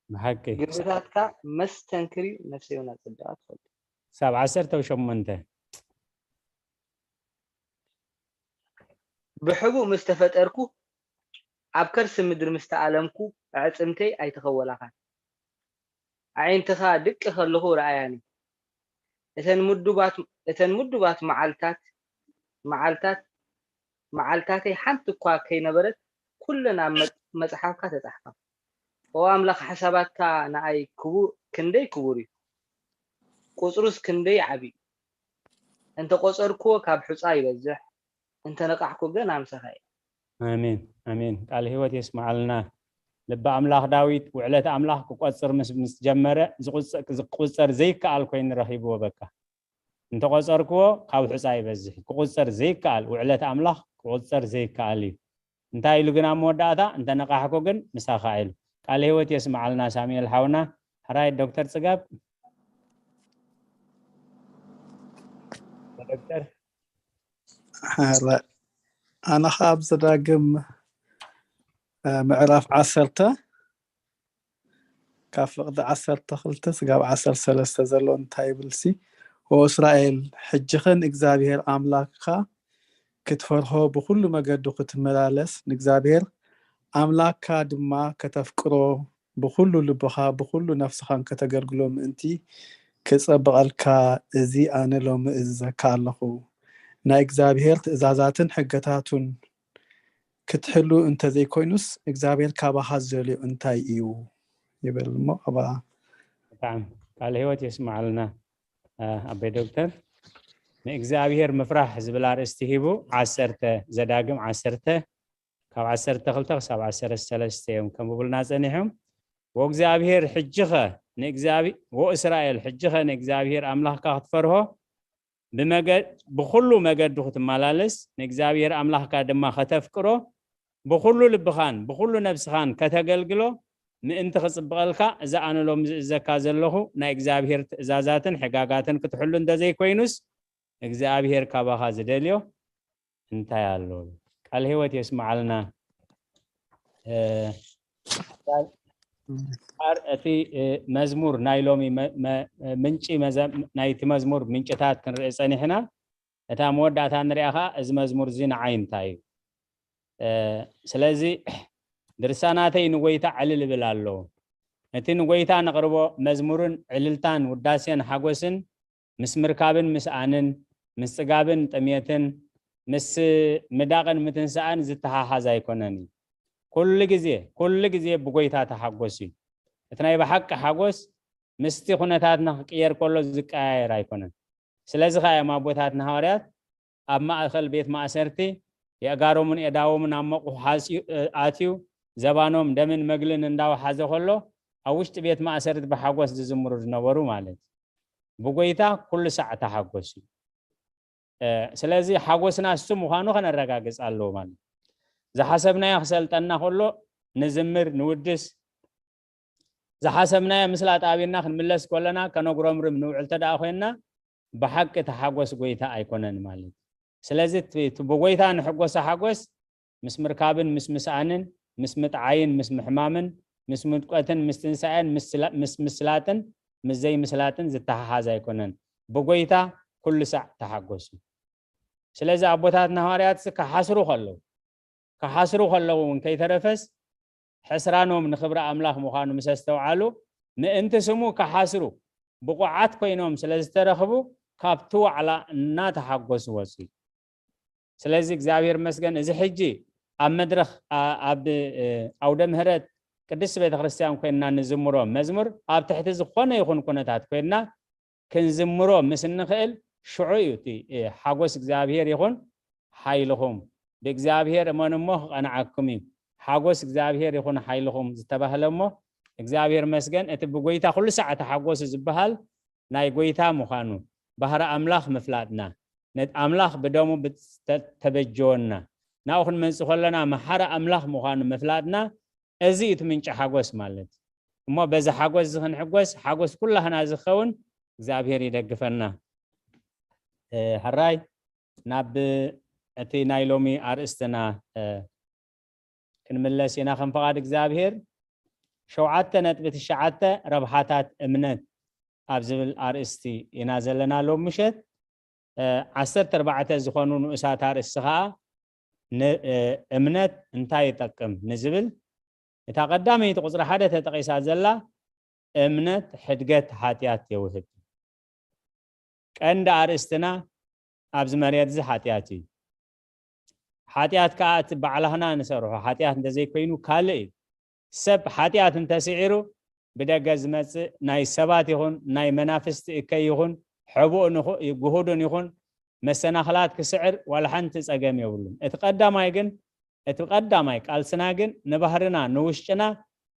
ብሓቂ። ግብርታትካ መስተንክር እዩ፣ ነፍሰይ እውን ኣጸቢቓ ትፈልጥ። ክሳብ ዓሰርተ ሸሞንተ። ብሕቡእ ምስ ተፈጠርኩ፣ ኣብ ከርሲ ምድሪ ምስ ተኣለምኩ፣ ኣዕጽምተይ ኣይተኸወላኻን። ኣዒንትኻ ድቂ ከለኹ ረኣያኒ። እተን ምዱባት፣ እተን ምዱባት መዓልታት፣ መዓልታት፣ መዓልታተይ ሓንቲ እኳ ከይነበረት፣ ኩለን ኣብ መጽ-፣ መጽሓፍካ ተጻሕፋ። ኦ ኣምላኽ፣ ሓሳባትካ ንኣይ ክቡ-፣ ክንደይ ክቡር እዩ። ቁጽሩስ ክንደይ ዓቢ እዩ። እንተ ቆጸርክዎ ካብ ሑጻ ይበዝሕ፣ እንተ ነቃሕኩ ግን ኣምሳኻ እየ። ኣሜን፣ ኣሜን። ቃል ህይወት የስምዓልና። ልቢ ኣምላኽ ዳዊት ውዕለት ኣምላኽ ክቆጽር ምስ፣ ምስ ጀመረ፣ ዝቁጽ-፣ ክቁጸር ዘይከኣል ኮይኑ ረኺብዎ በቃ። እንተ ቆጸርክዎ ካብ ሑጻ ይበዝሕ። ክቁጸር ዘይከኣል፣ ውዕለት ኣምላኽ ክቁጸር ዘይከኣል እዩ። እንታይ ኢሉ ግን ኣብ መወዳእታ፣ እንተ ነቃሕኩ ግን ምሳኻ ኢሉ። ቃለ ህይወት የስምዓልና ሳሙኤል ሓውና። ሕራይ ዶክተር ጽጋብ። ዶክተር። ሕራይ። ኣነ ኸኣ ኣብ ዘዳግም፣ እ፣ ምዕራፍ ዓሰርተ ካብ ፍቕዲ ዓሰርተ ክልተ ስጋብ ዓሰርተ ሰለስተ ዘሎ እንታይ ይብልሲ? ወእስራኤል፣ ሕጂ ኸ ንእግዚኣብሔር ኣምላኽካ ክትፈርሆ፣ ብኹሉ መገዱ ክትመላለስ፣ ንእግዚኣብሔር ኣምላኽካ ድማ ከተፍቅሮ፣ ብኹሉ ልብኻ ብኹሉ ነፍስኻን ከተገልግሎ ምእንቲ ክጸብቐልካ፣ እዚ ኣነ ሎሚ እዝዘካ ኣለኹ። ናይ እግዚኣብሔር ትእዛዛትን ሕገታቱን ክትሕሉ እንተዘይኮይኑስ እግዚኣብሔር ካባኻ ዝደልዮ እንታይ እዩ? ይብል እሞ ኣብኣ ብጣዕሚ ቃለ ህይወት የስምዓልና። ኣበይ ዶክተር ንእግዚኣብሔር ምፍራሕ ዝብል ኣርእስቲ ሂቡ ዓሰርተ ዘዳግም ዓሰርተ ካብ ዓሰርተ ክልተ ክሳብ ዓሰርተ ሰለስተ እዮም ከንብቡልና ጸኒሖም። ወእግዚኣብሔር ሕጅኸ ንእግዚኣብሔር ወእስራኤል ሕጅኸ ንእግዚኣብሔር ኣምላኽካ ክትፈርሆ ብመገድ ብኩሉ መገዱ ክትመላለስ ንእግዚኣብሔር ኣምላኽካ ድማ ከተፍቅሮ ብኩሉ ልብኻን ብኩሉ ነብስኻን ከተገልግሎ ምእንቲ ክጽብቐልካ እዚ ኣነ ሎም ዝእዘካ ዘለኹ ናይ እግዚኣብሔር ትእዛዛትን ሕጋጋትን ክትሕሉ እንተዘይኮይኑስ እግዚኣብሔር ካባኻ ዝደልዮ እንታይ ኣሎ? ቃል ህይወት የስምዓልና። እቲ መዝሙር ናይ ሎሚ ምንጪ ናይቲ መዝሙር ምንጭታት ክንርኢ ፀኒሕና። እታ መወዳእታ ንሪኣ ከዓ እዚ መዝሙር እዚ ንዓይ እንታይ እዩ? ስለዚ ድርሳናተይ ንጎይታ ዕልል እብል ኣሎ። እቲ ንጎይታ ነቕርቦ መዝሙርን ዕልልታን ውዳሴን ሓጎስን ምስ ምርካብን ምስኣንን፣ ምስ ጽጋብን ጥሜትን፣ ምስ ምዳቕን ምትንሳእን ዝተሓሓዝ ኣይኮነን እዩ። ኩሉ ግዜ ኩሉ ግዜ ብጎይታ ተሓጎስ እዩ። እቲ ናይ ብሓቂ ሓጎስ ምስቲ ኩነታትና ክቅየር ከሎ ዝቀያየር ኣይኮነን። ስለዚ ከኣ እዮም ኣቦታትና ሃዋርያት ኣብ ማእከል ቤት ማእሰርቲ የእጋሮምን የእዳዎምን ኣብ መቑሑ ኣትዩ ዘባኖም ደምን መግልን እንዳወሓዘ ከሎ ኣብ ውሽጢ ቤት ማእሰርቲ ብሓጎስ ዝዝምሩ ዝነበሩ ማለት እዩ። ብጎይታ ኩሉ ሳዕ ተሓጎስ እዩ። ስለዚ ሓጎስና እሱ ምዃኑ ከነረጋግጽ ኣለዎ ማለት እዩ። ዝሓሰብናዮ ክሰልጠና ከሎ ንዝምር ንውድስ፣ ዝሓሰብናዮ ምስላ ጣቢና ክንምለስ ከለና ከነጉረምርም ንውዕል ተደኣ ኮይንና ብሓቂ እቲ ሓጎስ ጎይታ ኣይኮነን ማለት እዩ። ስለዚ እቲ ብጎይታ ንሕጎሰ ሓጎስ ምስ ምርካብን ምስ ምስኣንን ምስ ምጥዓይን ምስ ምሕማምን ምስ ምድቀትን ምስ ትንሳኤን ምስ ምስላጥን ምስ ዘይምስላጥን ዝተሓሓዝ ኣይኮነን። ብጎይታ ኩሉ ሳዕ ተሓጎሱ። ስለዚ ኣቦታትና ሃዋርያት ክሓስሩ ከለዉ ክሓስሩ ከለዉ እውን ከይተረፈስ ሕስራኖም ንክብሪ ኣምላኽ ምዃኑ ምስ ኣስተውዓሉ ምእንቲ ስሙ ክሓስሩ ብቑዓት ኮይኖም ስለ ዝተረኽቡ ካብቲ ዋዕላ እናተሓጎሱ ወፁ። ስለዚ እግዚኣብሔር መስገን እዚ ሕጂ ኣብ መድረኽ ኣብ ኣውደ ምህረት ቅድስቲ ቤተክርስትያን ኮይንና ንዝምሮ መዝሙር ኣብ ትሕቲ ዝኾነ ይኹን ኩነታት ኮይንና ክንዝምሮ ምስ እንኽእል ሽዑ እዩ እቲ ሓጎስ እግዚኣብሔር ይኹን ሓይልኹም ብእግዚኣብሔር እመኑ እሞ ክቐንዓኩም እዩ። ሓጎስ እግዚኣብሔር ይኹን ሓይልኹም ዝተባህለ እሞ እግዚኣብሔር መስገን እቲ ብጎይታ ኩሉ ሳዕ ተሓጎሱ ዝበሃል ናይ ጎይታ ምዃኑ ባህሪ ኣምላኽ ምፍላጥና ኣምላኽ ብደሙ ተበጀወና ናብኡ ክንመንፅ ከለና መሓሪ ኣምላኽ ምዃኑ ምፍላጥና እዚ እቲ ምንጪ ሓጎስ ማለት እሞ በዚ ሓጎስ እዚ ክንሕጎስ ሓጎስ ኩላህና ዝኸውን እግዚኣብሔር ይደግፈና። ሕራይ ናብ እቲ ናይ ሎሚ ኣርእስትና ክንምለስ ኢና። ከም ፍቓድ እግዚኣብሔር ሸውዓተ ነጥቢ ትሽዓተ ረብሓታት እምነት ኣብ ዝብል ኣርእስቲ ኢና ዘለና ሎም ምሸት። ዓሰርተ ኣርባዕተ ዝኾኑ ንኡሳት ኣርእስቲ ከዓ እምነት እንታይ ይጠቅም ንዝብል እታ ቀዳመይቲ ቁፅሪ ሓደ ተጠቒሳ ዘላ እምነት ሕድገት ሓጢኣት የውህብ። ቀንዲ ኣርእስትና ኣብዚ መሬት እዚ ሓጢኣት እዩ። ሓጢኣት ከዓ እቲ ባዕላህና ንሰርሖ ሓጢኣት እንተዘይኮይኑ ካልእ እዩ። ሰብ ሓጢኣት እንተስዒሩ ብደገ ዝመፅእ ናይ ሰባት ይኹን ናይ መናፍስቲ እከይ ይኹን ሕቡእ ግሁዱን ይኹን መሰናኽላት ክስዕር ዋላ ሓንቲ ፀገም የብሉን። እቲ ቀዳማይ ግን እቲ ቀዳማይ ቃልስና ግን ንባህርና ንውሽጥና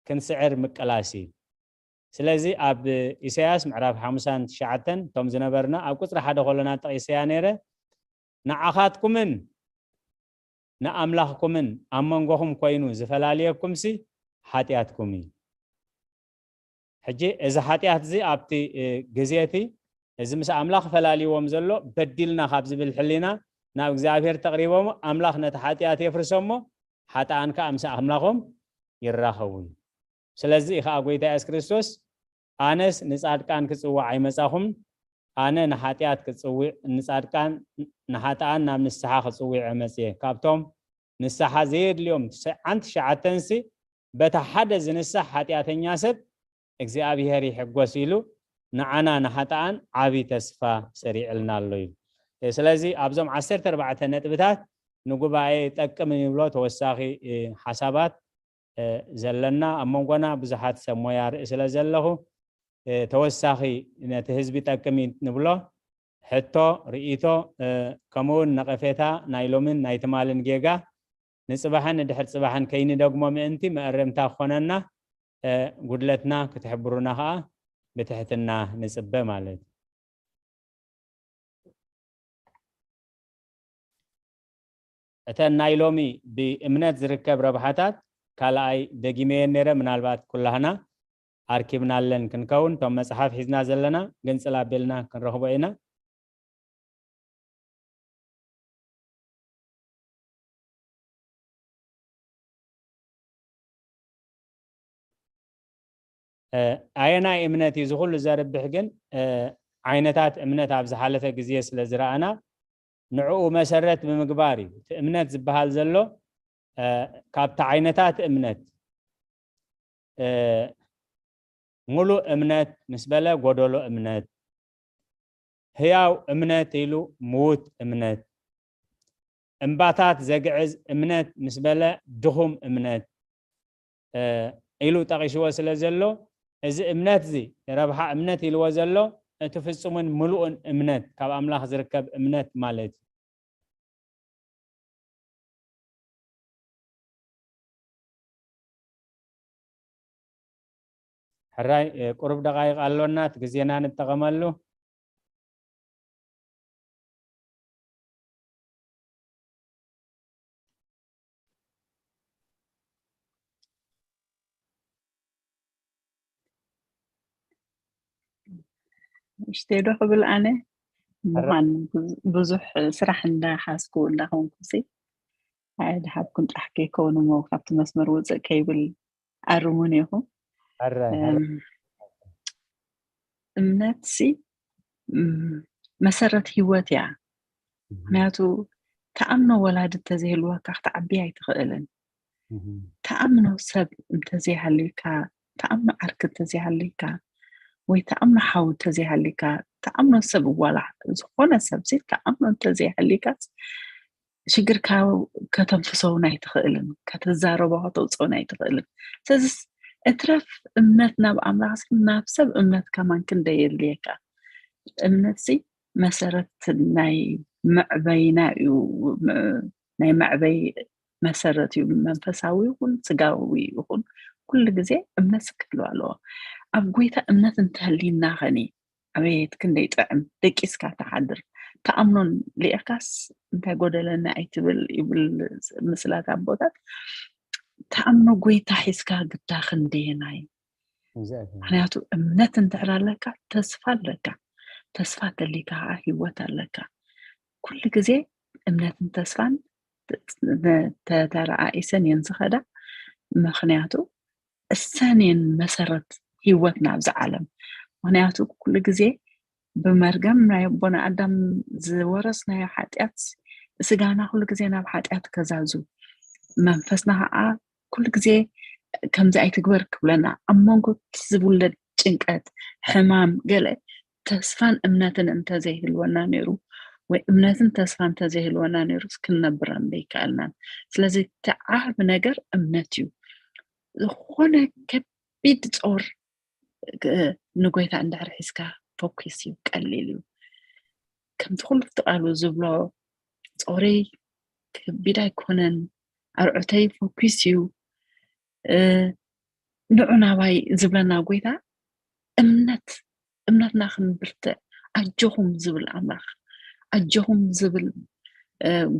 ክንስዕር ምቅላስ እዩ። ስለዚ ኣብ ኢሳያስ ምዕራፍ ሓሙሳን ትሽዓተን እቶም ዝነበርና ኣብ ቁፅሪ ሓደ ከሎና ጠቒሰያ ነይረ ንዓኻትኩምን ንኣምላኽኩምን ኣብ መንጎኹም ኮይኑ ዝፈላልየኩምሲ ሓጢኣትኩም እዩ። ሕጂ እዚ ሓጢኣት እዚ ኣብቲ ግዜ እቲ እዚ ምስ ኣምላኽ ፈላልይዎም ዘሎ በዲልና ካብ ዝብል ሕሊና ናብ እግዚኣብሔር ተቕሪቦም ኣምላኽ ነቲ ሓጢኣት የፍርሶ እሞ ሓጥኣን ከዓ ምስ ኣምላኾም ይራኸቡ እዩ። ስለዚ ከዓ ጎይታ የሱስ ክርስቶስ ኣነስ ንጻድቃን ክጽዋዕ ኣይመጻኹም ኣነ ንሓጢኣት ክጽውዕ፣ ንጻድቃን፣ ንሓጥኣን ናብ ንስሓ ክጽውዕ እየ መጽየ። ካብቶም ንስሓ ዘየድልዮም ትስዓን ትሽዓተንሲ፣ በታ ሓደ ዝንሳሕ ሓጢኣተኛ ሰብ እግዚኣብሄር ይሕጎስ ኢሉ፣ ንዓና ንሓጥኣን ዓቢ ተስፋ ሰሪዕልና ኣሎ ኢሉ። ስለዚ ኣብዞም ዓሰርተ ኣርባዕተ ነጥብታት ንጉባኤ ይጠቅም እንብሎ ተወሳኺ ሓሳባት ዘለና፣ ኣብ መንጎና ብዙሓት ሰብ ሞያ ርኢ ስለ ዘለኹ፣ ተወሳኺ ነቲ ህዝቢ ይጠቅም እዩ ንብሎ ሕቶ፣ ርእይቶ፣ ከምኡውን ነቐፌታ ናይ ሎምን ናይ ትማልን ጌጋ ንጽባሕን ንድሕር ጽባሕን ከይንደግሞ ምእንቲ መእረምታ ክኾነና፣ ጉድለትና ክትሕብሩና ከኣ ብትሕትና ንጽበ ማለት እዩ። እተን ናይ ሎሚ ብእምነት ዝርከብ ረብሓታት ካልኣይ ደጊመየን ነይረ፣ ምናልባት ኩላህና ኣርኪብናለን ክንከውን፣ እቶም መጽሓፍ ሒዝና ዘለና ግንጽል ኣቢልና ክንረኽቦ ኢና። ኣየናይ እምነት እዩ ዝኹሉ ዘርብሕ? ግን ዓይነታት እምነት ኣብ ዝሓለፈ ግዜ ስለ ዝረኣና ንዕኡ መሰረት ብምግባር እዩ። እቲ እምነት ዝበሃል ዘሎ ካብቲ ዓይነታት እምነት ሙሉእ እምነት ምስ በለ ጎደሎ እምነት፣ ህያው እምነት ኢሉ ምዉት እምነት፣ እምባታት ዘግዕዝ እምነት ምስ በለ ድኹም እምነት ኢሉ ጠቒስዎ ስለ ዘሎ፣ እዚ እምነት እዚ ረብሓ እምነት ኢልዎ ዘሎ እቲ ፍጹምን ምሉእን እምነት ካብ ኣምላኽ ዝርከብ እምነት ማለት እዩ። ሕራይ ቁሩብ ደቓይቕ ኣሎና፣ እቲ ግዜና ንጠቐመሉ። እሽተይ ዶ ክብል ኣነ ምዃን ብዙሕ ስራሕ እንዳሓዝኩ እንዳኾንኩ ሲ ኣይድሃብኩን ጥራሕ ከይከውን እሞ ካብቲ መስመር ውፅእ ከይብል ኣርሙን ኢኹም። እምነት ሲ መሰረት ህይወት እያ። ምክንያቱ ተኣምኖ ወላዲ እንተዘይህልወካ ክትዓቢ ኣይትኽእልን። ተኣምኖ ሰብ እንተዘይሃልዩካ፣ ተኣምኖ ዓርኪ እንተዘይሃልዩካ፣ ወይ ተኣምኖ ሓው እንተዘይሃልዩካ፣ ተኣምኖ ሰብ ዋላ ዝኾነ ሰብ ሲ ተኣምኖ እንተዘይሃልዩካ ሽግርካ ከተንፍሶ እውን ኣይትኽእልን፣ ከተዛረቦ ከተውፅኦን ኣይትኽእልን። ስለዚ እትረፍ እምነት ናብ ኣምላኽ ሲ ናብ ሰብ እምነት ከማን ክንደይ የድልየካ። እምነት ሲ መሰረት ናይ መዕበይና እዩ። ናይ መዕበይ መሰረት እዩ። መንፈሳዊ ይኹን ስጋዊ ይኹን ኩሉ ግዜ እምነት ክህልው ኣለዎ። ኣብ ጎይታ እምነት እንተህሊና ኸኒ ኣቤት ክንደይ ጥዕም ደቂስካ ትሓድር። ተኣምኖን ልኢኽካስ እንታይ ጎደለኒ ኣይትብል ይብል ምስላት ኣቦታት። ተኣምኖ ጎይታ ሒዝካ ግዳ ክንደየናይ። ምክንያቱ እምነት እንድሕር ኣለካ ተስፋ ኣለካ። ተስፋ ተሊካ ከዓ ህይወት ኣለካ። ኩሉ ግዜ እምነትን ተስፋን ተተረኣኢሰን እየን ዝኸዳ። ምክንያቱ እሰን እየን መሰረት ህይወትና ኣብዚ ዓለም። ምክንያቱ ኩሉ ግዜ ብመርገም ናይ ኣቦና ኣዳም ዝወረስናዮ ሓጢኣት ስጋና ኩሉ ግዜ ናብ ሓጢኣት ከዛዙ፣ መንፈስና ከዓ ኩሉ ግዜ ከምዚ ኣይትግበር ክብለና፣ ኣብ መንጎ ዝውለድ ጭንቀት፣ ሕማም፣ ገለ ተስፋን እምነትን እንተዘይህልወና ነይሩ ወይ እምነትን ተስፋን እንተዘይህልወና ነይሩ ክንነብር ኣይከኣልናን። ስለዚ እቲ ዓቢ ነገር እምነት እዩ። ዝኾነ ከቢድ ጾር ንጎይታ እንድሕር ሒዝካ ፈኲስ እዩ፣ ቀሊል እዩ። ከምቲ ኩሉ እቲ ቃሉ ዝብሎ ጾረይ ከቢድ ኣይኮነን፣ ኣርዑተይ ፈኲስ እዩ፣ ንዑ ናባይ ዝብለና ጎይታ እምነት እምነትና ክንብርትዕ ኣጆኹም ዝብል ኣምላኽ ኣጆኹም ዝብል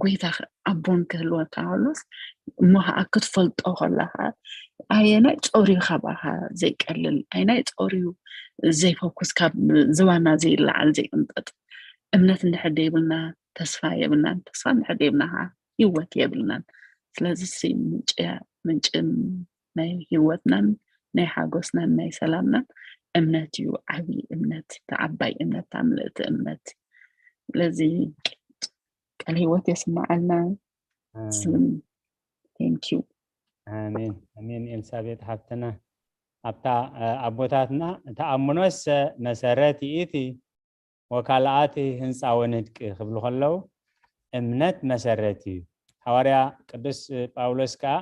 ጎይታ ኣቦን ክህልወካ ከሎስ እሞ ከዓ ክትፈልጦ ከለካ ኣየናይ ጾር እዩ ካባካ ዘይቀልል ኣየናይ ጾር እዩ ዘይፈኩስ ካብ ዝባና ዘይለዓል ዘይቅንጠጥ እምነት እንድሕር ደይብልና ተስፋ የብልናን ተስፋ እንድሕር ደይብልና ከዓ ህይወት የብልናን ስለዚ ምንጭ ምንጭ ናይ ህይወትናን ናይ ሓጎስናን ናይ ሰላምናን እምነት እዩ፣ ዓብዪ እምነት፣ እታ ዓባይ እምነት፣ እታ ምልእቲ እምነት። ስለዚ ቃል ህይወት የስምዓልና። ስም ቴንኪዩ። ኣሜን ኣሜን። ኤልሳቤጥ ሓብትና ኣብታ ኣቦታትና ተኣምኖስ መሰረት ይእቲ ወካልኣት ህንፃ ወንድቂ ክብሉ ከለዉ እምነት መሰረት እዩ። ሃዋርያ ቅዱስ ጳውሎስ ከዓ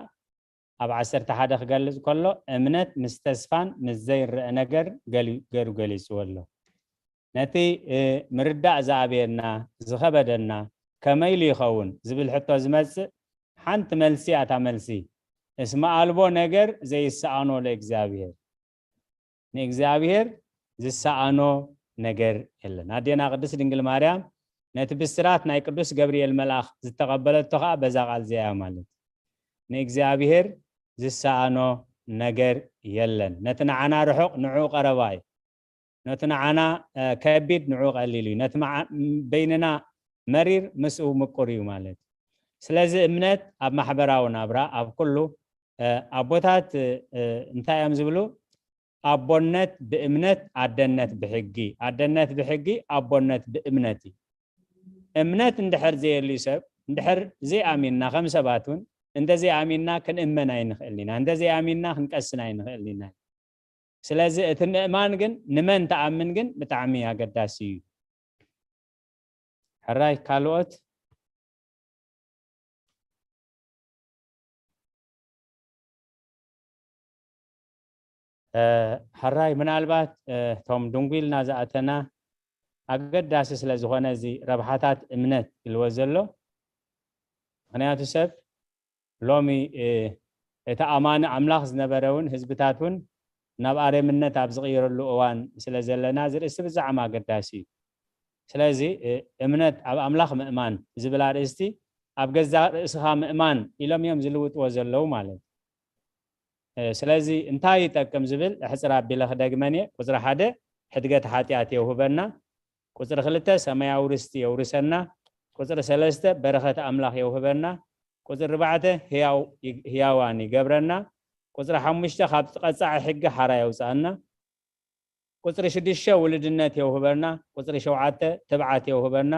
ኣብ ዓሰርተ ሓደ ክገልጽ ከሎ እምነት ምስ ተስፋን ምስ ዘይረአ ነገር ገይሩ ገሊጽዎ ኣሎ። ነቲ ምርዳእ ዝኣበየና ዝኸበደና ከመይ ኢሉ ይኸውን ዝብል ሕቶ ዝመጽእ ሓንቲ መልሲ ኣታ መልሲ እስመ ኣልቦ ነገር ዘይሰኣኖ ለእግዚኣብሔር ንእግዚኣብሔር ዝሰኣኖ ነገር የለን። ኣዴና ቅድስት ድንግል ማርያም ነቲ ብስራት ናይ ቅዱስ ገብርኤል መልኣኽ ዝተቐበለቶ ከዓ በዛ ቃል እዚኣ ማለት ንእግዚኣብሔር ዝሰኣኖ ነገር የለን። ነቲ ንዓና ርሑቕ ንዑ ቀረባ እዩ። ነቲ ንዓና ከቢድ ንዑ ቀሊል እዩ። ነቲ በይንና መሪር ምስኡ ምቁር እዩ ማለት። ስለዚ እምነት ኣብ ማሕበራዊ ናብራ ኣብ ኩሉ ኣቦታት እንታይ እዮም ዝብሉ? ኣቦነት ብእምነት ኣደነት ብሕጊ፣ ኣደነት ብሕጊ ኣቦነት ብእምነት እዩ። እምነት እንድሕር ዘየልዩ ሰብ እንድሕር ዘይኣሚንና ከም ሰባት እውን እንተዘይኣሚንና ክንእመን ኣይንኽእልን ኢና፣ እንተዘይኣሚንና ክንቀስን ኣይንኽእልን ኢና። ስለዚ እቲ ምእማን ግን ንመን ትኣምን ግን ብጣዕሚ ኣገዳሲ እዩ። ሕራይ ካልኦት ሕራይ ምናልባት እቶም ድንጉ ኢልና ዝኣተና ኣገዳሲ ስለ ዝኾነ እዚ ረብሓታት እምነት ኢልዎ ዘሎ ምክንያቱ ሰብ ሎሚ እቲ ኣማኒ ኣምላኽ ዝነበረ እውን ህዝብታት እውን ናብ ኣረምነት ኣብ ዝቕየረሉ እዋን ስለ ዘለና እዚ ርእሲ ብዛዕማ ኣገዳሲ እዩ። ስለዚ እምነት ኣብ ኣምላኽ ምእማን ዝብል ኣርእስቲ ኣብ ገዛ ርእስኻ ምእማን ኢሎም እዮም ዝልውጥዎ ዘለዉ ማለት እዩ። ስለዚ እንታይ ይጠቅም ዝብል ሕፅር ኣቢለ ክደግመን እየ። ቁፅሪ ሓደ ሕድገት ሓጢኣት የውህበና። ቁፅሪ ክልተ ሰማያዊ ርስቲ የውርሰና። ቁፅሪ ሰለስተ በረኸት ኣምላኽ የውህበና። ቁፅሪ ኣርባዕተ ህያዋን ይገብረና። ቁፅሪ ሓሙሽተ ካብ ቀፃዒ ሕጊ ሓራ የውፅኣና። ቁፅሪ ሽዱሽተ ውልድነት የውህበና። ቁፅሪ ሸውዓተ ትብዓት የውህበና።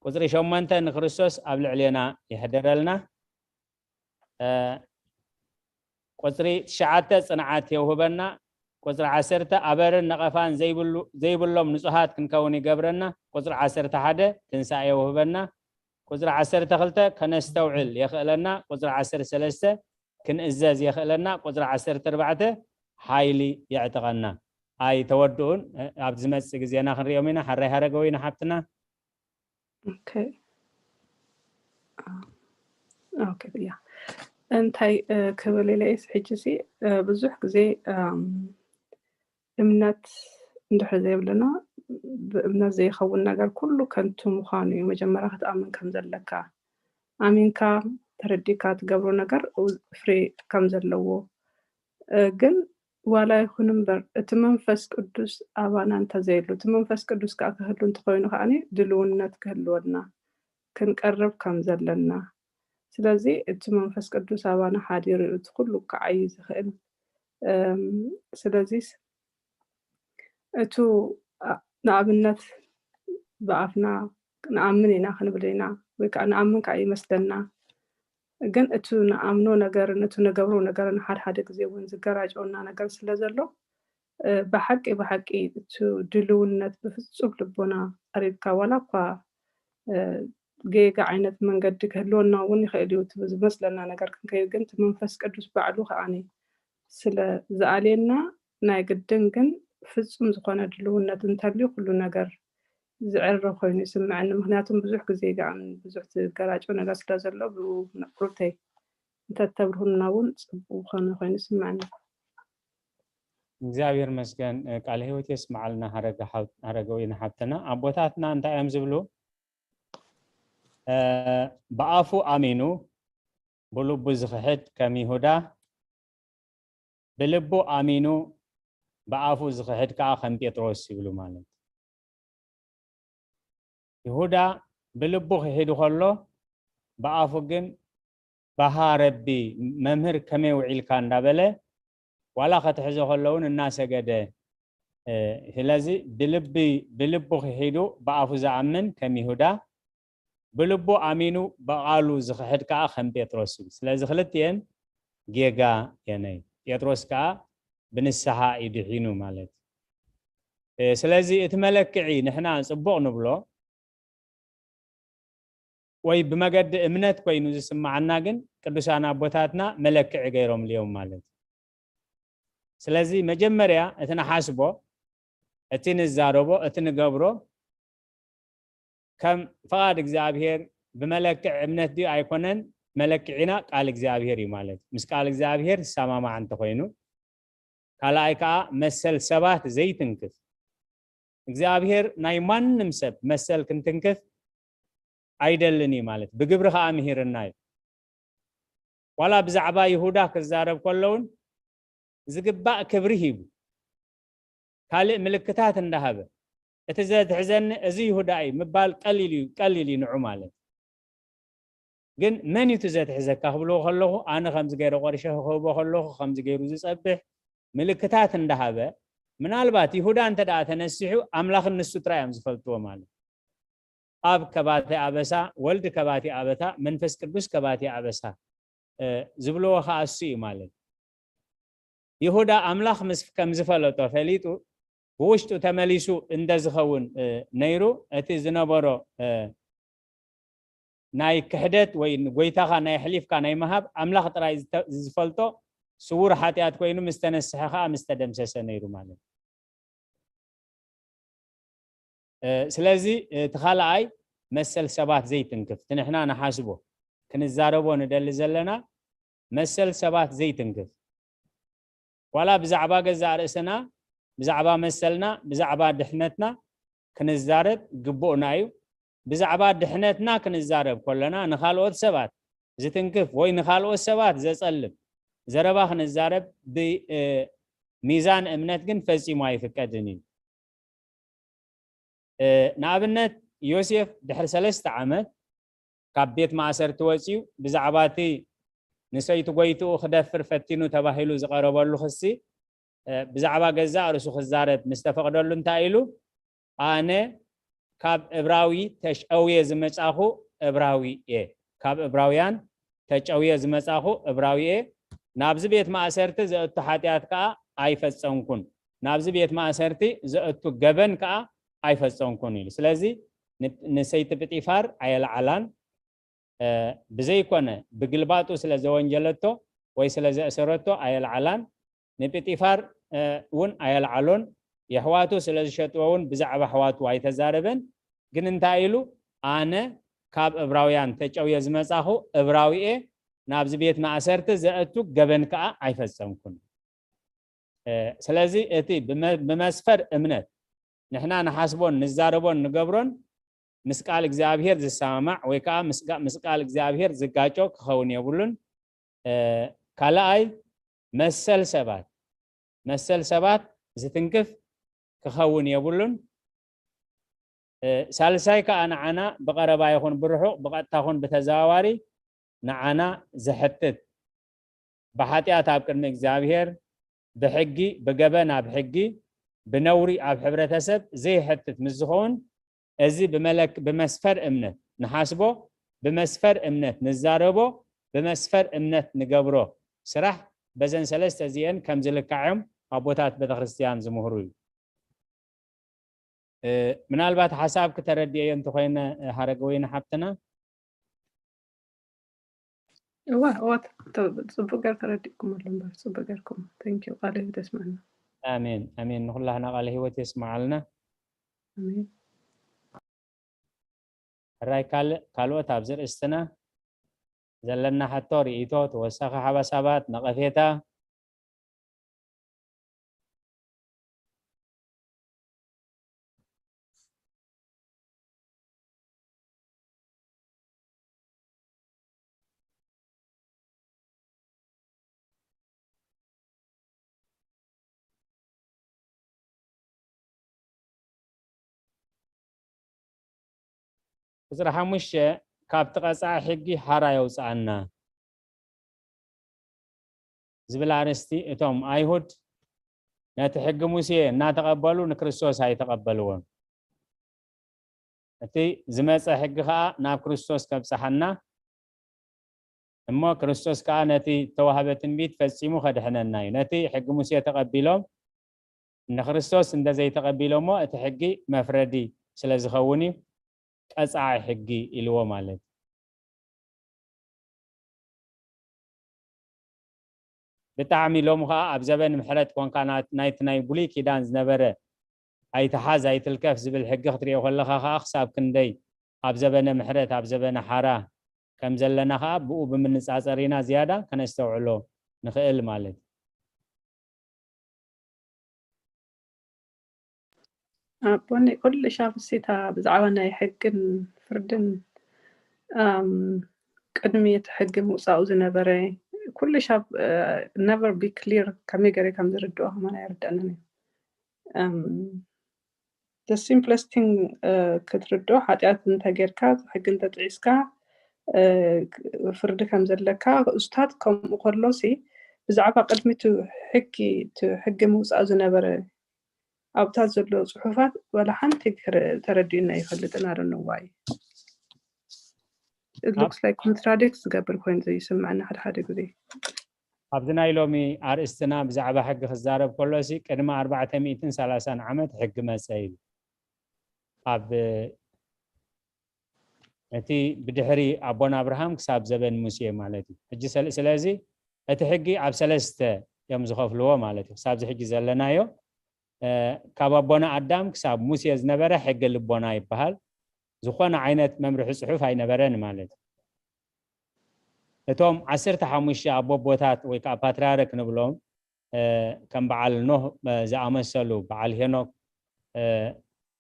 ቁፅሪ ሸሞንተ ንክርስቶስ ኣብ ልዕሌና የሕደረልና። ቁፅሪ ትሽዓተ ፅንዓት የውህበና። ቁፅሪ ዓሰርተ ኣበርን ነቐፋን ዘይብሎም ንፁሃት ክንከውን ይገብረና። ቁፅሪ ዓሰርተ ሓደ ትንሳኤ የውህበና። ቁፅሪ ዓሰርተ ክልተ ከነስተውዕል የኽእለና። ቁፅሪ ዓሰርተ ሰለስተ ክንእዘዝ የኽእለና። ቁፅሪ ዓሰርተ ኣርባዕተ ሓይሊ የዕጥቐና። ኣይተወድኡን። ኣብዚ ዝመፅእ ግዜና ክንሪኦም ኢና። ሓራይ ሃረገወይኒ ሓብትና። ኦኬ ኦኬ ያ እንታይ ክብል ኢለ ኢስ ሕጂ ሲ ብዙሕ ግዜ እምነት እንድሕር ዘይብልና ብእምነት ዘይኸውን ነገር ኩሉ ከንቱ ምዃኑ እዩ። መጀመርያ ክትኣምን ከም ዘለካ ኣሚንካ ተረዲካ ትገብሮ ነገር ፍሬ ከም ዘለዎ ግን ዋላ ይኹን እምበር እቲ መንፈስ ቅዱስ ኣባና እንተዘየሉ እቲ መንፈስ ቅዱስ ከዓ ክህሉ እንተኮይኑ ከዓ ድልውነት ክህልወና ክንቀርብ ከም ዘለና ስለዚ እቲ መንፈስ ቅዱስ ኣባና ሓዲሩ እቲ ኩሉ ክዓይ ዝኽእል ስለዚ እቱ ንኣብነት ብኣፍና ንኣምን ኢና ክንብል ኢና ወይ ከዓ ንኣምን ከዓ ይመስለና ግን እቱ ንኣምኖ ነገርን እቱ ንገብሮ ነገርን ሓደ ሓደ ግዜ እውን ዝገራጨወና ነገር ስለ ዘሎ ብሓቂ ብሓቂ እቱ ድልውነት ብፍፁም ልቦና ቀሪብካ ዋላ እኳ ጌጋ ዓይነት መንገዲ ክህልወና እውን ይኽእል እዩ ዝመስለና ነገር ክንከይድ ግን እቲ መንፈስ ቅዱስ ባዕሉ ከዓኒ ስለ ዝኣልየና ናይ ግድን ግን ፍጹም ዝኾነ ድልውነት እንተልዩ ኩሉ ነገር ዝዕረ ኮይኑ ይስምዐኒ። ምክንያቱም ብዙሕ ግዜ ይገኣም ብዙሕ ዝገራጨው ነገር ስለ ዘሎ ብኡ ንዕሩተይ እንተተብርሁልና እውን ጽቡቅ ምኾነ ኮይኑ ይስምዐኒ። እግዚኣብሔር መስገን ቃለ ህይወት የስምዓልና። ሀረገ ወይን ሓብትና ኣቦታትና እንታይ እዮም ዝብሉ? ብኣፉ ኣሚኑ ብልቡ ዝኽሕድ ከም ይሁዳ ብልቡ ኣሚኑ ብኣፉ ዝኽሕድ ከዓ ከም ጴጥሮስ ይብሉ ማለት ይሁዳ ብልቡ ክሒዱ ከሎ ብኣፉ ግን ባሃ ረቢ መምህር ከመይ ውዒልካ እንዳበለ ዋላ ከትሕዞ ከለውን እናሰገደ ስለዚ ብልቢ ብልቡ ክሒዱ ብኣፉ ዝኣምን ከም ይሁዳ፣ ብልቡ ኣሚኑ ብቓሉ ዝኽሕድ ከዓ ከም ጴጥሮስ እዩ። ስለዚ ክልቲኤን ጌጋ የነይ። ጴጥሮስ ከዓ ብንስሓ እዩ ድሒኑ ማለት እዩ። ስለዚ እቲ መለክዒ ንሕና ፅቡቕ ንብሎ ወይ ብመገዲ እምነት ኮይኑ ዝስምዓና ግን ቅዱሳን ኣቦታትና መለክዒ ገይሮምሉ እዮም ማለት እዩ። ስለዚ መጀመርያ እቲ ንሓስቦ፣ እቲ ንዛረቦ፣ እቲ ንገብሮ ከም ፍቓድ እግዚኣብሔር ብመለክዕ እምነት ድዩ ኣይኮነን፣ መለክዒና ቃል እግዚኣብሔር እዩ ማለት እዩ። ምስ ቃል እግዚኣብሔር ዝሰማማዕ እንተኾይኑ፣ ካልኣይ ከዓ መሰል ሰባት ዘይትንክፍ፣ እግዚኣብሔር ናይ ማንም ሰብ መሰል ክንትንክፍ ኣይደልን እዩ ማለት፣ ብግብሪ ከዓ ምሂርና እዩ። ዋላ ብዛዕባ ይሁዳ ክዛረብ ከሎ እውን ዝግባእ ክብሪ ሂቡ፣ ካልእ ምልክታት እንዳሃበ፣ እቲ ዘትሕዘኒ እዚ ይሁዳ እዩ ምባል ቀሊል እዩ፣ ቀሊል እዩ ንዑ ማለት። ግን መን እዩ እቲ ዘትሕዘካ ክብልዎ ከለኹ፣ ኣነ ከምዚ ገይረ ቆሪሸ ክህቦ ከለኹ፣ ከምዚ ገይሩ ዝጸብሕ ምልክታት እንዳሃበ፣ ምናልባት ይሁዳ እንተ ደኣ ተነሲሑ፣ ኣምላኽን ንሱ ጥራይ እዮም ዝፈልጥዎ ማለት። ኣብ ከባቲ ኣበሳ፣ ወልድ ከባቲ ኣበታ፣ መንፈስ ቅዱስ ከባቲ ኣበሳ፣ እ፣ ዝብልዎ ከኣ እሱ እዩ ማለት። ይሁዳ ኣምላኽ ምስ ከም ዝፈለጦ ፈሊጡ፣ ብውሽጡ ተመሊሱ እንተ ዝኸውን፣ እ፣ ነይሩ፣ እቲ ዝነበሮ፣ እ፣ ናይ ክሕደት ወይ ንጎይታኻ ናይ ኣሕሊፍካ ናይ ምሃብ ኣምላኽ ጥራይ ዝተ-፣ ዝፈልጦ ስዉር ሓጢኣት ኮይኑ ምስ ተነስሐ ከኣ ምስ ተደምሰሰ ነይሩ ማለት እዩ። እ፣ ስለዚ እቲ ካልኣይ መሰል ሰባት ዘይትንክፍ፣ እቲ ንሕና ንሓስቦ ክንዛረቦ ንደሊ ዘለና መሰል ሰባት ዘይትንክፍ፣ ዋላ ብዛዕባ ገዛእ ርእስና፣ ብዛዕባ መሰልና፣ ብዛዕባ ድሕነትና ክንዛረብ ግቡእና እዩ። ብዛዕባ ድሕነትና ክንዛረብ ከለና ንኻልኦት ሰባት ዝትንክፍ ወይ ንኻልኦት ሰባት ዘጸልም ዘረባ ክንዛረብ ብ-፣ እ፣ ሚዛን እምነት ግን ፈጺሙ ኣይፍቀድን እዩ። እ፣ ንኣብነት ዮሴፍ ድሕሪ ሰለስተ ዓመት ካብ ቤት ማእሰርቲ ወጺኡ ብዛዕባ እቲ ንሰይቲ ጎይትኡ ክደፍር ፈቲኑ ተባሂሉ ዝቐረበሉ ክሲ፣ እ፣ ብዛዕባ ገዛእ ርእሱ ክዛረብ ምስ ተፈቕደሉ እንታይ ኢሉ? ኣነ ካብ እብራዊ ተጨውየ ዝመጻኹ እብራዊ እየ። ካብ እብራውያን ተጨውየ ዝመጻኹ እብራዊ እየ። ናብዚ ቤት ማእሰርቲ ዘእቱ ሓጢኣት ከኣ ኣይፈጸምኩን። ናብዚ ቤት ማእሰርቲ ዘእቱ ገበን ከኣ ኣይፈጸምኩን ኢሉ። ስለዚ ን-፣ ንሰይቲ ጲጢፋር ኣየልዓላን፣ እ፣ ብዘይኮነ ብግልባጡ ስለ ዘወንጀለቶ ወይ ስለ ዘእሰረቶ ኣየልዓላን። ንጲጢፋር፣ እ፣ እውን ኣየልዓሎን። የሕዋቱ ስለ ዝሸጥዎ እውን ብዛዕባ ኣሕዋቱ ኣይተዛረበን። ግን እንታይ ኢሉ? ኣነ ካብ እብራውያን ተጨውየ ዝመጻኹ እብራዊ እየ፣ ናብዚ ቤት ማእሰርቲ ዘእቱ ገበን ከኣ ኣይፈጸምኩን። እ፣ ስለዚ እቲ ብመ-፣ ብመስፈር እምነት ንሕና ንሓስቦን ንዛረቦን ንገብሮን ምስ ቃል እግዚኣብሔር ዝሰማማዕ ወይ ከኣ ምስ ጋ-፣ ምስ ቃል እግዚኣብሔር ዝጋጮ ክኸውን የብሉን። እ፣ ካልኣይ መሰል ሰባት፣ መሰል ሰባት ዝትንክፍ ክኸውን የብሉን። እ፣ ሳልሳይ ከኣ ንዓና ብቐረባ ይኹን ብርሑቕ፣ ብቐጥታ ይኹን ብተዘዋዋሪ ንዓና ዘሕትት፣ ብሓጢኣት ኣብ ቅድሚ እግዚኣብሔር፣ ብሕጊ፣ ብገበን ኣብ ሕጊ፣ ብነውሪ ኣብ ሕብረተሰብ ዘይሕትት ምስ ዝኸውን፣ እዚ ብመለክ-፣ ብመስፈር እምነት ንሓስቦ፣ ብመስፈር እምነት ንዛረቦ፣ ብመስፈር እምነት ንገብሮ ስራሕ፣ በዘን ሰለስተ እዚአን ከም ዝልካዕ እዮም ኣቦታት ቤተክርስትያን ዝምህሩ እዩ። እ፣ ምናልባት ሓሳብ ክተረድእዮ እንተኾይነ፣ እ፣ ሃረገወይኒ ሓብትና። እዋ፣ እዋ፣ ተ-፣ ጽቡቅ ገር ተረዲእኩም ኣሎ እምበር፣ ጽቡቅ ገርኩም። Thank you። ቃለ ህይወት የስምዐና። ኣሜን፣ ኣሜን። ንኹላህና ቃለ ህይወት የስምዓልና። ኣሜን። ሕራይ ካልእ፣ ካልኦት ኣብዚ ርእስትና ዘለና ሕቶ፣ ርእይቶ፣ ተወሳኺ ሓሳባት፣ ነቐፌታ? ቁጽሪ ሓሙሽተ፣ ካብቲ ቀጻዒ ሕጊ ሓራ የውጽኣና ዝብል ኣርእስቲ፣ እቶም ኣይሁድ ነቲ ሕጊ ሙሴ እናተቐበሉ ንክርስቶስ ኣይተቐበልዎን። እቲ ዝመጸ ሕጊ ኸኣ ናብ ክርስቶስ ከብጽሓና፣ እሞ ክርስቶስ ከኣ ነቲ እተዋህበ ትንቢት ፈጺሙ ከድሕነና እዩ። ነቲ ሕጊ ሙሴ ተቐቢሎም ንክርስቶስ እንተ ዘይተቐቢሎሞ፣ እቲ ሕጊ መፍረዲ ስለ ዝኸውን እዩ፣ ቀጻዒ ሕጊ ኢልዎ ማለት እዩ። ብጣዕሚ ሎሚ ኸኣ ኣብ ዘበን ምሕረት ኮንካ ና-፣ ናይቲ ናይ ብሉይ ኪዳን ዝነበረ ኣይትሓዝ ኣይትልከፍ ዝብል ሕጊ ክትሪኦ ከለኻ ኸኣ ክሳብ ክንደይ ኣብ ዘበነ ምሕረት ኣብ ዘበነ ሓራ ከም ዘለና ኸኣ ብኡ ብምንጻጸር ኢና ዝያዳ ከነስተውዕሎ ንኽእል ማለት እዩ። ኣቦኒ ኩሉ ሻብ እሲታ ብዛዕባ ናይ ሕግን ፍርድን ኣም፣ ቅድሚ እቲ ሕጊ ምውፃኡ ዝነበረ ኩሉ ሻብ never be clear ከመይ ገይረ ከም ዝርድኦ ከማን ኣይርደኣንን እዩ። ኣም፣ the simplest thing ክትርድኦ ሓጢኣት እንተጌርካ ሕጊ እንተጥዒስካ ፍርዲ ከም ዘለካ ክእሱታት ከምኡ ከሎ ሲ ብዛዕባ ቅድሚ እቲ ሕጊ እቲ ሕጊ ምውፃእ ዝነበረ ኣብታት ዘሎ ፅሑፋት ዋላ ሓንቲ ተረዲኡና ይፈልጥን ኣደነዋይ looks like contradict ዝገብር ኮይኑ ይስምዐና ሓደ ሓደ ግዜ። ኣብዚ ናይ ሎሚ ኣርእስትና ብዛዕባ ሕጊ ክዛረብ ከሎ ሲ ቅድሚ ኣርባዕተ ሚእትን ሰላሳን ዓመት ሕጊ መፀ ኢሉ ኣብ እቲ ብድሕሪ ኣቦና ኣብርሃም ክሳብ ዘበን ሙሴ ማለት እዩ። ሕጂ ሰለ-፣ ስለዚ እቲ ሕጊ ኣብ ሰለስተ እዮም ዝኸፍልዎ ማለት እዩ። ክሳብዚ ሕጂ ዘለናዮ እ፣ ካብ ኣቦና ኣዳም ክሳብ ሙሴ ዝነበረ ሕጊ ልቦና ይበሃል። ዝኾነ ዓይነት መምርሒ ፅሑፍ ኣይነበረን ማለት እዩ። እቶም ዓሰርተ ሓሙሽተ ኣቦቦታት ወይ ከዓ ፓትርያርክ ንብሎም እ፣ ከም በዓል ኖህ እ፣ ዝኣመሰሉ በዓል ሄኖክ እ፣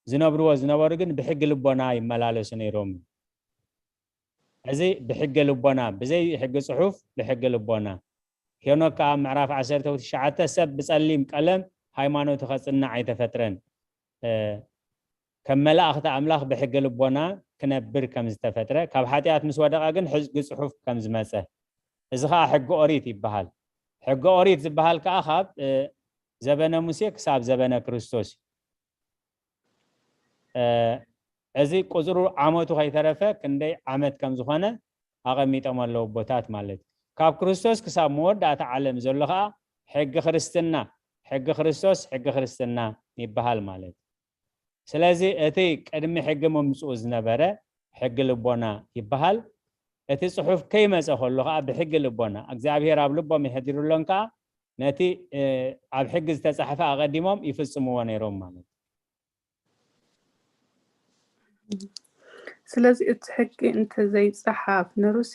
ዝነብርዎ ዝነበሩ ግን ብሕጊ ልቦና ይመላለሱ ነይሮም። እዚ ብሕገ ልቦና ብዘይ ሕጊ ጽሑፍ ብሕገ ልቦና ሄኖክ ከኣ ምዕራፍ ዓሰርተ ትሽዓተ ሰብ ብጸሊም ቀለም ሃይማኖቱ ከጽንዕ ኣይተፈጥረን። እ፣ ከም መላእኽቲ ኣምላኽ ብሕገ ልቦና ክነብር ከም ዝተፈጥረ ካብ ሓጢኣት ምስ ወደቐ ግን ሕጊ ጽሑፍ ከም ዝመጸ እዚ ከኣ ሕጊ ኦሪት ይበሃል። ሕጊ ኦሪት ዝበሃል ከኣ ካብ እ፣ ዘበነ ሙሴ ክሳብ ዘበነ ክርስቶስ እዩ። እ፣ እዚ ቁጽሩ ዓመቱ ከይተረፈ ክንደይ ዓመት ከም ዝኾነ ኣቐሚጦም ኣለዉ ኣቦታት ማለት እዩ። ካብ ክርስቶስ ክሳብ መወዳእታ ዓለም ዘሎ ኸኣ ሕጊ ክርስትና፣ ሕጊ ክርስቶስ፣ ሕጊ ክርስትና ይበሃል ማለት እዩ። ስለዚ እቲ ቅድሚ ሕጊ ምምጽኡ ዝነበረ ሕጊ ልቦና ይበሃል። እቲ ጽሑፍ ከይመጸ ከሎ ኸኣ ብሕጊ ልቦና እግዚኣብሔር ኣብ ልቦም የሕዲሩሎም ከኣ ነቲ እ፣ ኣብ ሕጊ ዝተጻሕፈ ኣቐዲሞም ይፍጽምዎ ነይሮም ማለት እዩ። ስለዚ እቲ ሕጊ እንተዘይጸሓፍ ነሩሲ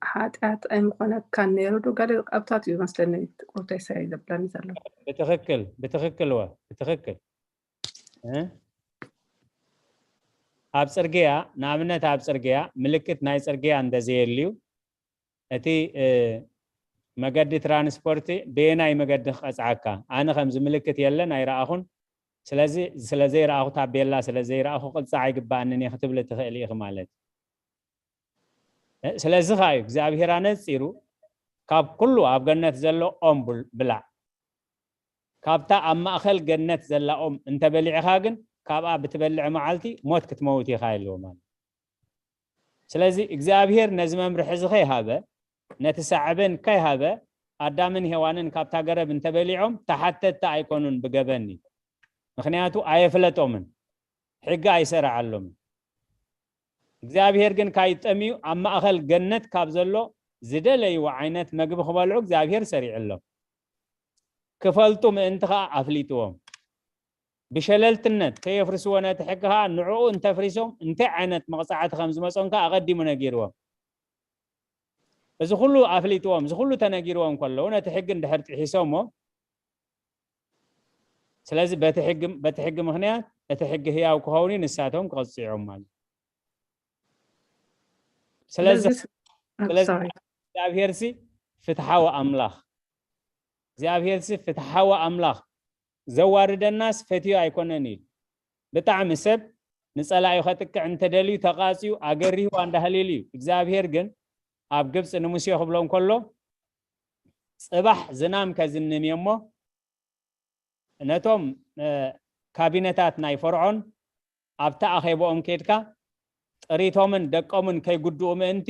ሓጢኣት ኣይምኾነካን ነይሩ ዶ? ገለ ኣብታት እዩ መስለኒ ቁርተይ ሳይ ዘብለኒ ዘሎ። ብትኽክል ብትኽክል ወ ብትኽክል እ? ኣብ ጽርግያ ንኣብነት ኣብ ጽርግያ ምልክት ናይ ጽርግያ እንተዘየልዩ እቲ እ፣ መገዲ ትራንስፖርት በየናይ መገዲ ክቐጽዓካ? ኣነ ከምዚ ምልክት የለን ኣይረኣኹን። ስለዚ ስለ ዘይረኣኹ ታቤላ ስለ ዘይረኣኹ ቅጻዕ ኣይግባኣንን እየ ክትብሊ ትኽእሊ ኢኺ ማለት እዩ። ስለዚ ኸኣ እዩ እግዚኣብሔር ኣነጺሩ ካብ ኩሉ ኣብ ገነት ዘሎ ኦም ብል- ብላዕ፣ ካብታ ኣብ ማእኸል ገነት ዘላ ኦም እንተበሊዕኻ ግን ካብኣ ብትበልዕ መዓልቲ ሞት ክትመውት ኢኻ ኢልዎ ማለት እዩ። ስለዚ እግዚኣብሔር ነዚ መምርሒ እዚ ከይሃበ ነቲ ሳዕቤን ከይሃበ ኣዳምን ሄዋንን ካብታ ገረብ እንተበሊዖም ተሓተትቲ ኣይኮኑን ብገበን እዩ። ምኽንያቱ ኣየፍለጦምን ሕጊ ኣይሰረዓሎምን። እግዚኣብሔር ግን ካይጠምዩ ኣብ ማእኸል ገነት ካብ ዘሎ ዝደለይዎ ዓይነት መግቢ ክበልዑ እግዚኣብሔር ሰሪዕሎም። ክፈልጡ ምእንቲ ኸዓ ኣፍሊጥዎም። ብሸለልትነት ከየፍርስዎ ነቲ ሕጊ ኸዓ ንዕኡ እንተፍሪሶም እንታይ ዓይነት መቕፃዕቲ ከም ዝመፆም ከዓ ኣቐዲሙ ነጊርዎም። እዚ ኩሉ ኣፍሊጥዎም፣ እዚ ኩሉ ተነጊርዎም ከለዉ ነቲ ሕጊ እንድሕር ጥሒሶሞ፣ ስለዚ በቲ ሕጊ በቲ ሕጊ ምኽንያት እቲ ሕጊ ህያው ክኸውን እዩ፣ ንሳቶም ክቕፅዖም ማለት እዩ። ስለዚ ስለዚ ስ- እ፣ ስለዚ sorry። እግዚኣብሔር ሲ ፍትሓዊ ኣምላኽ እግዚኣብሔር ሲ ፍትሓዊ ኣምላኽ ዘዋርደናስ ፈትዩ ኣይኮነን እዩ። ብጣዕሚ ሰብ ንጸላኢ ከጥቅዕ እንተደልዩ ተቓጽዩ ኣገሪሁ ኣንዳህሊሉ እዩ። እግዚኣብሔር ግን ኣብ ግብፂ ንሙሴ ክብሎ እንከሎ ጽባሕ ዝናም ከዝንም እየ እሞ ነቶም ካቢነታት ናይ ፈርዖን ኣብቲ ኣኼባኦም ከይድካ ጥሪቶምን ደቆምን ከይጉድኡ ምእንቲ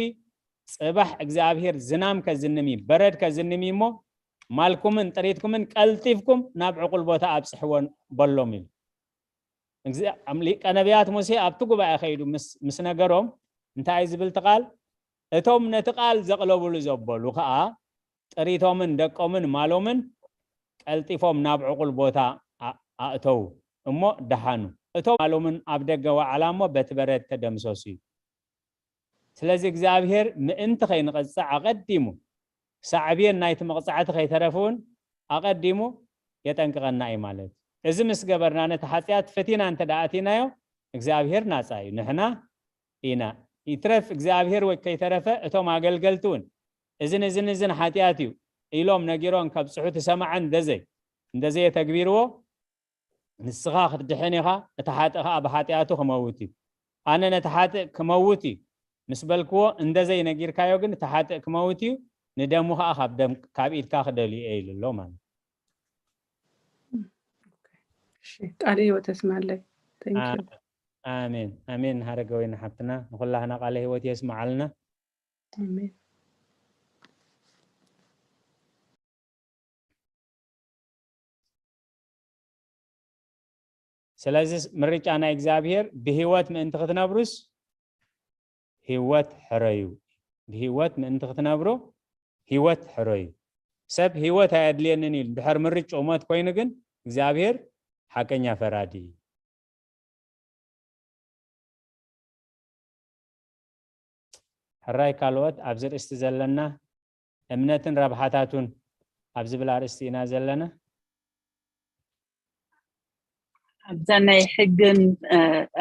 ጽባሕ እግዚኣብሔር ዝናም ከዝንም እዩ፣ በረድ ከዝንም እዩ እሞ ማልኩምን ጥሪትኩምን ቀልጢፍኩም ናብ ዕቁል ቦታ ኣብጽሕዎ በሎም ኢሉ። ሊቀ ነቢያት ሙሴ ኣብቲ ጉባኤ ከይዱ ምስ ነገሮም እንታይ ዝብል ቃል እቶም ነቲ ቃል ዘቕለብሉ ዘበሉ ከዓ ጥሪቶምን ደቆምን ማሎምን ቀልጢፎም ናብ ዕቁል ቦታ ኣእተው እሞ ደሓኑ። እቶም ማሎምን ኣብ ደገ ዋዕላ እሞ በቲ በረድ ተደምሰሱ እዩ። ስለዚ እግዚኣብሔር ምእንቲ ከይንቐፅዕ ኣቐዲሙ ሳዕብየን ናይቲ መቕፃዕቲ ከይተረፍ እውን ኣቐዲሙ የጠንቅቐና እዩ ማለት እዩ። እዚ ምስ ገበርና ነቲ ሓጢኣት ፈቲና እንተ ደኣ ኣቲናዮ እግዚኣብሔር ናፃ እዩ። ንሕና ኢና ይትረፍ እግዚኣብሔር ወይ ከይተረፈ እቶም ኣገልገልቲ እውን እዝን እዝን እዝን ሓጢኣት እዩ ኢሎም ነጊሮም ከብፅሑ ትሰማዐን እንደዘይ እንደዘየ ተግቢርዎ ንስኻ ክትድሕን ኢኻ፣ እቲ ሓጥእ ኸዓ ብሓጢኣቱ ክመውት እዩ። ኣነ ነቲ ሓጥእ ክመውት እዩ ምስ በልክዎ እንደዘይ ነጊርካዮ ግን እቲ ሓጥእ ክመውት እዩ፣ ንደሙ ኸዓ ካብ ደም ካብ ኢድካ ክደልዩ እየ ኢሉ ኣሎ ማለት እዩ። ቃለ ህይወት የስማለይ። ኣሜን ኣሜን። ሃረገወይና ሓብትና ንኩላህና ቃለ ህይወት የስማዓልና። ኣሜን። ስለዚ ምርጫ ናይ እግዚኣብሔር ብህይወት ምእንቲ ክትነብሩስ ህይወት ሕረዩ። ብህይወት ምእንቲ ክትነብሩ ህይወት ሕረዩ። ሰብ ህይወት ኣየድልየንን ኢሉ ድሕር ምርጭኡ ሞት ኮይኑ ግን እግዚኣብሔር ሓቀኛ ፈራዲ እዩ። ሕራይ ካልኦት ኣብዚ ርእስቲ ዘለና እምነትን ረብሓታቱን ኣብ ዝብል ኣርእስቲ ኢና ዘለና። ኣብዛ ናይ ሕግን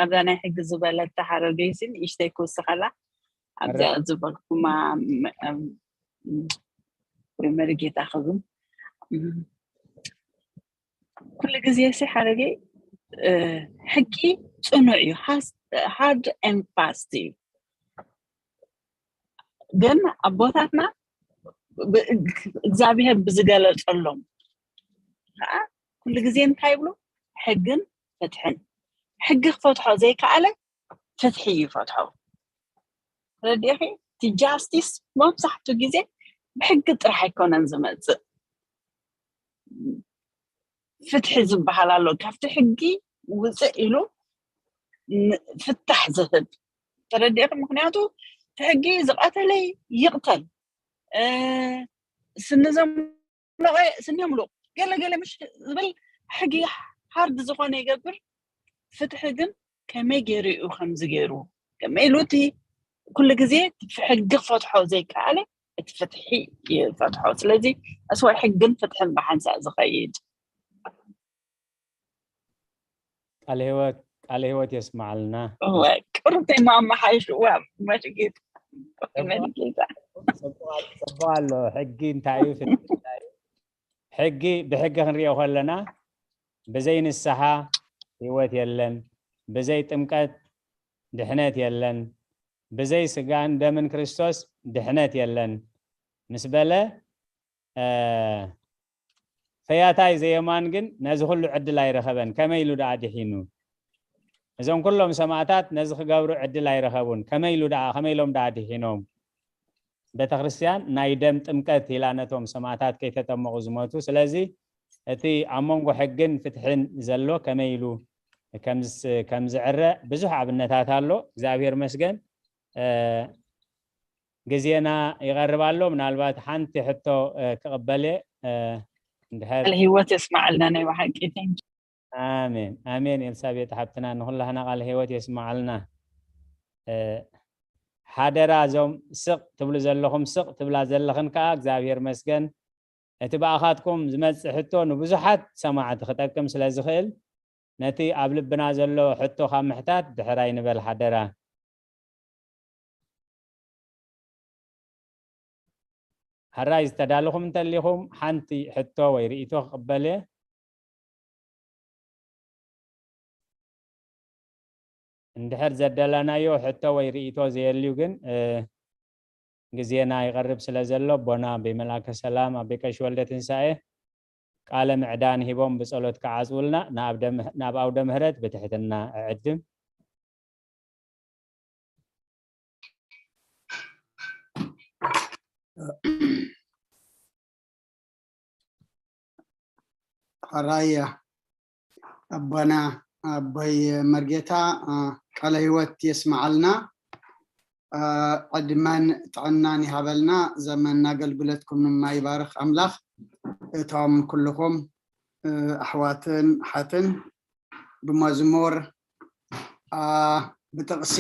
ኣብዛ ናይ ሕጊ ዝበለታ ሓረገይሲ ንእሽተይ ክውስኸላ ኣብዚኣ ዝበልኩማ ወይ መሪጌታ ክብም ኩሉ ግዜ ሲ ሓረገይ ሕጊ ፅኑዕ እዩ፣ hard and fast እዩ። ግን ኣቦታትና እግዚኣብሔር ብዝገለፀሎም ከዓ ኩሉ ግዜ እንታይ ይብሉ? ሕግን ፍትሕን። ሕጊ ክፈትሖ ዘይከኣለ ፍትሒ ይፈትሖ። ተረዲእኺ? እቲ ጃስቲስ መብዛሕትኡ ግዜ ብሕጊ ጥራሕ ኣይኮነን ዝመፅእ። ፍትሒ ዝበሃል ኣሎ። ካብቲ ሕጊ ውፅእ ኢሉ ፍታሕ ዝህብ ተረዲእኺ? ምክንያቱ እቲ ሕጊ ዝቐተለ ይቕተል፣ ስኒ ዘምለቐ ስኒ የምልቕ፣ ገለ ገለ ምሽ ዝብል ሕጊ ሃርድ ዝኾነ ይገብር። ፍትሒ ግን ከመይ ገይሩ እዩ ከምዚ ገይሩ ከመይ ኢሉ እቲ ኩሉ ግዜ ሕጊ ክፈትሖ ዘይከኣለ እቲ ፍትሒ ይፈትሖ። ስለዚ እስወ ሕግን ፍትሕን ብሓንሳእ ዝኸይድ ቃለ ህይወት ቃለ ህይወት የስማዓልና። ቁርብተይ ማማ ሓይሽዋ መሪጌታ መሪጌታ ጽቡቅ ኣሎ። ሕጊ እንታይ እዩ? ፍትሒ እንታይ እዩ? ሕጊ ብሕጊ ክንሪኦ ከለና ብዘይ ንስሓ ህይወት የለን፣ ብዘይ ጥምቀት ድሕነት የለን፣ ብዘይ ስጋን ደምን ክርስቶስ ድሕነት የለን ምስ በለ ፈያታይ ዘየማን ግን ነዚ ኩሉ ዕድል ኣይረኸበን። ከመይ ኢሉ ደኣ ድሒኑ? እዞም ኩሎም ሰማእታት ነዚ ክገብሩ ዕድል ኣይረኸቡን። ከመይ ኢሉ ደኣ ከመይ ኢሎም ደኣ ድሒኖም? ቤተ ክርስቲያን ናይ ደም ጥምቀት ኢላ ነቶም ሰማእታት ከይተጠመቑ ዝሞቱ። ስለዚ እቲ ኣብ መንጎ ሕግን ፍትሕን ዘሎ ከመይ ኢሉ ከም ዝዕረ ብዙሕ ኣብነታት ኣሎ። እግዚኣብሔር መስገን። ግዜና ይቐርብ ኣሎ። ምናልባት ሓንቲ ሕቶ ክቕበል እየ። እንድሕር ህይወት የስማዓልና ናይ ብሓቂ። ኣሜን ኣሜን። ኤልሳቤጥ ሓብትና ንኹላህና ቃል ህይወት የስማዓልና። ሓደራ እዞም ስቕ ትብሉ ዘለኹም ስቕ ትብላ ዘለኽን ከዓ እግዚኣብሔር መስገን እቲ ብኣኻትኩም ዝመጽእ ሕቶ ንብዙሓት ሰማዕቲ ክጠቅም ስለ ዝኽእል ነቲ ኣብ ልብና ዘሎ ሕቶ ካብ ምሕታት ድሕር ኣይንበል ሓደራ። ሕራይ ዝተዳለኹም እንተሊኹም ሓንቲ ሕቶ ወይ ርእይቶ ክቕበል እየ። እንድሕር ዘደለናዮ ሕቶ ወይ ርእይቶ ዘየልዩ ግን ግዜና ይቐርብ ስለ ዘሎ ኣቦና ኣቦይ መልኣከ ሰላም ኣቦይ ቀሺ ወልደ ትንሳኤ ቃለ ምዕዳን ሂቦም ብጸሎት ክዓጽውልና ናብ ደም-፣ ናብ ኣውደ ምህረት ብትሕትና እዕድም። ሕራይ ኣቦና ኣቦይ መርጌታ፣ አ፣ ቃለ ህይወት የስምዓልና። አ፣ ዕድመን ጥዕናን ይሃበልና። ዘመን ኣገልግሎትኩም ድማ ይባርኽ ኣምላኽ። እቶም ኩልኹም፣ እ፣ ኣሕዋትን ኣሓትን ብመዝሙር፣ አ፣ ብጥቕሲ፣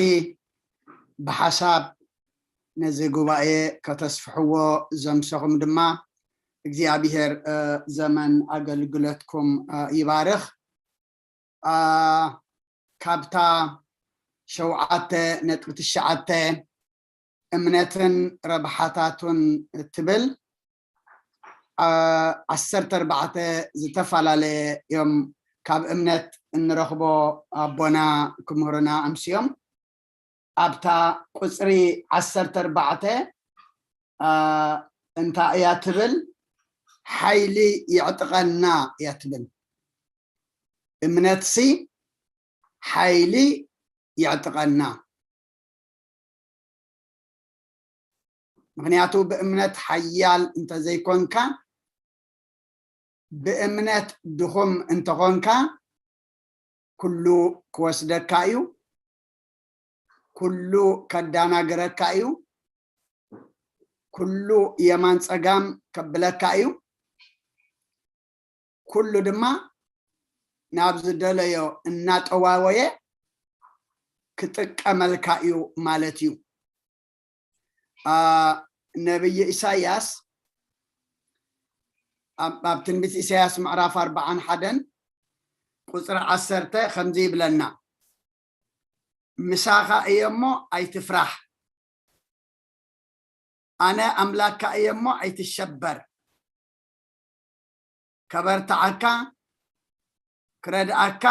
ብሓሳብ ነዚ ጉባኤ ከተስፍሕዎ ዘምሰኹም ድማ እግዚኣብሔር፣ እ፣ ዘመን ኣገልግሎትኩም፣ እ፣ ይባርኽ። አ፣ ካብታ ሸውዓተ ነጥቢ ትሽዓተ እምነትን ረብሓታቱን እትብል፣ አ፣ ዓሰርተ ኣርባዕተ ዝተፈላለየ እዮም ካብ እምነት እንረኽቦ ኣቦና ክምህሩና ኣምስዮም። ኣብታ ቁጽሪ ዓሰርተ ኣርባዕተ፣ አ፣ እንታይ እያ ትብል? ሓይሊ የዕጥቀና እያ ትብል። እምነትሲ ሓይሊ የዕጥቀና። ምኽንያቱ ብእምነት ሓያል እንተዘይኮንካ፣ ብእምነት ድኹም እንተኾንካ፣ ኩሉ ክወስደካ እዩ፣ ኩሉ ከዳናግረካ እዩ፣ ኩሉ የማን ጸጋም ከብለካ እዩ፣ ኩሉ ድማ ናብ ዝደለዮ እናጠዋወየ ክጥቀመልካ እዩ ማለት እዩ። አ፣ ነብይ ኢሳያስ ኣብ፣ ኣብ ትንቢት ኢሳያስ ምዕራፍ ኣርባዓን ሓደን ቁጽሪ ዓሰርተ ከምዚ ይብለና፣ "ምሳኻ እየ እሞ ኣይትፍራሕ፣ ኣነ ኣምላካ እየ እሞ ኣይትሸበር፣ ከበርትዓካ፣ ክረድኣካ፣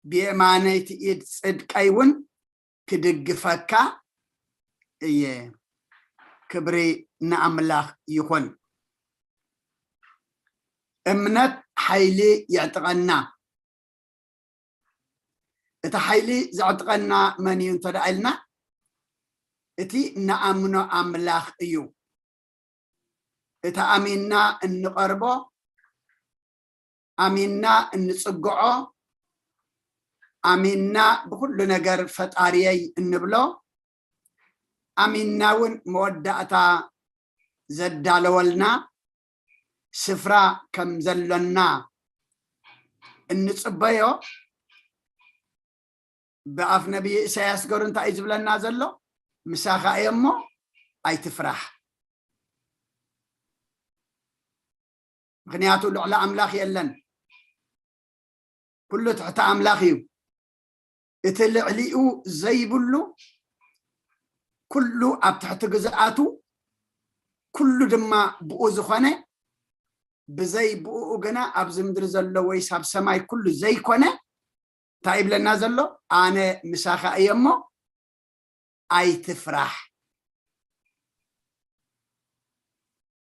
ብየማነይቲ ኢድ ጽድቀይ እውን ክድግፈካ እየ። ክብሪ ንኣምላኽ ይኹን። እምነት ሓይሊ የዕጥቀና። እቲ ሓይሊ ዘዕጥቀና መን እዩ እንተ ደኣ ኢልና፣ እቲ ንኣምኖ ኣምላኽ እዩ። እቲ ኣሚንና እንቐርቦ፣ ኣሚንና እንጽግዖ፣ ኣሚንና ብኹሉ ነገር ፈጣሪየይ እንብሎ፣ ኣሚንና እውን መወዳእታ ዘዳለወልና ስፍራ ከም ዘሎና እንጽበዮ፣ ብኣፍ ነቢይ ኢሳያስ ገሩ እንታይ እዩ ዝብለና ዘሎ? "ምሳኻ እየ እሞ ኣይትፍራሕ፣ ምኽንያቱ ልዕሊ ኣምላኽ የለን፣ ኩሉ ትሕቲ ኣምላኽ እዩ፣ እቲ ልዕሊኡ ዘይብሉ ኩሉ ኣብ ትሕቲ ግዝኣቱ፣ ኩሉ ድማ ብኡ ዝኾነ፣ ብዘይ ብኡ ግና ኣብዚ ምድሪ ዘሎ ወይስ ኣብ ሰማይ ኩሉ ዘይኮነ፣ እንታይ ይብለና ዘሎ? ኣነ ምሳኻ እየ እሞ ኣይትፍራሕ።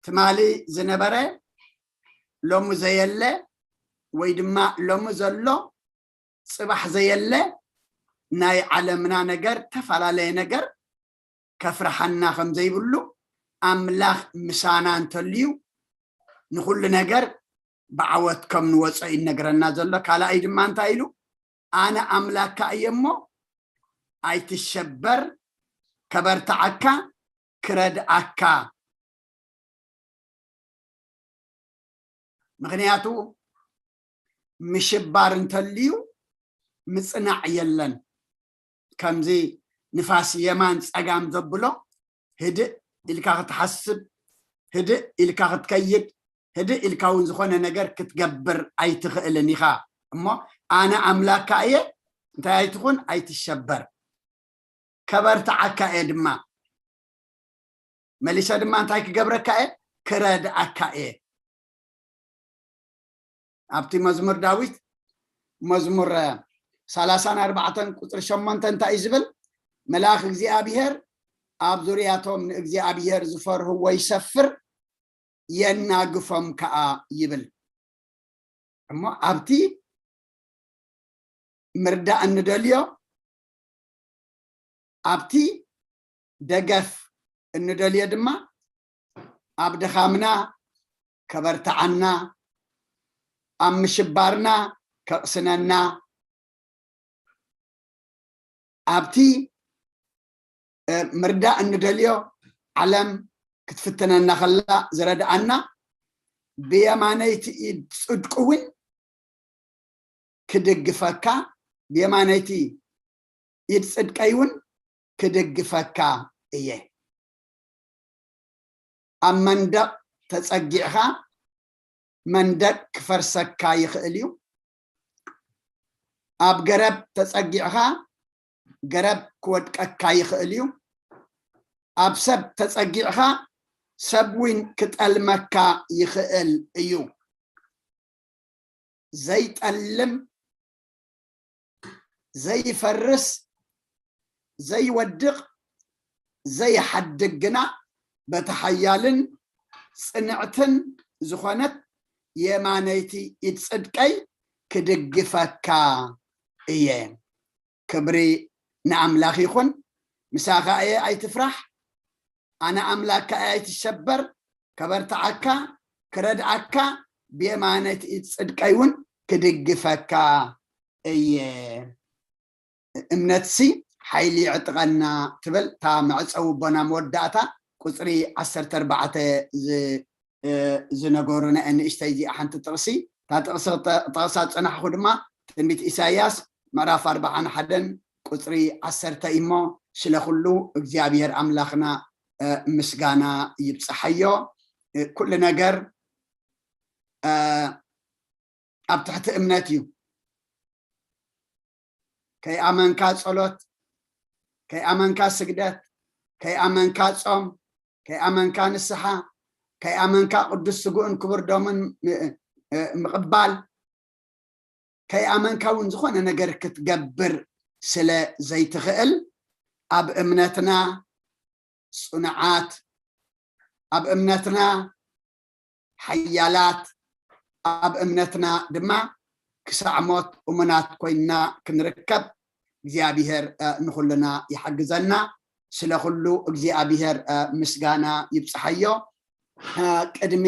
ትማሊ ዝነበረ ሎሚ ዘየለ ወይ ድማ ሎሚ ዘሎ ጽባሕ ዘየለ ናይ ዓለምና ነገር፣ ተፈላለየ ነገር ከፍርሓና ከም ዘይብሉ፣ ኣምላኽ ምሳና እንተልዩ ንኹሉ ነገር ብዓወት ከም ንወጾ ይነግረና ዘሎ። ካልኣይ ድማ እንታይ ኢሉ? ኣነ ኣምላካ እየ እሞ ኣይትሸበር፣ ከበርትዓካ፣ ክረድኣካ። ምኽንያቱ ምሽባር እንተልዩ ምጽናዕ የለን። ከምዚ ንፋስ የማን ጸጋም ዘብሎ ህድእ ኢልካ ክትሓስብ፣ ህድእ ኢልካ ክትከይድ፣ ህድእ ኢልካ እውን ዝኾነ ነገር ክትገብር ኣይትኽእልን ኢኻ። እሞ ኣነ ኣምላካ እየ፣ እንታይ ኣይትኹን፣ ኣይትሸበር፣ ከበርትዓካ እየ ድማ። መሊሰ ድማ እንታይ ክገብረካ እየ? ክረድኣካ እየ። ኣብቲ መዝሙር ዳዊት መዝሙር ሰላሳን ኣርባዕተን ቁፅሪ ሸሞንተ እንታይ እዩ ዝብል? መልኣኽ እግዚኣብሔር ኣብ ዙርያቶም ንእግዚኣብሔር ዝፈርህዎ ይሰፍር፣ የናግፎም ከኣ ይብል። እሞ ኣብቲ ምርዳእ እንደልዮ፣ ኣብቲ ደገፍ እንደልዮ ድማ ኣብ ድኻምና ከበርትዓና፣ ኣብ ምሽባርና ከቕስነና፣ ኣብቲ ምርዳእ እንደልዮ ዓለም ክትፍትነና ከላ ዝረድኣና፣ ብየማነይቲ ኢድ ጽድቁ እውን ክድግፈካ፣ ብየማነይቲ ኢድ ጽድቀይ እውን ክድግፈካ እየ። ኣብ መንደቕ ተጸጊዕኻ መንደቕ ክፈርሰካ ይኽእል እዩ። ኣብ ገረብ ተጸጊዕኻ ገረብ ክወድቀካ ይኽእል እዩ። ኣብ ሰብ ተጸጊዕኻ ሰብ እውን ክጠልመካ ይኽእል እዩ። ዘይጠልም፣ ዘይፈርስ፣ ዘይወድቕ፣ ዘይሓድግ ግና በቲ ሓያልን ጽንዕትን ዝኾነት የማነይቲ ኢድ ጽድቀይ ክድግፈካ እየ። ክብሪ ንኣምላኽ ይኹን። ምሳኻ እየ፣ ኣይትፍራሕ። ኣነ ኣምላክካ እየ፣ ኣይትሸበር። ከበርትዓካ፣ ክረድኣካ፣ ብየማነይቲ ኢድ ጽድቀይ እውን ክድግፈካ እየ። እምነትሲ ሓይሊ ይዕጥቀና ትብል እታ መዕጸዊ ኣቦና መወዳእታ ቁጽሪ ዓሰርተ ኣርባዕተ ዝ-፣ እ፣ ዝነገሩና ንእሽተይ እዚኣ ሓንቲ ጥቕሲ። እታ ጥቕሲ ክጠ-፣ ጠቕሳ ዝጸናሕኹ ድማ ትንቢት ኢሳይያስ ምዕራፍ ኣርብዓን ሓደን ቁጽሪ ዓሰርተ እሞ፣ ስለ ኩሉ እግዚኣብሔር ኣምላኽና፣ እ፣ ምስጋና ይብጽሓዮ። እ፣ ኩሉ ነገር፣ እ፣ ኣብ ትሕቲ እምነት እዩ። ከይኣመንካ ጸሎት፣ ከይኣመንካ ስግደት፣ ከይኣመንካ ጾም፣ ከይኣመንካ ንስሓ፣ ከይኣመንካ ቅዱስ ስግኡን ክቡር ደሙን ም-፣ እ፣ ምቕባል፣ ከይኣመንካ እውን ዝኾነ ነገር ክትገብር ስለ ዘይትኽእል፣ ኣብ እምነትና ጽኑዓት፣ ኣብ እምነትና ሓያላት፣ ኣብ እምነትና ድማ ክሳዕ ሞት እሙናት ኮይንና ክንርከብ እግዚኣብሔር፣ እ፣ ንኹልና ይሓግዘና። ስለ ኩሉ እግዚኣብሔር፣ እ፣ ምስጋና ይብጽሓዮ። እ፣ ቅድሚ፣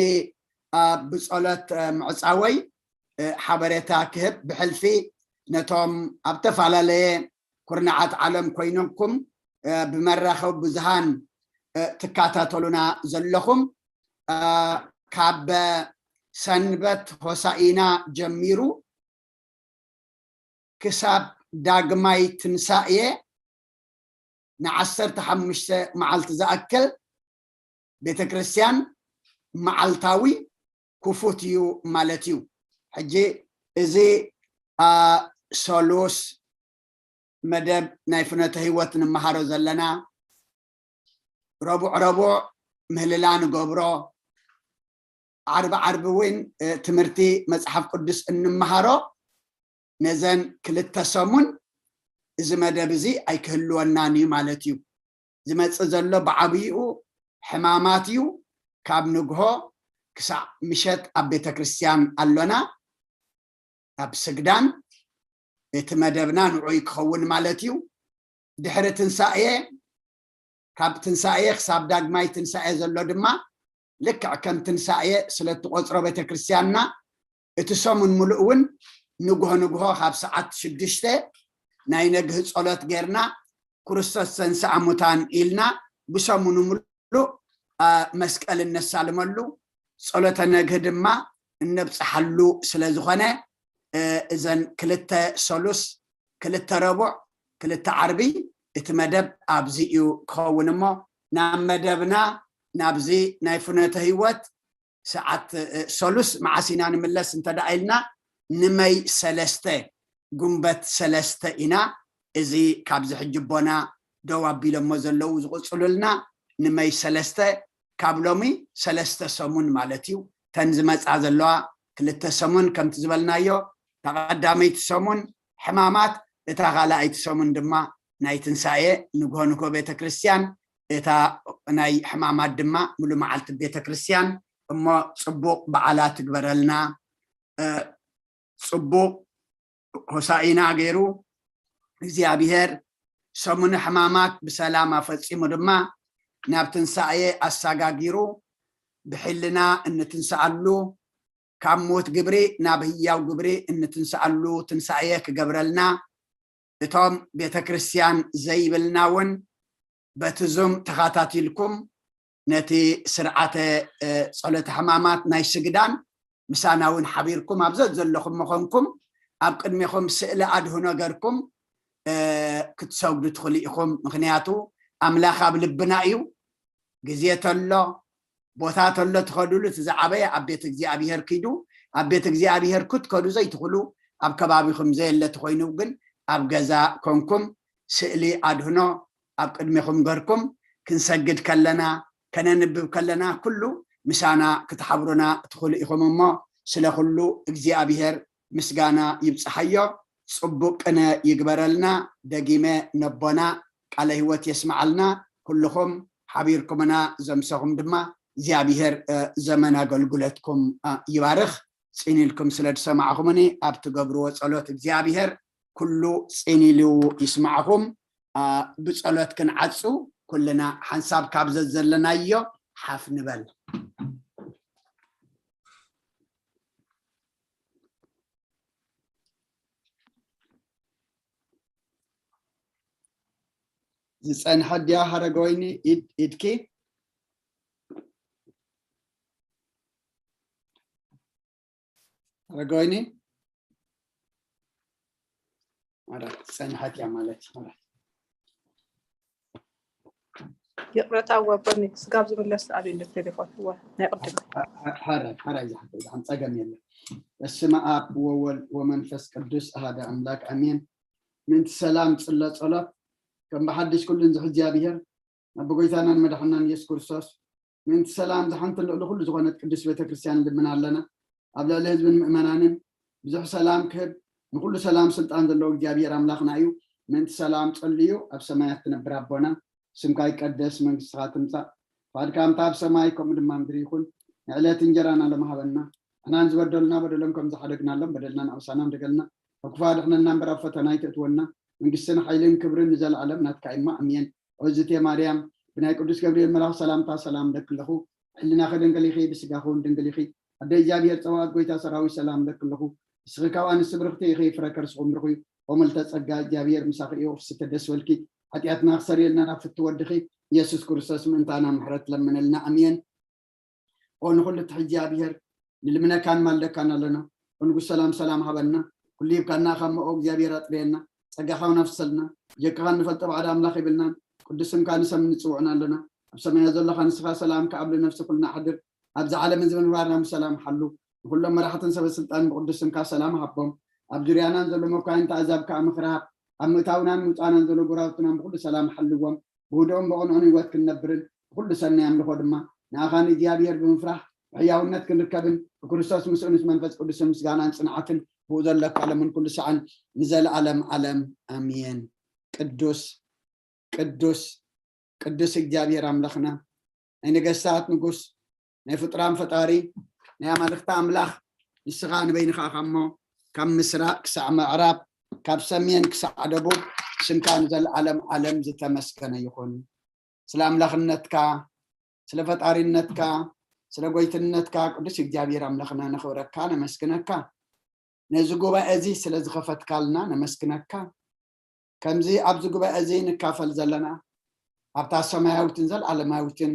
እ፣ ብጸሎት፣ እ፣ ምዕጻወይ፣ እ፣ ሓበሬታ ክህብ ብሕልፊ ነቶም ኣብ ተፈላለየ ኩርናዓት ዓለም ኮይንኩም፣ እ፣ ብመራኸቢ ብዙሃን፣ እ፣ ትከታተሉና ዘለኹም፣ እ፣ ካብ ሰንበት ሆሳኢና ጀሚሩ ክሳብ ዳግማይ ትንሳኤ ንዓሰርተ ሓሙሽተ መዓልቲ ዝኣክል ቤተ ክርስቲያን መዓልታዊ ክፉት እዩ ማለት እዩ። ሕጂ እዚ፣ አ፣ ሰሉስ መደብ ናይ ፍኖተ ህይወት ንምሃሮ ዘለና፣ ረቡዕ ረቡዕ ምህልላ ንገብሮ፣ ዓርቢ ዓርቢ እውን፣ እ፣ ትምህርቲ መጽሓፍ ቅዱስ እንምሃሮ፣ ነዘን ክልተ ሰሙን እዚ መደብ እዚ ኣይክህልወናን እዩ ማለት እዩ። ዝመጽእ ዘሎ ብዓብይኡ ሕማማት እዩ። ካብ ንግሆ ክሳዕ ምሸት ኣብ ቤተ ክርስቲያን ኣሎና። ኣብ ስግዳን እቲ መደብና ንዑይ ክኸውን ማለት እዩ። ድሕሪ ትንሳኤ፣ ካብ ትንሳኤ ክሳብ ዳግማይ ትንሳኤ ዘሎ ድማ ልክዕ ከም ትንሳኤ ስለ እትቆጽሮ ቤተ ክርስቲያንና፣ እቲ ሰሙን ምሉእ እውን ንግሆ ንግሆ ካብ ሰዓት ሽዱሽተ ናይ ነግህ ጸሎት ጌርና፣ ክርስቶስ ተንሥአ ሙታን ኢልና ብሰሙኑ ምሉእ፣ አ፣ መስቀል እነሳልመሉ፣ ጸሎተ ነግህ ድማ እነብጽሓሉ ስለ ዝኾነ፣ እ፣ እዘን ክልተ ሰሉስ፣ ክልተ ረቡዕ፣ ክልተ ዓርቢ እቲ መደብ ኣብዚ እዩ ክኸውን እሞ፣ ናብ መደብና፣ ናብዚ ናይ ፍኖተ ህይወት ሰዓት፣ እ፣ ሰሉስ መዓስ ኢና ንምለስ እንተ ደኣ ኢልና፣ ንመይ ሰለስተ፣ ጉንበት ሰለስተ ኢና። እዚ ካብዚ ሕጂ ኣቦና ደው ኣቢሎሞ ዘለዉ ዝቕጽሉልና፣ ንመይ ሰለስተ፣ ካብ ሎሚ ሰለስተ ሰሙን ማለት እዩ። ተን ዝመጻ ዘለዋ ክልተ ሰሙን ከምቲ ዝበልናዮ፣ እታ ቀዳመይቲ ሰሙን ሕማማት፣ እታ ካልኣይቲ ሰሙን ድማ ናይ ትንሳኤ ንግሆ ንግሆ ቤተ ክርስቲያን፣ እታ ናይ ሕማማት ድማ ሙሉ መዓልቲ ቤተ ክርስቲያን፣ እሞ ጽቡቕ በዓላት ትግበረልና። ጽቡቕ ሆሳኢና ገይሩ እግዚኣብሔር ሰሙነ ሕማማት ብሰላም ኣፈጺሙ ድማ ናብ ትንሳኤ ኣሳጋጊሩ ብሕልና እንትንስኣሉ ካብ ሞት ግብሪ ናብ ህያው ግብሪ እንትንስኣሉ ትንሳኤ ክገብረልና እቶም ቤተ ክርስቲያን ዘይብልና እውን በቲ ዙም ተኻታቲልኩም ነቲ ስርዓተ ጸሎተ ሕማማት ናይ ስግዳን ምሳና እውን ሓቢርኩም ኣብ ዘዘለኹም መኾንኩም ኣብ ቅድሚኹም ስእሊ ኣድህኖ ገርኩም ክትሰግዱ ትኽእሉ ኢኹም። ምክንያቱ ኣምላኽ ኣብ ልብና እዩ። ግዜ ተሎ ቦታ ተሎ ትኸዱሉ እቲ ዝዓበየ ኣብ ቤት እግዚኣብሔር ኪዱ። ኣብ ቤት እግዚኣብሔር ክትከዱ ዘይትኽእሉ ኣብ ከባቢኹም ዘየለ ትኾይኑ ግን ኣብ ገዛ ኮንኩም ስእሊ ኣድህኖ ኣብ ቅድሚኹም ገርኩም ክንሰግድ ከለና ከነንብብ ከለና ኩሉ ምሳና ክትሓብሩና ትኽእሉ ኢኹም እሞ ስለ ኩሉ እግዚኣብሔር ምስጋና ይብጽሓዮ። ጽቡቅ ቅነ ይግበረልና። ደጊመ ነቦና ቃለ ህይወት የስምዓልና። ኩልኹም ሓቢርኩምና ዘምሰኹም ድማ እግዚኣብሔር ዘመን ኣገልግሎትኩም ይባርኽ። ጽን ኢልኩም ስለ ዝሰማዕኹምኒ ኣብ ትገብርዎ ጸሎት እግዚኣብሔር ኩሉ ጽን ኢሉ ይስማዕኹም። ብጸሎት ክንዓጹ ኩልና ሓንሳብ ካብ ዘዘለናዮ ሓፍ ንበል። ዝጸንሐ ድያ ሃረገወይኒ ኢድኪ? ኣረጋዊኒ ማለት ጸንሓት እያ ማለት ማለት ይቕረታ ወበኒ ስጋብ ዝምለስ ኣብ ኢሉ ቴሌፎን እዋ ናይ ቅድም ሓራይ ሓራይ ዝሓፈ ዝሓን ጸገም የለ። በስመ ኣብ ወወልድ ወመንፈስ ቅዱስ ኣሃደ ኣምላክ ኣሜን። ምንቲ ሰላም ጽለ ጸሎት ከም ብሓድሽ ኩሉን ዝሕዚ ኣብሄር ናብ ጎይታናን መድሓናን ኢየሱስ ክርስቶስ ምእንቲ ሰላም ዝሓንቲ ልዕሊ ኩሉ ዝኾነት ቅድስት ቤተክርስትያን ንልምን ኣለና። ኣብ ልዕሊ ህዝብን ምእመናንን ብዙሕ ሰላም ክህብ ንኩሉ ሰላም ስልጣን ዘለዎ እግዚኣብሔር ኣምላኽና እዩ። ምእንቲ ሰላም ጸልዩ ኣብ ሰማያት ትነብር ኣቦና ስምካ ይቀደስ መንግስትኻ ትምጻእ ፍቃድካ ከምታ ኣብ ሰማይ ከምኡ ድማ ምድሪ ይኹን። ንዕለት እንጀራና ሎም ሃበና ንሕናን ዝበደሉና በደሎም ከም ዝሓደግናሎም በደልና ንኣውሳና ንደገልና ካብ ክፉእ ኣድሕነና እምበር ኣብ ፈተና ኣይተእትወና መንግስትን ሓይልን ክብርን ንዘለኣለም ናትካ እማ ኣሜን። ኦዝቴ ማርያም ብናይ ቅዱስ ገብርኤል መልኣኽ ሰላምታ ሰላም እብለኪ ኣለኹ። ብሕልናኺ ድንግል ኢኺ፣ ብስጋኺ እውን ድንግል ኢኺ። ኣደ እግዚኣብሔር ጸባኦት ጐይታ ሰራዊት ሰላም እብለኪ ኣለኹ። ንስኺ ካብ ኣንስቲ ብርኽቲ ኢኺ፣ ፍረ ከርስኺ እውን ብሩኽ እዩ። ኦ ምልዕተ ጸጋ እግዚኣብሔር ምሳኺ እዩ፣ ፍስሕቲ ደስ በልኪ። ሓጢኣትና ክሰርየልና ናብ ፍትው ወድኺ ኢየሱስ ክርስቶስ ምእንታና ምሕረት ለምነልና። ኣሜን። ኦ ንኹሉ ትሕዚ እግዚኣብሔር ንልምነካን ማልደካን ኣለና። ኦ ንጉስ ሰላም ሰላም ሃበና። ኩሉ ሂብካና ካብ መኦ እግዚኣብሔር ኣጥርየና። ጸጋኻ እውን ኣፍሰልና። ብጀካኻ እንፈልጦ ባዕዳ ኣምላኽ የብልናን። ቅዱስ ስምካ ንሰምን ንጽውዕን ኣለና። ኣብ ሰማያት ዘለኻ ንስኻ ሰላም ከኣብ ንነፍሲ ኩልና ኣሕድር። ኣብዚ ዓለም እዚ ምንባርና ብሰላም ሓሉ። ንኹሎም መራሕትን ሰበ ስልጣን ብቅዱስ ስምካ ሰላም ሃቦም። ኣብ ዙርያናን ዘሎ መኳይንቲ ኣዛብ ከኣ ምኽሪ ሃብ። ኣብ ምእታውናን ምውጻእናን ዘሎ ጎራብትናን ብኹሉ ሰላም ሓልዎም። ብህድኦም ብቕንዑን ህይወት ክንነብርን ብኹሉ ሰናይ ኣምልኾ ድማ ንኣኻ ንእግዚኣብሔር ብምፍራሕ ብሕያውነት ክንርከብን ብክርስቶስ ምስኡ ምስ መንፈስ ቅዱስን ምስጋናን ጽንዓትን ብኡ ዘሎ ኣለካ ለምን ኩሉ ሰዓን ንዘለኣለም ዓለም ኣሜን። ቅዱስ ቅዱስ ቅዱስ እግዚኣብሔር ኣምላኽና ናይ ነገስታት ንጉስ ናይ ፍጡራን ፈጣሪ ናይ ኣማልኽቲ ኣምላኽ ንስኻ ንበይንኻ ኢኻ እሞ ካብ ምስራቕ ክሳዕ ምዕራብ ካብ ሰሜን ክሳዕ ደቡብ ስምካ ንዘለኣለም ዓለም ዝተመስገነ ይኹን። ስለ ኣምላኽነትካ ስለ ፈጣሪነትካ ስለ ጎይትነትካ ቅዱስ እግዚኣብሔር ኣምላኽና ነኽብረካ ነመስግነካ። ነዚ ጉባኤ እዚ ስለ ዝኸፈትካልና ነመስግነካ። ከምዚ ኣብዚ ጉባኤ እዚ ንካፈል ዘለና ኣብታ ሰማያዊትን ዘለኣለማዊትን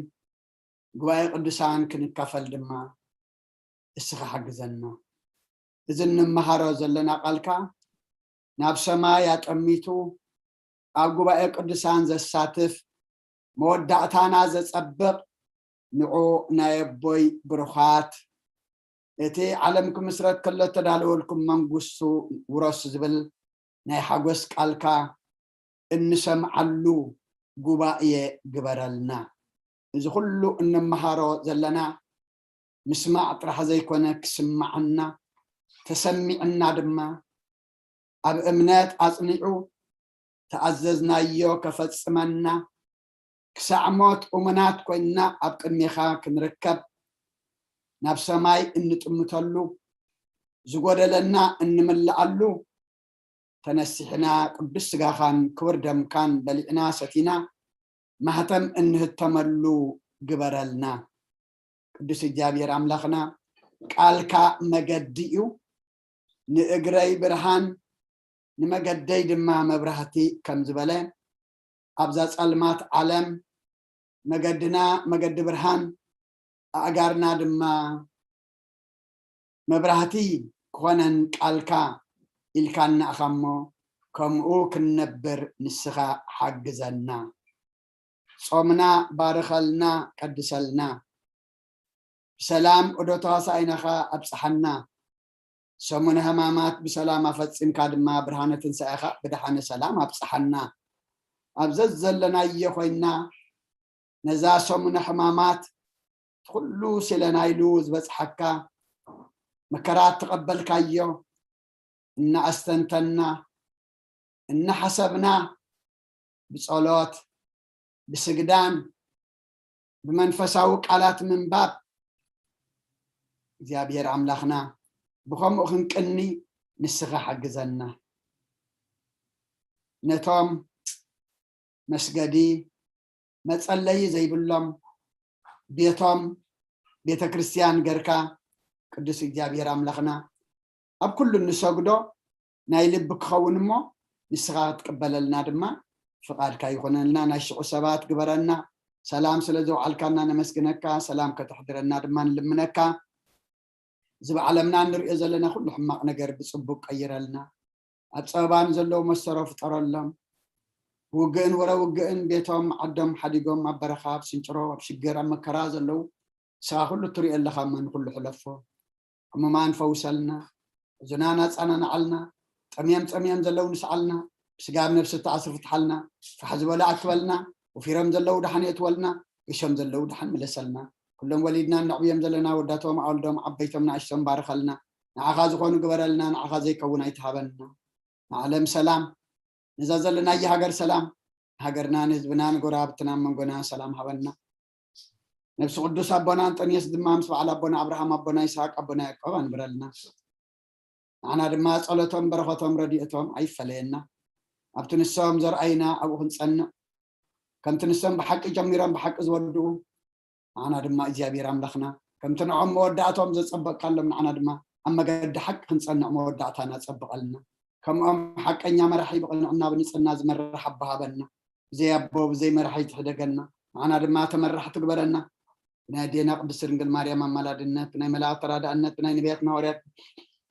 ጉባኤ ቅዱሳን ክንካፈል ድማ እስኻ ሓግዘና። እዚ እንመሃሮ ዘለና ቃልካ ናብ ሰማይ ኣጠሚቱ ኣብ ጉባኤ ቅዱሳን ዘሳትፍ መወዳእታና ዘጸብቕ ንዑ ናይ ኣቦይ ብሩኻት እቲ ዓለም ክምስረት ከሎ እተዳለወልኩም መንግስቱ ውረሱ ዝብል ናይ ሓጎስ ቃልካ እንሰምዓሉ ጉባኤ ግበረልና። እዚ ኩሉ እንመሃሮ ዘለና ምስማዕ ጥራሕ ዘይኮነ ክስምዓና ተሰሚዕና ድማ ኣብ እምነት ኣጽኒዑ ተኣዘዝናዮ ከፈጽመና ክሳዕ ሞት እሙናት ኮይንና ኣብ ቅድሜኻ ክንርከብ ናብ ሰማይ እንጥምተሉ፣ ዝጎደለና እንምልኣሉ፣ ተነሲሕና ቅዱስ ስጋኻን ክቡር ደምካን በሊዕና ሰቲና፣ ማህተም እንህተመሉ ግበረልና። ቅዱስ እግዚኣብሔር ኣምላኽና፣ ቃልካ መገዲ እዩ፣ ንእግረይ ብርሃን፣ ንመገደይ ድማ መብራህቲ ከም ዝበለ፣ ኣብዛ ጸልማት ዓለም መገድና መገዲ ብርሃን፣ ኣእጋርና ድማ መብራህቲ ክኾነን ቃልካ ኢልካና ኢኻ እሞ፣ ከምኡ ክንነብር ንስኻ ሓግዘና። ጾምና ባርኸልና፣ ቀድሰልና። ብሰላም ዑደት ተዋሳኢናኻ ኣብጽሓና። ሰሙነ ሕማማት ብሰላም ኣፈጺምካ ድማ ብርሃነ ትንሳኤኻ ብደሓነ ሰላም ኣብጽሓና። ኣብ ዘዘለናዮ ኮይና ነዛ ሰሙነ ሕማማት ኩሉ ሲለናይሉ ዝበጽሓካ መከራ እተቐበልካዮ እናኣስተንተና፣ እናሓሰብና፣ ብጸሎት፣ ብስግዳን፣ ብመንፈሳዊ ቃላት ምንባብ፣ እግዚኣብሔር ኣምላኽና ብኸምኡ ክንቅኒ ንስኻ ሓግዘና። ነቶም መስገዲ መጸለዪ ዘይብሎም ቤቶም ቤተ ክርስቲያን ገርካ፣ ቅዱስ እግዚኣብሔር ኣምላኽና ኣብ ኩሉ እንሰግዶ ናይ ልቢ ክኸውን እሞ፣ ንስኻ ክትቅበለልና ድማ ፍቓድካ ይኹነልና። ናይ ሽዑ ሰባት ግበረና። ሰላም ስለ ዘውዓልካና ነመስግነካ፣ ሰላም ከተሕድረና ድማ ንልምነካ። እዚ ብዓለምና እንሪኦ ዘለና ኩሉ ሕማቕ ነገር ብጽቡቕ ቀይረልና። ኣብ ጸበባን ዘለዉ መሰሮ ፍጠረሎም። ውግእን ወረ ውግእን ቤቶም ዓዶም ሓዲጎም ኣብ በረኻ፣ ኣብ ስንጭሮ፣ ኣብ ሽግር፣ ኣብ መከራ ዘለዉ ንስኻ ኩሉ እትሪኦ ኣለኻ እሞ ንኩሉ ሕለፎ። ሕሙማን ፈውሰልና፣ ሕዙናን ኣጸናንዓልና፣ ጠምዮም ጸሚኦም ዘለዉ ንስዓልና፣ ብስጋ ኣብ ነፍሲ እተኣስሩ ፍትሓልና፣ ፋሕ ዝበሉ ኣክበልና፣ ወፊሮም ዘለዉ ደሓን የእትወልና፣ ገሾም ዘለዉ ደሓን ምለሰልና። ኩሎም ወሊድና እነዕብዮም ዘለና ወዳቶም ኣወልዶም ዓበይቶም ንኣሽቶም ባርኸልና። ንዓኻ ዝኾኑ ግበረልና፣ ንዓኻ ዘይከውን ኣይትሃበና። ንዓለም ሰላም፣ ነዛ ዘለናያ ሃገር ሰላም፣ ሃገርና ንህዝብና ንጎረባብትና መንጎና ሰላም ሃበና። ነብሲ ቅዱስ ኣቦና ኣንጠንዮስ ድማ ምስ በዓል ኣቦና ኣብርሃም ኣቦና ይስሐቅ ኣቦና ያዕቆብ ኣንብረልና። ንዓና ድማ ጸሎቶም በረኸቶም ረድኤቶም ኣይፈለየና። ኣብቲ ንሶም ዘርኣይና ኣብኡ ክንጸንዕ፣ ከምቲ ንሶም ብሓቂ ጀሚሮም ብሓቂ ዝወድኡ፣ ንዓና ድማ እግዚኣብሔር ኣምላኽና ከምቲ ንዖም መወዳእቶም ዘጸበቕካሎም ንዓና ድማ ኣብ መገዲ ሓቂ ክንጸንዕ መወዳእታና ጸብቐልና። ከምኦም ሓቀኛ መራሒ ብቕንዕና ብንጽህና ዝመርሕ ኣቦ ሃበና። ብዘይ ኣቦ ብዘይ መራሒ ትሕደገና፣ ንዓና ድማ ተመራሕቲ ግበረና። ብናይ ኣዴና ቅድስት ድንግል ማርያም ኣማላድነት፣ ብናይ መላእክት ተራዳእነት፣ ብናይ ነቢያትን ሃዋርያት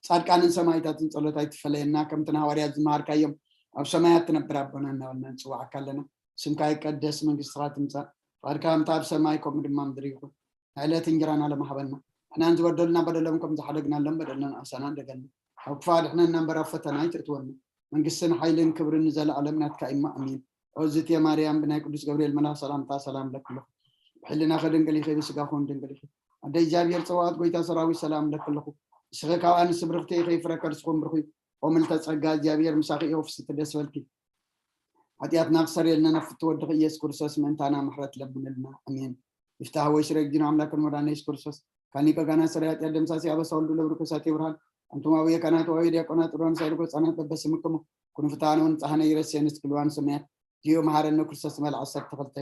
ጻድቃንን ሰማዕታትን ጸሎት ኣይትፈለየና። ከምቲ ንሃዋርያት ዝመሃርካዮም ኣብ ሰማያት ትነብር ኣቦና እናበልና ንጽውዓካ ኣለና። ስምካ ይቀደስ፣ መንግስትኻ ትምጻእ፣ ፍቓድካ ከምቲ ኣብ ሰማይ ከምኡ ድማ ምድሪ ይኹን። ናይ ዕለት እንጀራና ሎሚ ሃበና። ንሕናን ዝበደሉና በደሎም ከም ዝሓደግናሎም በደልና ንኣሳና እንደገና። ኣብ ክፉእ ኣድሕነና እምበር ኣብ ፈተና ኣይትእትወና። መንግስትን ሓይልን ክብርን ንዘለኣለም ናትካ እዩ እሞ ኣሜን። ኦዝትየ ማርያም ብናይ ቅዱስ ገብርኤል መልኣኽ ሰላምታ ሰላም እለኪ ኣለኹ። ብሕልናኺ ድንግል ኢኺ፣ ብስጋኺ እውን ድንግል ኢኺ። ኣደ እግዚኣብሔር ጸዋዖት ጎይታ ሰራዊት ሰላም እለኪ ኣለኹ። ንስኺ ካብ ኣንስቲ ብርኽቲ ኢኺ፣ ፍረ ከርስኺ እውን ብሩኽ እዩ። ኦ ምልዕተ ጸጋ እግዚኣብሔር ምሳኺ እዩ፣ ፍስሕቲ ደስ በልኪ። ሓጢኣትና ክሰርየልና ነፍቲ ወድኺ ኢየሱስ ክርስቶስ ምእንታና ምሕረት ለምንልና። ኣሜን። ይፍታህ ወይ ስረይ ጊኖ ኣምላክን መድኃኒነ ኢየሱስ ክርስቶስ ካኒቀ ጋና ስረይ ሓጢኣት ደምሳሲ ኣበሳ ወልዱ ለብሩ ከሳቴ ብርሃን ኣንቱም ኣቡየ ካህናት ወአቡየ ዲያቆናት ጥሩን ሳይልኮ ህፃናት በበስምክሙ ኩኑ ፍትሐነ ወንጽሐነ ይረሴንስ ክልዋን ሰማያት ዚዮ መሐረነ ክርስቶስ መልዓ ዓሰርተ ክልተ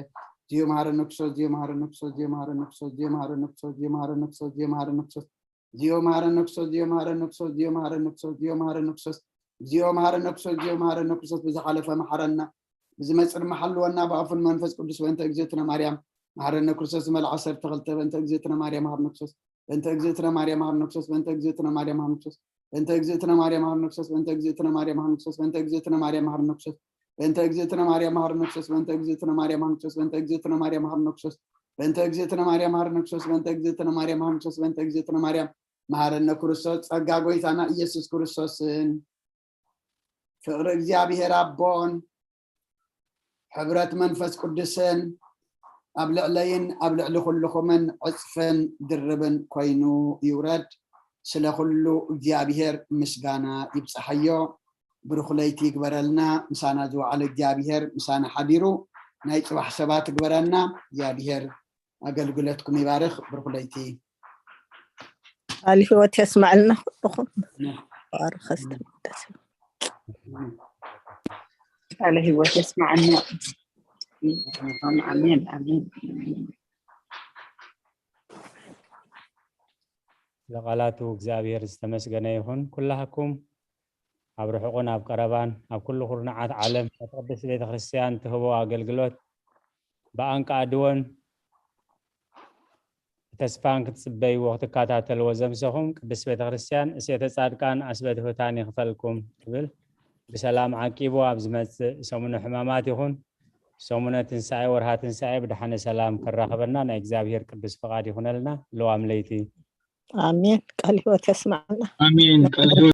ዚዮ መሐረነ ክርስቶስ ዚዮ መሐረነ ክርስቶስ ዚዮ መሐረነ ክርስቶስ ዚዮ መሐረነ ክርስቶስ ዚዮ መሐረነ ክርስቶስ ዚዮ መሐረነ ክርስቶስ ዚዮ መሐረነ ክርስቶስ ዚዮ መሐረነ ክርስቶስ ዚዮ መሐረነ ክርስቶስ ዚዮ መሐረነ ክርስቶስ ዚዮ መሐረነ ክርስቶስ ዚዮ መሐረነ ክርስቶስ ብዝሓለፈ መሐረና ብዝመጽእ ድማ ሓልወና ብኣፉን መንፈስ ቅዱስ በእንተ እግዝእትነ ማርያም መሐረነ ክርስቶስ መልዓ ዓሰርተ ክልተ በእንተ እግዝእትነ ማርያም መሐረነ ክርስቶስ በእንተ እግዝእትነ ማርያም መሐረነ ክርስቶስ በእንተ እግዝእትነ ማርያም መሐረነ ክርስቶስ በእንተ እግዝእትነ ማርያም መሐረነ ክርስቶስ በእንተ እግዝእትነ ማርያም መሐረነ ክርስቶስ በእንተ እግዝእትነ ማርያም መሐረነ ክርስቶስ በእንተ እግዝእትነ ማርያም መሐረነ ክርስቶስ በእንተ እግዝእትነ ማርያም መሐረነ ክርስቶስ በእንተ እግዝእትነ ማርያም መሐረነ ክርስቶስ በእንተ እግዝእትነ ማርያም መሐረነ ክርስቶስ በእንተ እግዝእትነ ማርያም መሐረነ ክርስቶስ ጸጋ ጎይታና ኢየሱስ ክርስቶስን ፍቕሪ እግዚኣብሔር ኣቦን ሕብረት መንፈስ ቅዱስን ኣብ ልዕለይን ኣብ ልዕሊ ኩልኹምን ዕጽፍን ድርብን ኮይኑ ይውረድ። ስለ ኩሉ እግዚኣብሔር ምስጋና ይብጽሓዮ። ብሩኽ ለይቲ ይግበረልና። ምሳና ዝወዓለ እግዚኣብሔር ምሳና ሓዲሩ ናይ ጽባሕ ሰባት ይግበረና። እግዚኣብሔር ኣገልግሎትኩም ይባርኽ። ብሩኽ ለይቲ። ቃል ህይወት የስማዕልና ኩልኹም። ባርኸ ዝተመደሰ ቃለ ህይወት የስማዕና። ኣሜን ኣሜን። ለቃላቱ እግዚኣብሔር ዝተመስገነ ይኹን። ኩላህኩም ኣብ ርሑቕን ኣብ ቀረባን ኣብ ኩሉ ኩርናዓት ዓለም እቲ ቅድስት ቤተ ክርስቲያን ትህቦ ኣገልግሎት ብኣንቃ ድወን ብተስፋን ክትጽበይዎ ክትከታተልዎ ዘምሰኹም ቅድስት ቤተ ክርስቲያን እሴተ ጻድቃን ኣስበ ትሑታን ይኽፈልኩም ትብል። ብሰላም ዓቂቡ ኣብ ዝመጽእ ሰሙነ ሕማማት ይኹን ሰሙነ ትንሳኤ ወርሃ ትንሳኤ ብድሓነ ሰላም ከራኸበና ናይ እግዚኣብሔር ቅዱስ ፍቓድ ይኹነልና። ለዋም ለይቲ ኣሜን። ቃል ህይወት የስማዕና። ኣሜን። ቃል